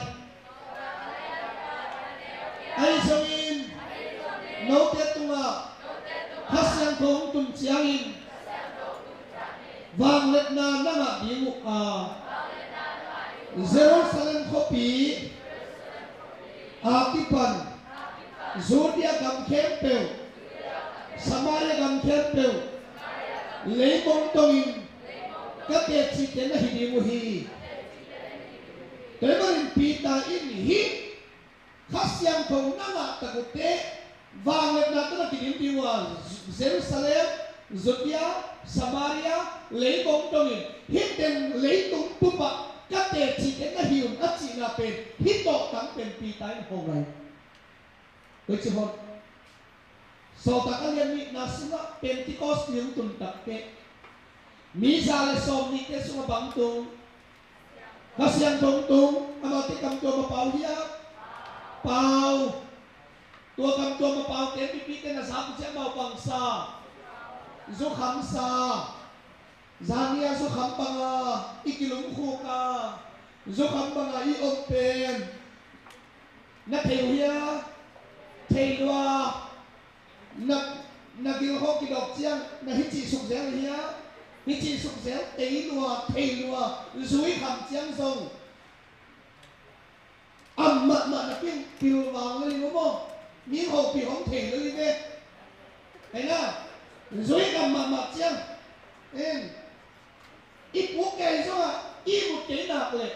Ahi zongin note tungah Kha Siangtho hong tun ciangin vangliatna na ngah ding uh a, Jerusalem khuapi a kipan Judea gam khempeuh, Samaria gam khempeuh, leibong dongin ka teci te na hi ding uh hi. Tua ahih manin Peter in hih Kha Siangtho na ngah tak uh teh vangliatna tawh na kidim ding uh a, Jerusalem, Judea, Samaria, leibong dongin hih teng leitung bup ah ka teci te na hi un a cihna pen hih tawhtang pen Peter in hong ahi. Koici hon? Sawltak a lian nihna sungah Pentecost ni hong tun tak teh mi za le sawm nih te sungah bang tung? Kha Siangtho tung. Amaute kam tuam a pau hiam? Pau. Tua kam tuam a paute mipite na zak uh ciang amau bang sa? Zukham sa. Zani a zukham banga i kilumkhuk a, zukham banga i om pen na thei uh hia? Thei lua. Na, na gilkhawng kidawk ciang na hi cih suk zel uh hia? Hi cih suk zel. Thei lua, thei lua. Zui kham ciang zong am mahmah na pil, pilvang lel uh maw? Mi hopih hong thei lel uh ve. Hei na, zui am mahmah ciang. En. I puk kei zongah i mut kei nak leh,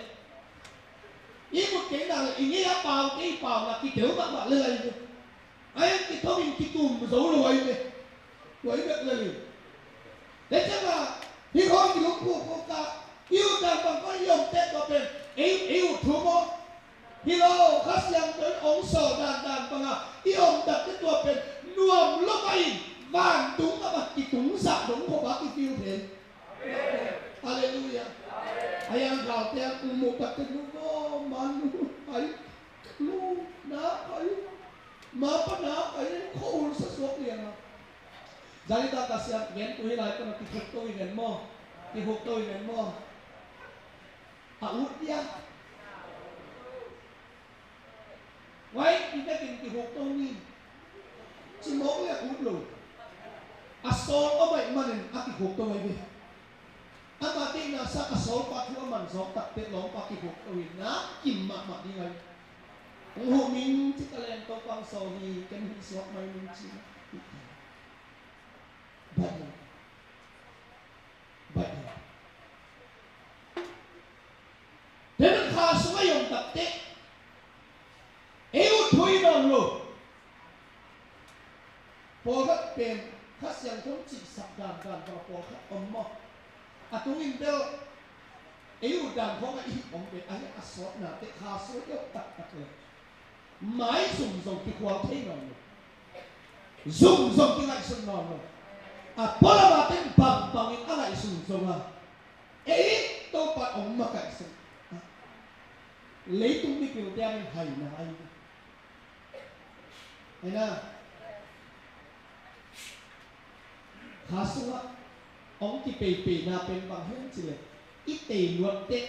i mut kei nak leh i ngei a paute i pau nak kitel mahmah lel ahi ve. Ai kithongin kitum zo lo ahi ve. Tua i bek lel hi. Tua ciangah hih khawi kilungkhuk khuk ah i ut dan bang khawi i om teh tua pen ei, ei ut thu maw? Hi lo, Kha Siangtho in hong sawl dandan bangah i om tak teh tua pen nuam lo mah in vantung a mat kitung zah dong khop a kifil thei. Halleluiah. A yang galte a muh tak teh nu maw, manu ai, lu na ai, mapa na ai, khua ul sa suak liang a. Zani ta ka siam gen tu hi lai kona kithuk to i gen maw? Kihukto in en maw? A ut dia. Wai, i vekin kihukto ni. Ci mawk le a ut lo. A sawl om ahih manin a kihukto ahi ve. Amah deihna sang a sawlpa thu a man zawk takteh lawmpa kihukto in na kim mahmah ding ahi. Hong huh ning ci, taleng Topa hong sawl hi, ken hih suak mai ning ci. Baih lo. Baih lo. Tua ahih manin kha sungah i om takteh ei ut thu hi nawn lo. Pawlkhat pen Kha Siangtho in cihsak dandan bang a pawlkhat om maw? A tungin bel ei ut dan khawngah i hih om pen ahi a sawtna teh kha sungah i om taktak le maizum zong kikhual thei nawn lo. Zum zong kingaihsun nawn lo. A pualamah ten bangbangin a ngaihsun zong a, ei Topa hong makaihsun. Leitung mipilte ading haina ahi. Haina. Kha sungah hong kipeipeina pen bang hiam cih leh i tei luat teh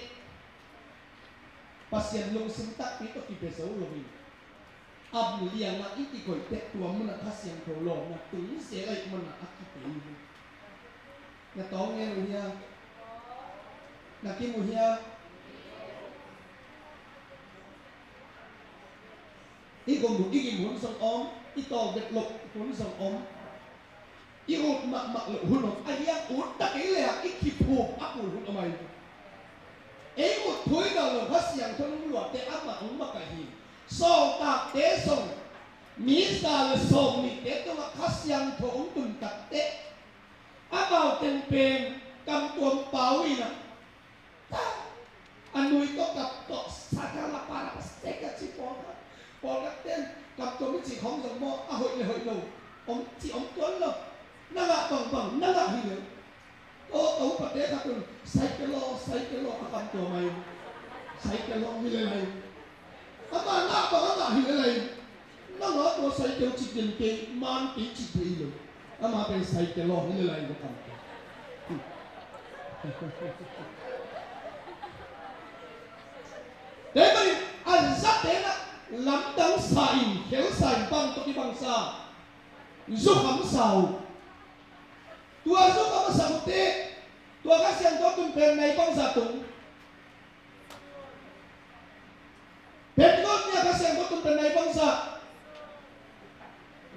Pasian lungsim takpi tawh kibia zo loin, a lianah i kikoih teh tua munah Kha Siangtho lawmna tung zel ahih manin a kipei hi. Na tawng ngen uh hiam? Na kim uh hiam? I gum, i gim hun zong om, i tawh vet loh hun zong om. I ut mahmah loh hun om, a hiang ut tak ei le a i kiphum a kul hun om ahi. Ei ut thu hi nawn lo, Kha Siangtho hong luah teh amah hong makaih hi. Sawltakte zong mi za le sawm nihte tungah Kha Siangtho hong tun takteh amau teng pen kamtuam pau in a, a nui tawh kap tawh, sakala para paseka ci pawlkhat. Pawlkhat ten kamtuam i cih khawng zong maw, a hoih le hoih lo om cih om tuan lo. Na ngah bangbang na ngah hi lo. Aw, a upate khat un, saikelo, saikelo a kamtuam ahi. Saikelo hi le lai. Amah ngah bang a ngah hi le lai. Nang a tua saikelo cih den kei, man kei cih dei lo. Amah pen saikelo hi le lai lo kam. Tua ahih manin a zate na lamdang sa in, khel sa in, bang tawh kibang sa, zukham sa uh. Tua zukham a sak uh teh, tua Kha Siangtho tun pen nai bangzah tung? Pentecost ni a Kha Siangtho tun pen nai bangzah?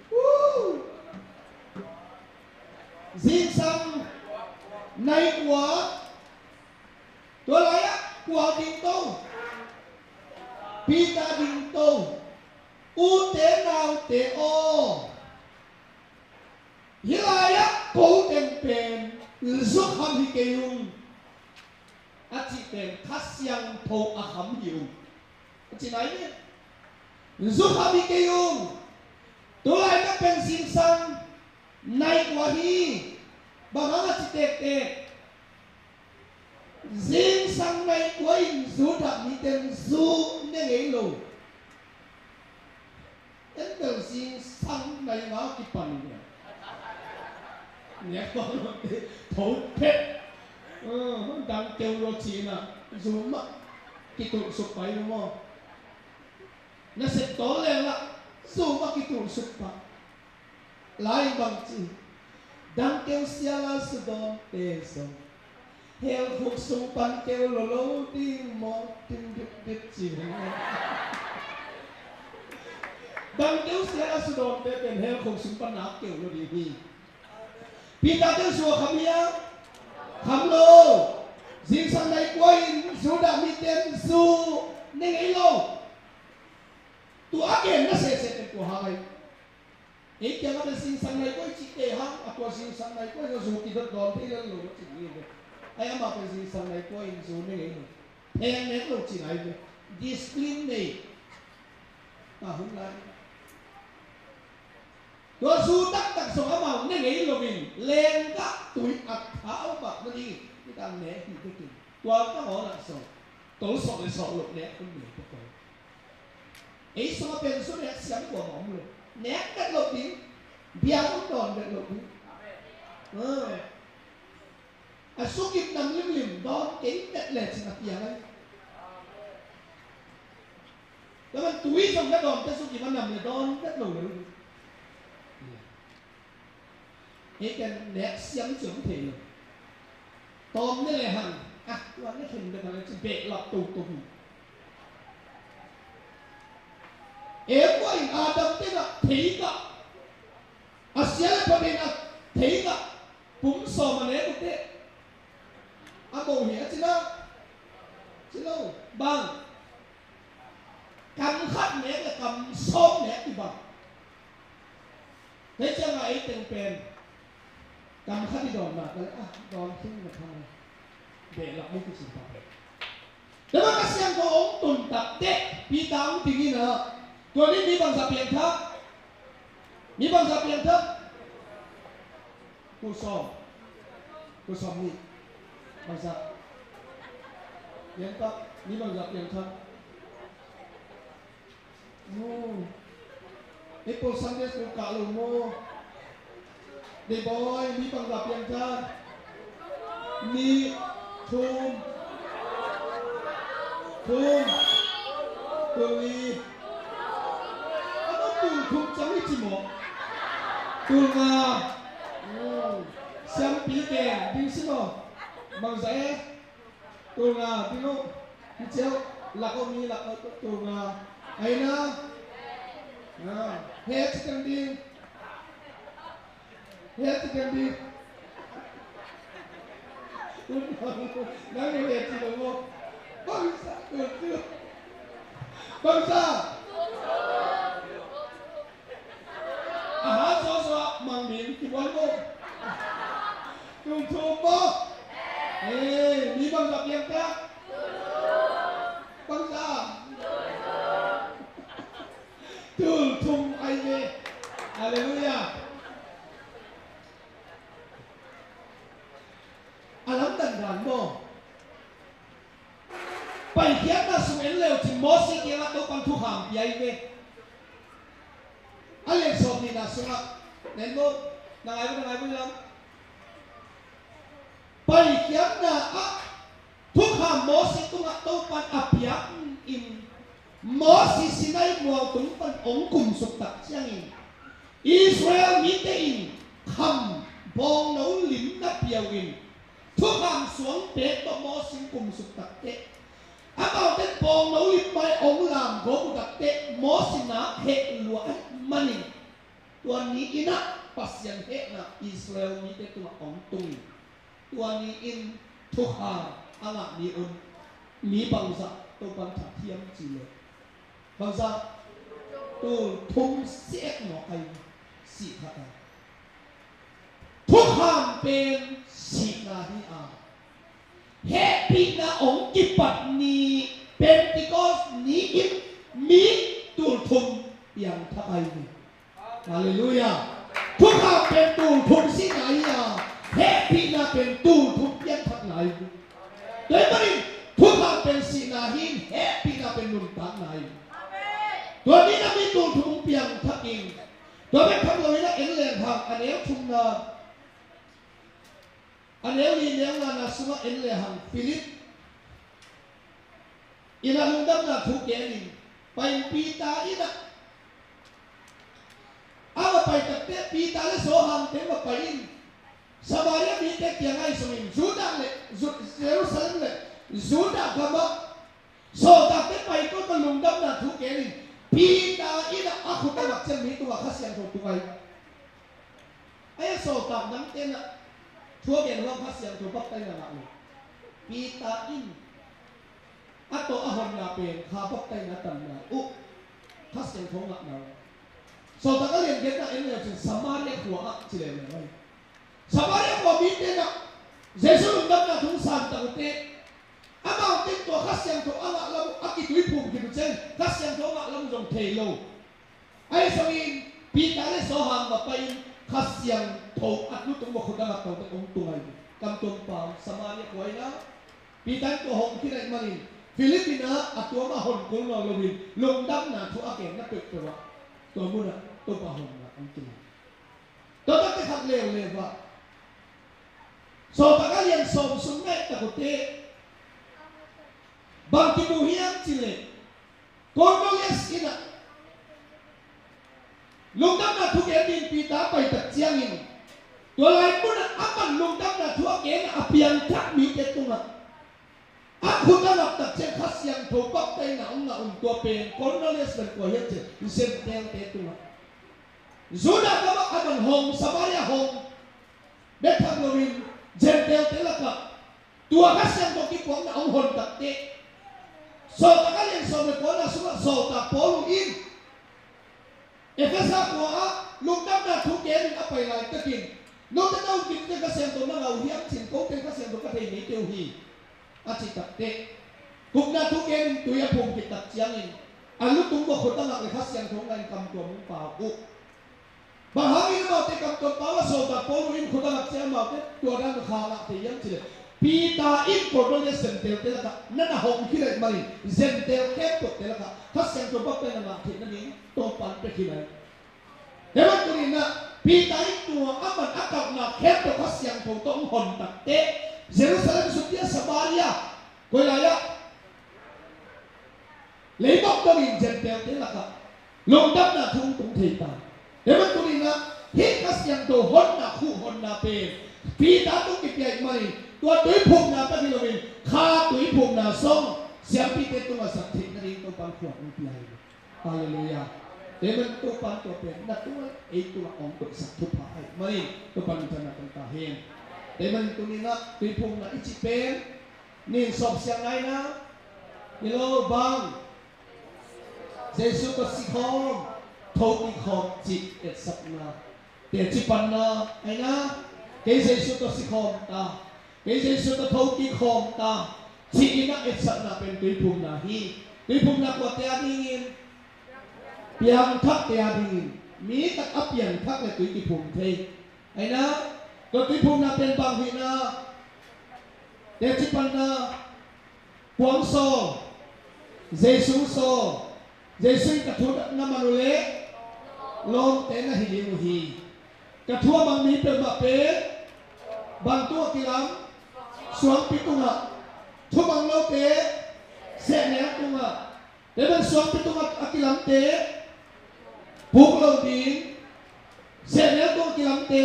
Woo! Zingsang nai kua. Tua lai-ah kua ding to? Peter ding to. Ute naute aw. Hih lai-ah ko teng pen zukham hi kei ung, a cih pen Kha Siangtho a kham hi ung, a ci nai ve. Zukham hi kei ung. Tulai na pen zingsang nai kua hi. Bang hang a ci tektek? Zingsang nai kua in Judah mite in zu ne ngei lo. En bel zingsang nai nga kipan uh. Nek bang lo te tho phet. Dang keu lo cina zu mah kitulh suk pai lo maw? Na sep tawl leng lah zu mah kitulh suk pah. Lai bang ci, dangkeu siala sudawnte zong hell khuk sung pan keu lo lo ding maw, ding dipdip ci. Dangkeu siala sudawnte pen hell khuk sung pan na keu lo ding hi. Peter te zu a kham hia? Kham lo. Zingsang nai kua in Judah mite in zu ne ngei lo. Tua a genna sese pen tua hang ahi. Ei kiangah pen zingsang nai kua i cih teh hang, a tua zingsang nai kua in a zu kidot dawn thei lel lo a ci ding hi ve. Ai, amah pen zingsang nai kua in zu ne ngei lo. Pheng nek lo ci lai ve. Discipline nei. A hun lai. Tua zu taktak zong amau ne ngei lo in, lenggah tui a tha a um bak nading in, i tang nek hi bekin. Tua ka awl ah zong tol sawh le sawh loh nek hun nei pekpek. Ei sungah pen zu nek siam kua mah om lo. Nek vet loh ding, biakinn dawn vet loh ding. Ah. A sukip nam limlim dawn kei vet le cin a kiang ai. Tua man tui zong na dawn te sukip a nam le dawn vet lo le. Ei ken nek siam ciam thei lo. Tawm ne le hang a tua ne khen vet hang ci behlap toto hi. Eva in Adam te na thei ka a sia le pha pen a thei ka pum sawm a nek ute. A mo hi a ci lo. Ci lo. Bang. Kam khat nek le kam sawm nek i bang. Kei ciang a ei teng pen kam khat i dawn na ka le a dawn khing na phang. Behlap mo kisin pa. Tua mah ka siang ko ong tun tak teh Peter ong ding in a. Tua ni mi bangzah piang thak. Mi bangzah piang thak. Tul sawm. Tul sawm ni. Bangzah. Piang thak. Mi bangzah piang thak. Ei pawl Sunday school kah lo maw? Dei bawi, mi bangzah piangthak. Nih, thum, thum, tul li. A no tul thum cang i ci maw? Tul nga. Siampi gen ding si maw? Bangzah e. Tul nga, tul nga. Hi ciau, lak om hi, lak om tul nga. Ai na. He ci teng ding. He ci teng ding. Nang he ci lo mo. Bangsa, tul tul. Bangsa. Aha, so so, mang min, ki buan mo. Tul thum mo. Eh, mi bangzah piang ta. Bangzah. Tul thum ai ve. Halleluiah. A lamdang dan mo. Paikhiatna sung en leu cin Mosi kiangah Topan thukham pia hi ve. A lian sawm nihna sungah nen lo, na ngai vo, na ngai vo lam. Paikhiatna ah thukham Mosi tungah Topan a piak in Mosi Sinai mual tung pan ong kumsuk tak ciangin Israel mite in kham bawngno lim na piau in thukham suang pek tawh Mosi kumsuk takteh amaute bawngno lim mai ong lam gawp uh takteh Mosi nak heh lua ahih manin tua ni-in ah Pasian hehna Israel mite tungah ong tung in tua ni-in thukham a ngah ni un mi bangzah Topan that hiam cih leh bangzah tul thum sih ek mawk ai sih khat ai. Thukham pen sihna hi a, hehpihna ong kipat ni Pentecost ni-in mi tul thum piang thak ai hi. Halleluiah. Thukham pen tul thum sihna hi a, hehpihna pen tul thum piang thak lai hi. Tua ahih manin thukham pen sihna hi in hehpihna pen nuntakna hi. Tua ni-in a mi tul thum piang thak in tua bek tham lo in a en leng hang a neu thumna, a neu li neu ngana sungah en lehang Philip in a lungdamna thu gen in pai in Peter in a, a va pai takteh Peter le Johan te va pai in Samaria mite kiangah i sung in Judah le Ju-, Jerusalem le Judah gamah sawltakte pai kawikawi lungdamna thu gen in Peter in a khut a ngak ciang mi tungah Kha Siangtho tung ai. Ahi a sawltak dangte in a thu a gen hang Kha Siangtho baptaina ngah lo. Peter in a tawh a honna pen kha baptaina a tanna uh Kha Siangtho ngahna uh. Sawltak a lian genna en leu cin Samaria khua ah ci leuleu ai. Samaria khua mite in a Jesu lungdamna thu san tak uh teh amaute in tua Kha Siangtho a ngah lam uh a kituiphum khit uh ciang Kha Siangtho a ngah lam uh zong thei lo. Ahi zongin Peter le Johan va pai in Kha Siangtho a tlu tung va khut a ngak taute ong tung ai. Kam tuam pau Samaria khua in a Peter in tua hong khin ahih manin Philip in a a tuam a hon kul nawn loin lungdamna thu a genna peuhpeuh ah tua munah Topa honna ong tung ai. Tua takte khat leuleu ah Sawltak a lian sawm sung na et tak uh teh bang kimu hiam cih leh, Cornelius inn ah lungdamna thu gen dingin Peter a pai tak ciangin, tua lai munah aman lungdamna thu a gen a piangthak mite tungah a khut a ngak tak ciang Kha Siangtho baptaina hong ngah un. Tua pen Cornelius pen kua hiam cih leh Gentile-te tungah, Judah gamah aman hong, Samaria hong bek tham loin Gentile-te lakah tua Kha Siangtho kipuakna hong hon tak teh, Sawltak a lian sawm le kuana sungah Sawltak Paul in Efesa khua ah lungdamna thu genin a pai laitakin, note na um kim teh Kha Siangtho na ngah uh hiam cih leh, ko teng Kha Siangtho ka thei ngei kei uh hi, a cih tak teh, gupna thu genin tui a phum khit tak ciangin a lutung uah khut a ngak le Kha Siangtho ngah in kam tuam hong pau uh. Bang hangin amaute kam tuam pau a, Sawltak Paul in khut a ngak ciang amaute tua dan kha ngah thei hiam cih leh, Peter in Cornelius Gentile-te lakah na na hong khit ahih manin Gentile khempeuhte lakah Kha Siangtho baptaina ngah theih nading Topa'n pia khit hi. Tua ahih manin tuni-in ah Peter in tua aman a kalhna khempeuh Kha Siangtho tawh hong hon tak teh, Jerusalem, Judea, Samaria, koi lai ah, leibawk dongin Gentile-te lakah lungdamna thu hong tung thei ta. Tua ahih manin tuni-in ah hih Kha Siangtho honna, khuh honna pen Peter tung kipia ahih manin tua tuiphumna tak hi loin kha tuiphumna zong siampite tungah zat theih nading Topa'n khuak hong pia hi. Halleluiah. Tua ahih manin Topa'n tua pen na tungah, ei tungah hong koihsak thupha ahih manin Topa'n minthanna tang ta hen. Tua ahih manin tuni-in ah tuiphumna i cih pen nin sawpsiang nai-in ah, hi lo bang, Jesu tawh sikhawm, tho kikhawm cih etsakna, teci panna, ahi na, kei Jesu tawh sikhawm ta, kei Jesu tawh tho kikhawm ta, ci-in a etsakna pen tuiphumna hi. Tuiphumna kuate a dingin? Piangthakte a dingin. Mi khat a piangthak leh tui kiphum thei. Ahi na, tua tuiphumna pen bang hi na, teci panna, puang sawl, Jesu sawl, Jesu in ka thu na man uh leh lawmte na hi ding uh hi. Ka thu a mang mi peuhmah pen bang tungah kilam? Suangpi tungah. Thu mang lote sehnel tungah. Tua ahih manin suangpi tungah a kilamte puk lo ding, sehnel tungah a kilamte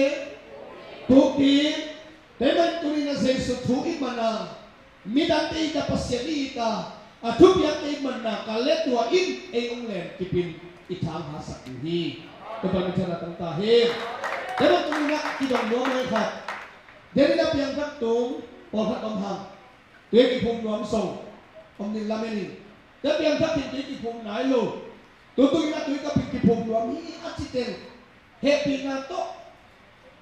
puk ding. Tua ahih manin tuni-in ah Jesu thu i man a, midangte i it a, Pasian i it a, a thupiakte i man a kal leh tua in ei hong lem kip in i thang haksak ding hi. Topa'n minthanna tang ta hen. Tua ahih manin tuni-in ah kidong nuam mai khat, denin a piangthak tung pawlkhat om hang. Tui kiphum nuam zong om ding lamen in. Tua piangthak khin tui kiphum nai lo, tu tung in a tui ka kiphum nuam hi a ci teng, hehpihna tawh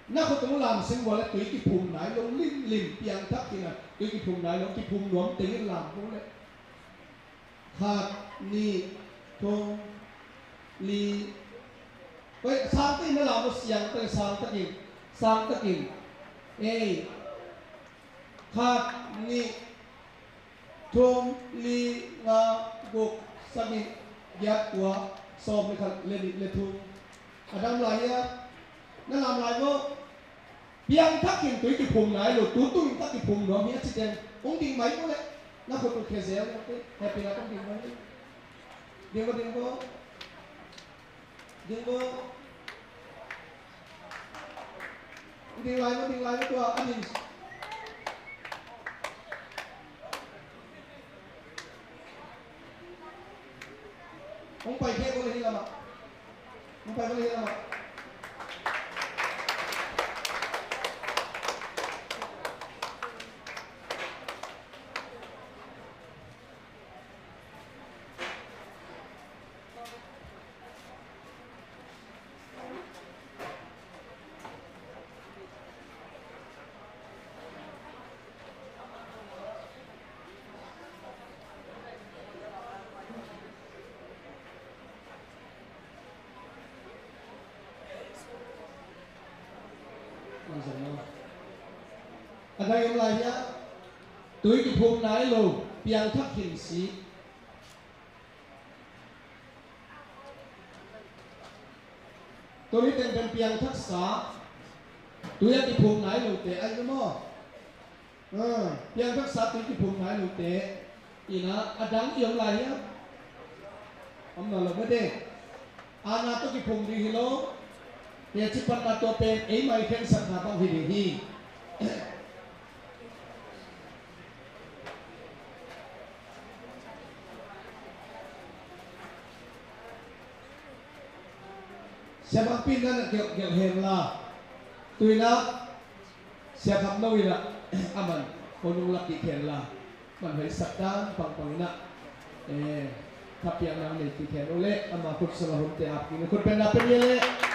na khut tung lam sing vua leh tui kiphum nai lo limlim, piangthak khin a tui kiphum nai lo, kiphum nuam teng in lam vua leh khat, nih, thum, li. Oi, sang takin na lam uh, siang takin, sang takin, sang takin. Ei, khat, nih, thum, li, nga, guk, sagih, giat, kua, sawm le khat, le nih, le thum. A dam lai hia? Na lam lai maw? Piangthak khin tui kiphum nai lo, tu tung in ka kiphum nuam hi a ci teng, hong ding mai maw leh? Na khut uh khia zel, hehpihna tawh ding mai. Ding maw, ding maw? Ding maw? Ding lai maw, ding lai maw tua, a ding. Hong pai khek vo le hih lamah. Hong pai vo le hih lamah. A dai om lai hia? Tui kiphum nai lo, piangthak khin si. Tua mi teng pen piangthaksa, tui a kiphum nai lote ahi maw? Ah, piangthaksa tui kiphum nai lote in ah a dang i om lai hiam? Om nawn lo mate. Aana tawh kiphum ding hi lo. Teci panna tua pen eimah i khensatna bang hi ding hi. Siamangpi in na gelh gelh hen la. Tui na Sia Kham No in ah a man honung lak kik hen la, man hoihsak dan pangpang in ah, eh, thapiakna nei kik hen uh leh ama khut sung a hunte ap kik in khut benna pia ni leh.